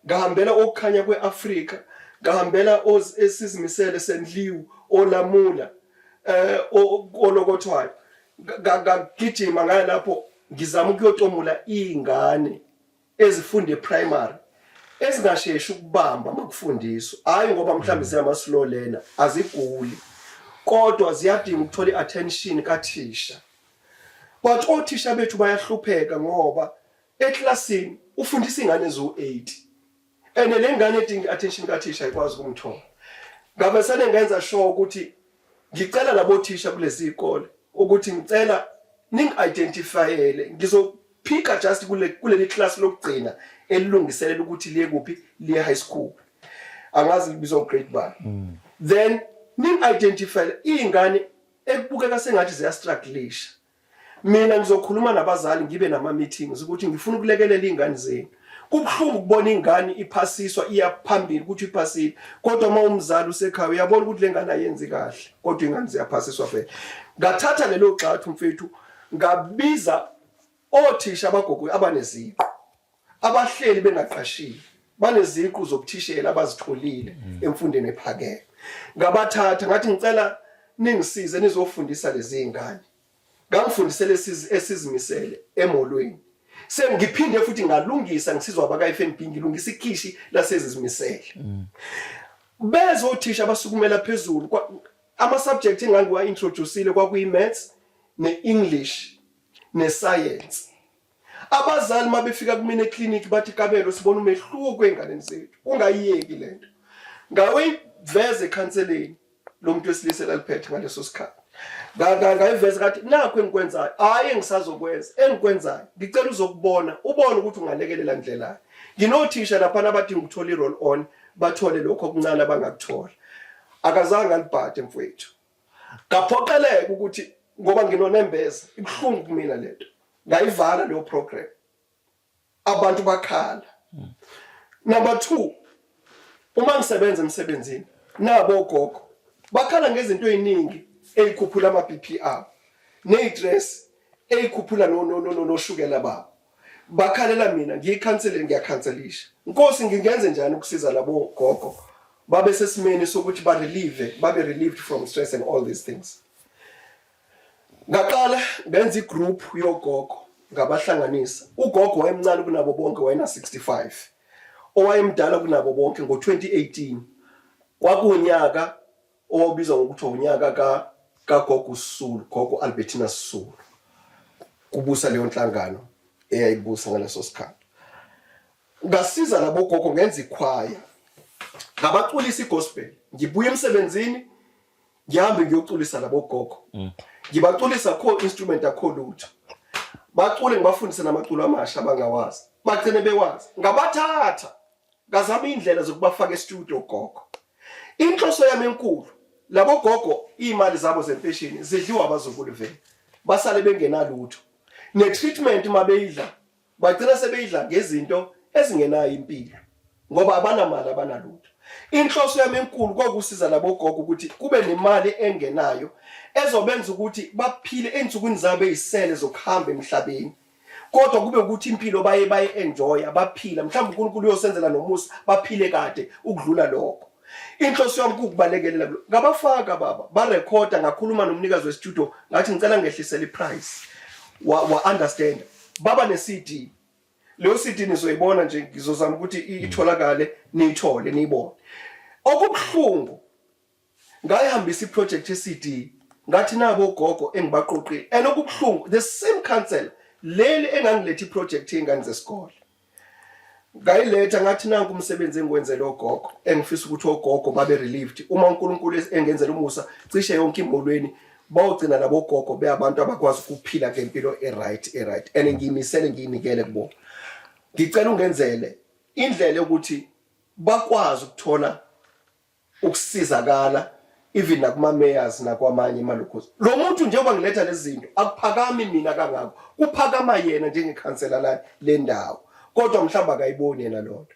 Ngahambela okukhanya kweAfrika, ngahambela esizimisele sendliwu olamula olokothwayo, ngagijima ngaya lapho ngizama ukuyotomula izingane ezifunda eprimary ezingasheshi ukubamba makufundiswa. Hayi ngoba mhlawumbe ziyama slow learner, aziguli, kodwa ziyadinga ukuthola iattention kathisha. But othisha bethu bayahlupheka ngoba eklasini ufundisa ingane eziwu-8 and le ngane edinga i-attention kathisha ayikwazi ukumthola. Ngabe sele ngenza sure ukuthi ngicela labo thisha kulezi zikole ukuthi ngicela ningi-identifyele, ngizophika just kuleli class lokugcina elilungiselela ukuthi liye kuphi, liye high school, angazi libizwa grade bani. Then ningi-identifyele iy'ngane ekubukeka sengathi ziyastrugglisha. Mina ngizokhuluma nabazali, ngibe nama-meetings ukuthi ngifuna ukulekelela iy'ngane zenu. Kubuhlungu ukubona ingane iphasiswa, iya phambili ukuthi iphasile, kodwa uma umzali usekhaya uyabona ukuthi le ngane ayenzi kahle, kodwa ingane ziyaphasiswa vele. Ngathatha lelo gxathu, mfethu, ngabiza othisha abagogo abaneziqu, abahleli bengaqashile, baneziqu zobuthishela abazitholile emfundweni ephakeme. Ngabathatha ngathi ngicela ningisize nizofundisa lezi ngane. Ngangifundisele esizimisele emolweni. Sengiphinde futhi ngalungisa, ngisizwa abaka FNB, ngilungisa ikhishi lasezizimisele. Bezothisha abasukumela phezulu ama subject engangiwa introduceile kwakuyi maths ne English ne science. Abazali mabefika kumina eclinic bathi, "Kabelo, sibona umehluko kwenganeni zethu, ungayiyeki lento." Ngawuyiveza ekhanseleni lo muntu wesilisa elaliphethe ngaleso sikhathi. Ngayiveza kathi nakho engikwenzayo, hayi engisazokwenza, engikwenzayo ngicela uzokubona, ubone ukuthi ungalekelela ndlela. Nginothisha laphana abadinga ukuthola i-roll on, bathole lokho okuncane abangakuthola. Akazange alibhade, mfowethu. Ngaphoqeleka ukuthi ngoba nginonembeza, ibuhlungu kumina lento, ngayivala leyo program, abantu bakhala. Number 2, uma ngisebenza emsebenzini nabo ogogo bakhala ngezinto eziningi ezikhuphula ama BP abo nezistress ezikhuphula no no no noshukela babo. Bakhalela mina, ngiyikhanseleni, ngiyakhanselisha. Nkosi, ngingenze njani ukusiza labo gogo babe sesimeni sokuthi ba relieve, babe relieved from stress and all these things? Ngaqala ngenza igroup yogogo, ngabahlanganisa. Ugogo wayemncane kunabo bonke wayena 65, owayemdala kunabo bonke ngo-2018 kwakunyaka owawubizwa ngokuthi unyaka ka kagogo Sisulu, gogo Albertina Sisulu, kubusa leyo nhlangano eyayibusa ngaleso sikhathi. Ngasiza labo gogo, ngenza ikhwaya, ngabaculisa igospel. Ngibuya emsebenzini, ngihambe ngiyoculisa labo gogo. Ngibaculisa kho instrument, akho lutho. Bacule, ngibafundise namaculo amasha abangawazi, bagcine bewazi. Ngabathatha, ngazama iy'ndlela zokubafaka e-studio gogo. Inhloso yami enkulu, labo gogo iy'mali zabo zempesheni zidliwa abazukulu vele, basale bengenalutho. Ne-treatment uma beyidla, bagcina sebeyidla ngezinto ezingenayo impilo ngoba abanamali, abanalutho. Inhloso yami enkulu kwakusiza labo gogo ukuthi kube nemali engenayo ezobenza ukuthi baphile ey'nsukwini zabo ey'sele zokuhamba emhlabeni, kodwa kube ukuthi impilo baye bayi-enjoya, baphila. Mhlawumbe uNkulunkulu uyosenzela nomusa, baphile kade ukudlula lokho. Inhloso yami kukubalekelela kulo. Ngabafaka baba, barekhoda, ngakhuluma nomnikazi we-studio, ngathi ngicela ngehlisele i-price. Wa understand. Baba ne-CD. Leyo CD nizoyibona nje, ngizozama ukuthi itholakale, niyithole, niyibone. Okubuhlungu, ngayihambisa i-project ye-CD, ngathi nabo gogo engibaqoqile. And okubuhlungu, the same council leli engangiletha i-project yey'ngane zesikole, ngayiletha ngathi nanku umsebenzi engiwenzele ogogo, engifisa ukuthi ogogo babe relieved uma uNkulunkulu engenzela umusa. Cishe yonke imolweni bawugcina labo gogo beyabantu abakwazi ukuphila ngempilo e-right, e-right, and ngiyimisele, ngiyinikele kubo. Ngicela ungenzele indlela yokuthi bakwazi ukuthola ukusizakala, even nakuma mayors nakwamanye amalokhozi. Lo muntu, njengoba ngiletha lezi zinto, akuphakami mina kangako, kuphakama yena njengekhansela la lendawo, kodwa mhlawumbe akayiboni yena lonto.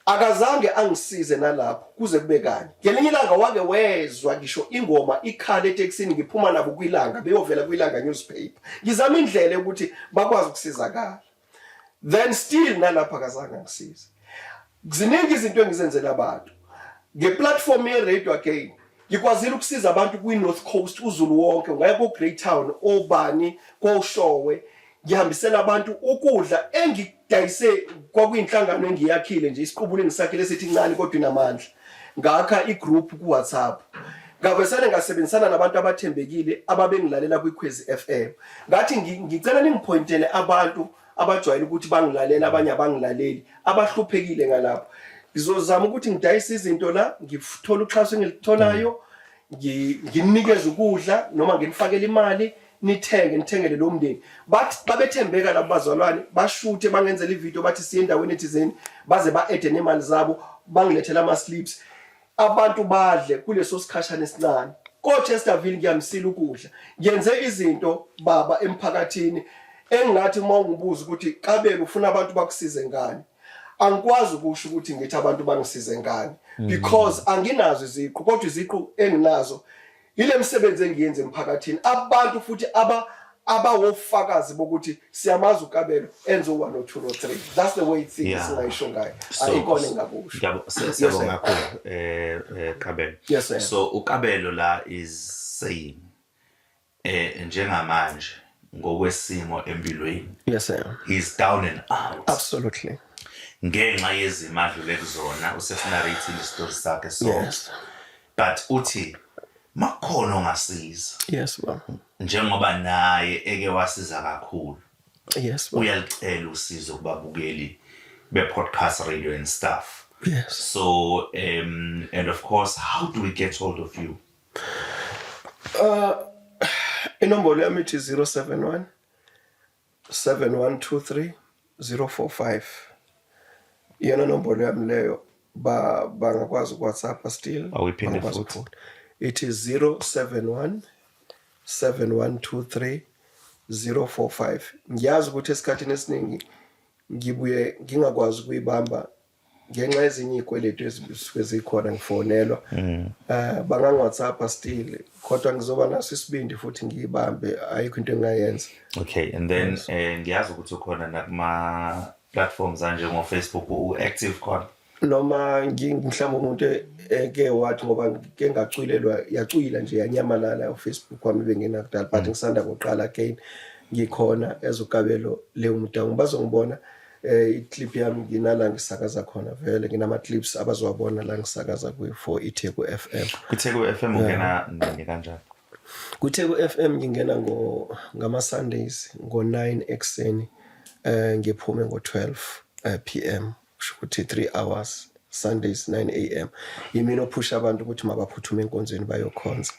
Akazange angisize nalapho kuze kube kanye. Ngelinye ilanga wake wezwa ngisho ingoma ikhala etekisini, ngiphuma nabo kwilanga, beyovela kwilanga newspaper, ngizama indlela ukuthi bakwazi ukusizakala. Then still nalapha akazange angisize. Ziningi izinto engizenzela abantu nge-platform ye-radio. Again, ngikwazile ukusiza abantu kwi-North Coast, uZulu wonke, ungaya ko-Greytown, obani, koShowe, ngihambisela abantu ukudla engikudayise. Kwakuyinhlangano engiyakhile nje, isiqubulo engisakhile esithi incane kodwa inamandla. Ngakha i-group ku-WhatsApp, ngavesane ngasebenzisana nabantu abathembekile ababengilalela kwiKhwezi FM. Ngathi ngicela ningiphoyintele abantu abajwayele ukuthi bangilalela, abanye abangilaleli, abahluphekile ngalapho. Ngizozama ukuthi ngidayise izinto la, ngithola uxhaso engilitholayo, nginikeze ukudla noma nginifakele imali, nithenge, nithengele lo mndeni. Bathi babethembeka labo bazalwane, bashuthe, bangenzela ividiyo, bathi siye endaweni ethizeni, baze ba-ede nemali zabo, bangilethela ama-slips, abantu badle kuleso sikhashana esincane. Ko-Chesterville ngiyamsila ukudla. Ngenze izinto baba emphakathini engingathi uma ungibuza ukuthi, "Kabelo, ufuna abantu bakusize ngani?" angikwazi ukusho ukuthi ngithi abantu bangisize ngani, because anginazo iziqu, kodwa iziqu enginazo ile misebenzi engiyenze emphakathini. Abantu futhi aba abawofakazi bokuthi siyamazi uKabelo enze u-1 no 2 no 3. That's the way things singayisho ngayo. Ayikona engakusho. Siyabonga kakhulu, Kabelo. Yes, sir. So uKabelo la is saying njengamanje ngokwesimo empilweni, Yes sir. he's down and out ngenxa yezimo adlule kuzona. Usesinarrating isitori sakhe, so but uthi makukhona ongasiza, Yes baba. njengoba naye eke wasiza kakhulu, Yes baba. uyalicela usizo kubabukeli be-podcast Radio and Stuff. So and of course, how do we get hold of you? Inombolo yami ithi 071 7123 045. Iyona nombolo yami leyo. Ba bangakwazi uku-WhatsApp still. Awuyiphinde Bangakwazi futhi. ukufona. Ithi 071 7123 045. Ngiyazi ukuthi esikhathini esiningi ngibuye ngingakwazi ukuyibamba ngenxa yezinye iy'kweletu ezisuke zikhona, ngifonelwa. Bangangi-WhatsApp still, kodwa ngizoba naso isibindi futhi ngiyibambe, ayikho into engingayenza. Okay, and then ngiyazi ukuthi ukhona nakuma platforms anjengo Facebook, u-active khona? Noma mhlawumbe umuntu eke wathi ngoba ngike ngacwilelwa, yacwila nje, yanyamalala uFacebook wami benginakudala, but ngisanda kuqala again. Ngikhona as uKabelo Leo Motaung, bazongibona. I-clip yami nginala ngisakaza khona vele, nginama clips abazowabona la ngisakaza kwi for iTheku FM. KwiTheku FM ungena nini, kanjani? KwiTheku FM ngingena ngo ngama Sundays ngo9 ekseni, ngiphume ngo12 PM, kusho ukuthi 3 hours, Sundays 9 am. Yimina ophusha abantu ukuthi mabaphuthume enkonzweni bayokhonza.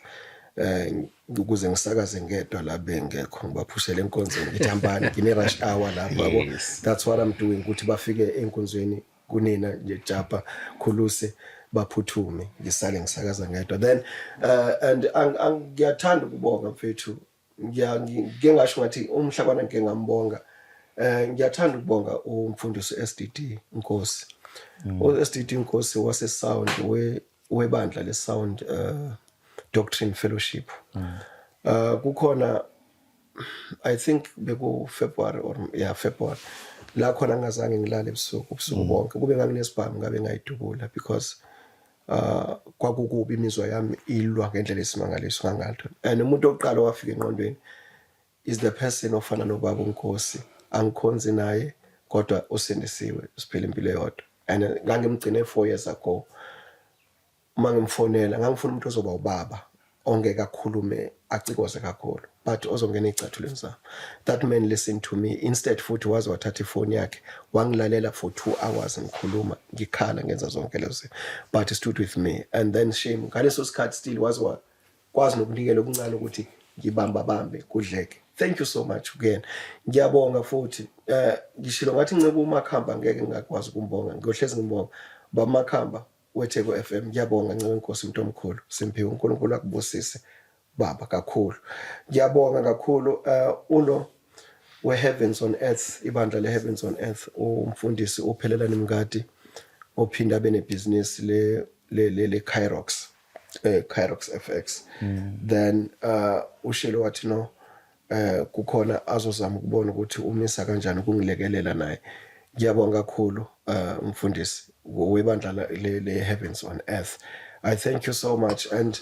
Ukuze ngisakaze ngedwa la bengekho, ngibaphushele enkonzweni, ngithi hambani, ngine rush hour lapho, yabo. That's what I'm doing, ukuthi bafike enkonzweni kunina nje, japa khuluse, baphuthume, ngisale ngisakaza ngedwa. Then and ngiyathanda ukubonga, mfethu. Ngike ngasho ngathi umhlabana, ngike ngambonga. Ngiyathanda ukubonga umfundisi SDD Nkosi, u SDD Nkosi wase Sound, we webandla le Sound Doctrine Fellowship. Kukhona, I think beku February or, yeah, February, la khona ngazange ngilale ebusuku, ubusuku bonke. Kube nganginesibhamu ngabe ngayidubula, because kwakukubi, imizwa yami ilwa ngendlela esimangaliso ngangalto. And umuntu oqala wafika engqondweni is the person ofana nobaba uNkosi. Angikhonzi naye, kodwa usindisiwe, siphila impilo eyodwa, and ngangimgcine 4 years ago. Uma ngimfonela, ngangifuna umuntu ozoba ubaba ongeke akhulume acikoze kakhulu, but ozongena ezicathulweni zami. That man listened to me instead, futhi waze wathatha ifoni yakhe wangilalela for 2 hours ngikhuluma, ngikhala, ngenza zonke lezo zinto, but he stood with me. And then, shame, ngaleso sikhathi still waze wakwazi nokunikela okuncane ukuthi ngibamba bambe kudleke. Thank you so much again, ngiyabonga futhi. Ngishilo ngathi inceke uMakhamba, ngeke ngakwazi ukumbonga, ngiyohlezi ngibonga baba Makhamba weTheko FM. Ngiyabonga, nceke inkosi, umuntu omkhulu simphiwe, uNkulunkulu akubusise baba kakhulu. Ngiyabonga kakhulu. Ulo we Heavens on Earth, ibandla le Heavens on Earth, umfundisi uphelelani Mngadi, ophinda abe nebhizinisi le Kyrox, Kyrox FX. Then ushilo wathi no, kukhona azozama ukubona ukuthi umisa kanjani ukungilekelela naye. Ngiyabonga kakhulu, umfundisi webandla le Heavens on Earth. I thank you so much, and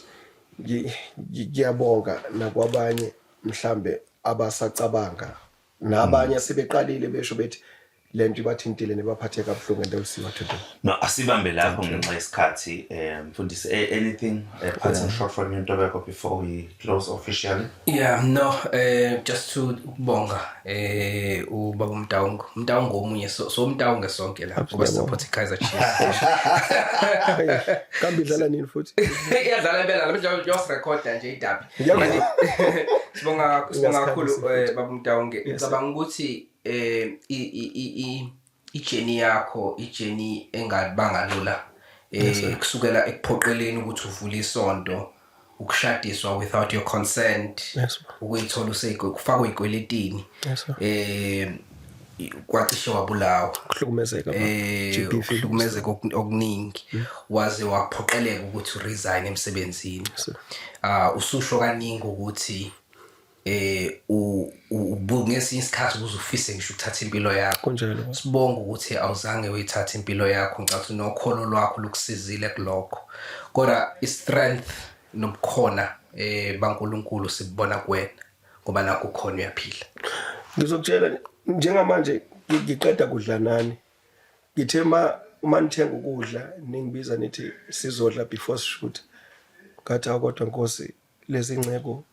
ngiyabonga nakwabanye mhlambe abasacabanga, nabanye sebeqalile besho bethi lento ibathintile nebaphathe kabuhlungu, and they'll see what to do. No, asibambe lapho ngenxa yesikhathi. Mfundisi, anything parting shot from you, Ntobeko, before we close officially? Yeah, no, just to ukubonga ubaba uMtaung. Mtaung omunye, so uMtaung sonke la ngoba support iKaizer Chiefs. Kambe idlala nini futhi? Iyadlala impela la manje, yosirekhoda nje idabi. Ngiyabonga. Sibonga kakhulu, baba uMtaung. Yes, sir. Ngicabanga ukuthi i-journey yakho, i-journey engabanga lula, kusukela ekuphoqeleni ukuthi uvule isonto, ukushadiswa without your consent, ukuyithola kufakwa ey'kweletini, Yes, sir. Kwacishe wabulawa. Kuhlukumezeka, baba. GBV. Ukuhlukumezeka okuningi, waze waphoqeleka ukuthi uresign emsebenzini. Sir. Ususho kaningi ukuthi ngesinye isikhathi ukuze ufise ngisho ukuthatha impilo yakho. Kunjalo, baba. Sibonga ukuthi awuzange uyithathe impilo yakho. Ngicabanga ukuthi nokholo lwakho lukusizile kulokho, kodwa i-strength nobukhona baNkulunkulu sibona kuwena, ngoba nakho khona uyaphila. Ngizokutshela njengamanje, ngiqeda kudla nani. Ngithe ma uma nithenga ukudla, ningibiza nithi sizodla before sishoot, ngathi, "Awu kodwa Nkosi, lezi nceko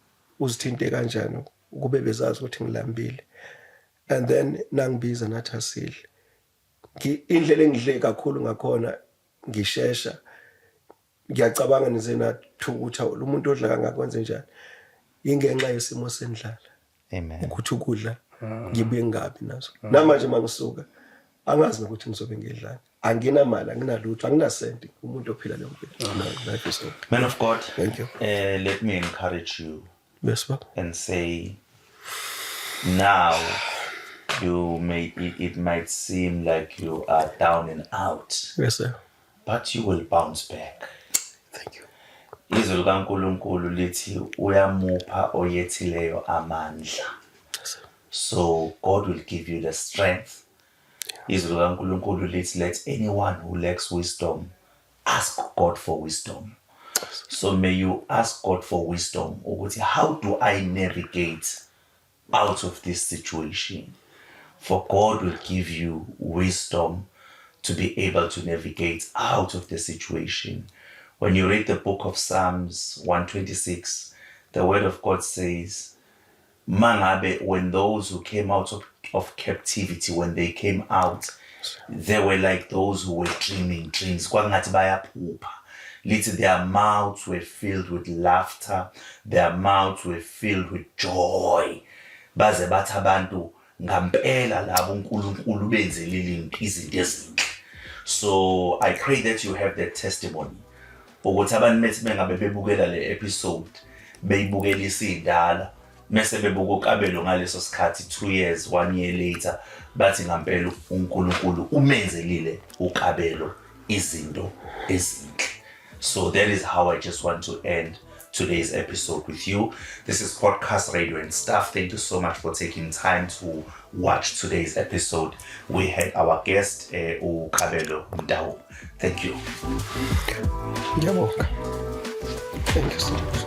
uzithinte kanjani ukube bezazi ukuthi ngilambile?" And then nangibiza nathi asidle. Indlela engidle kakhulu ngakhona ngishesha, ngiyacabanga nize nathukutha, lo muntu odla kangaka kwenze njani? Ingenxa yesimo sendlala, Amen. ukuthi ukudla ngibuye ngingabi nazo. Namanje mangisuka angazi nokuthi ngizobe ngidlani, anginamali, anginalutho, anginasenti, umuntu ophila leyo mpilo. No, life is over. Man of God, Thank you. Let me encourage you Yes, baba. And say now you may it might seem like you are down and out, Yes, sir. But you will bounce back. Thank you. Izwi likaNkulunkulu lithi uyamupha oyethileyo amandla. Yes, sir. So God will give you the strength. Izwi likaNkulunkulu lithi, let anyone who lacks wisdom ask God for wisdom. So may you ask God for wisdom ukuthi how do I navigate out of this situation, for God will give you wisdom to be able to navigate out of the situation. When you read the book of Psalms 126, the word of God says, mangabe when those who came out of captivity, when they came out, they were like those who were dreaming dreams. Kwangathi bayaphupha. Lithi their mouths were filled with laughter, their mouths were filled with joy. Baze bathi abantu ngampela labo uNkulunkulu benzelile izinto ezinhle. So I pray that you have that testimony ukuthi abantu methi bengabe bebukela le episode, beyibukela isindala, mese bebuka uKabelo ngaleso sikhathi 2 years, 1 year later, bathi ngampela uNkulunkulu umenzelile uKabelo izinto ezinhle. So that is how I just want to end today's episode with you. This is Podcast Radio and Stuff. Thank you so much for taking time to watch today's episode. We had our guest, uKabelo Motau. Thank you. Ngiyabonga, thank you so much.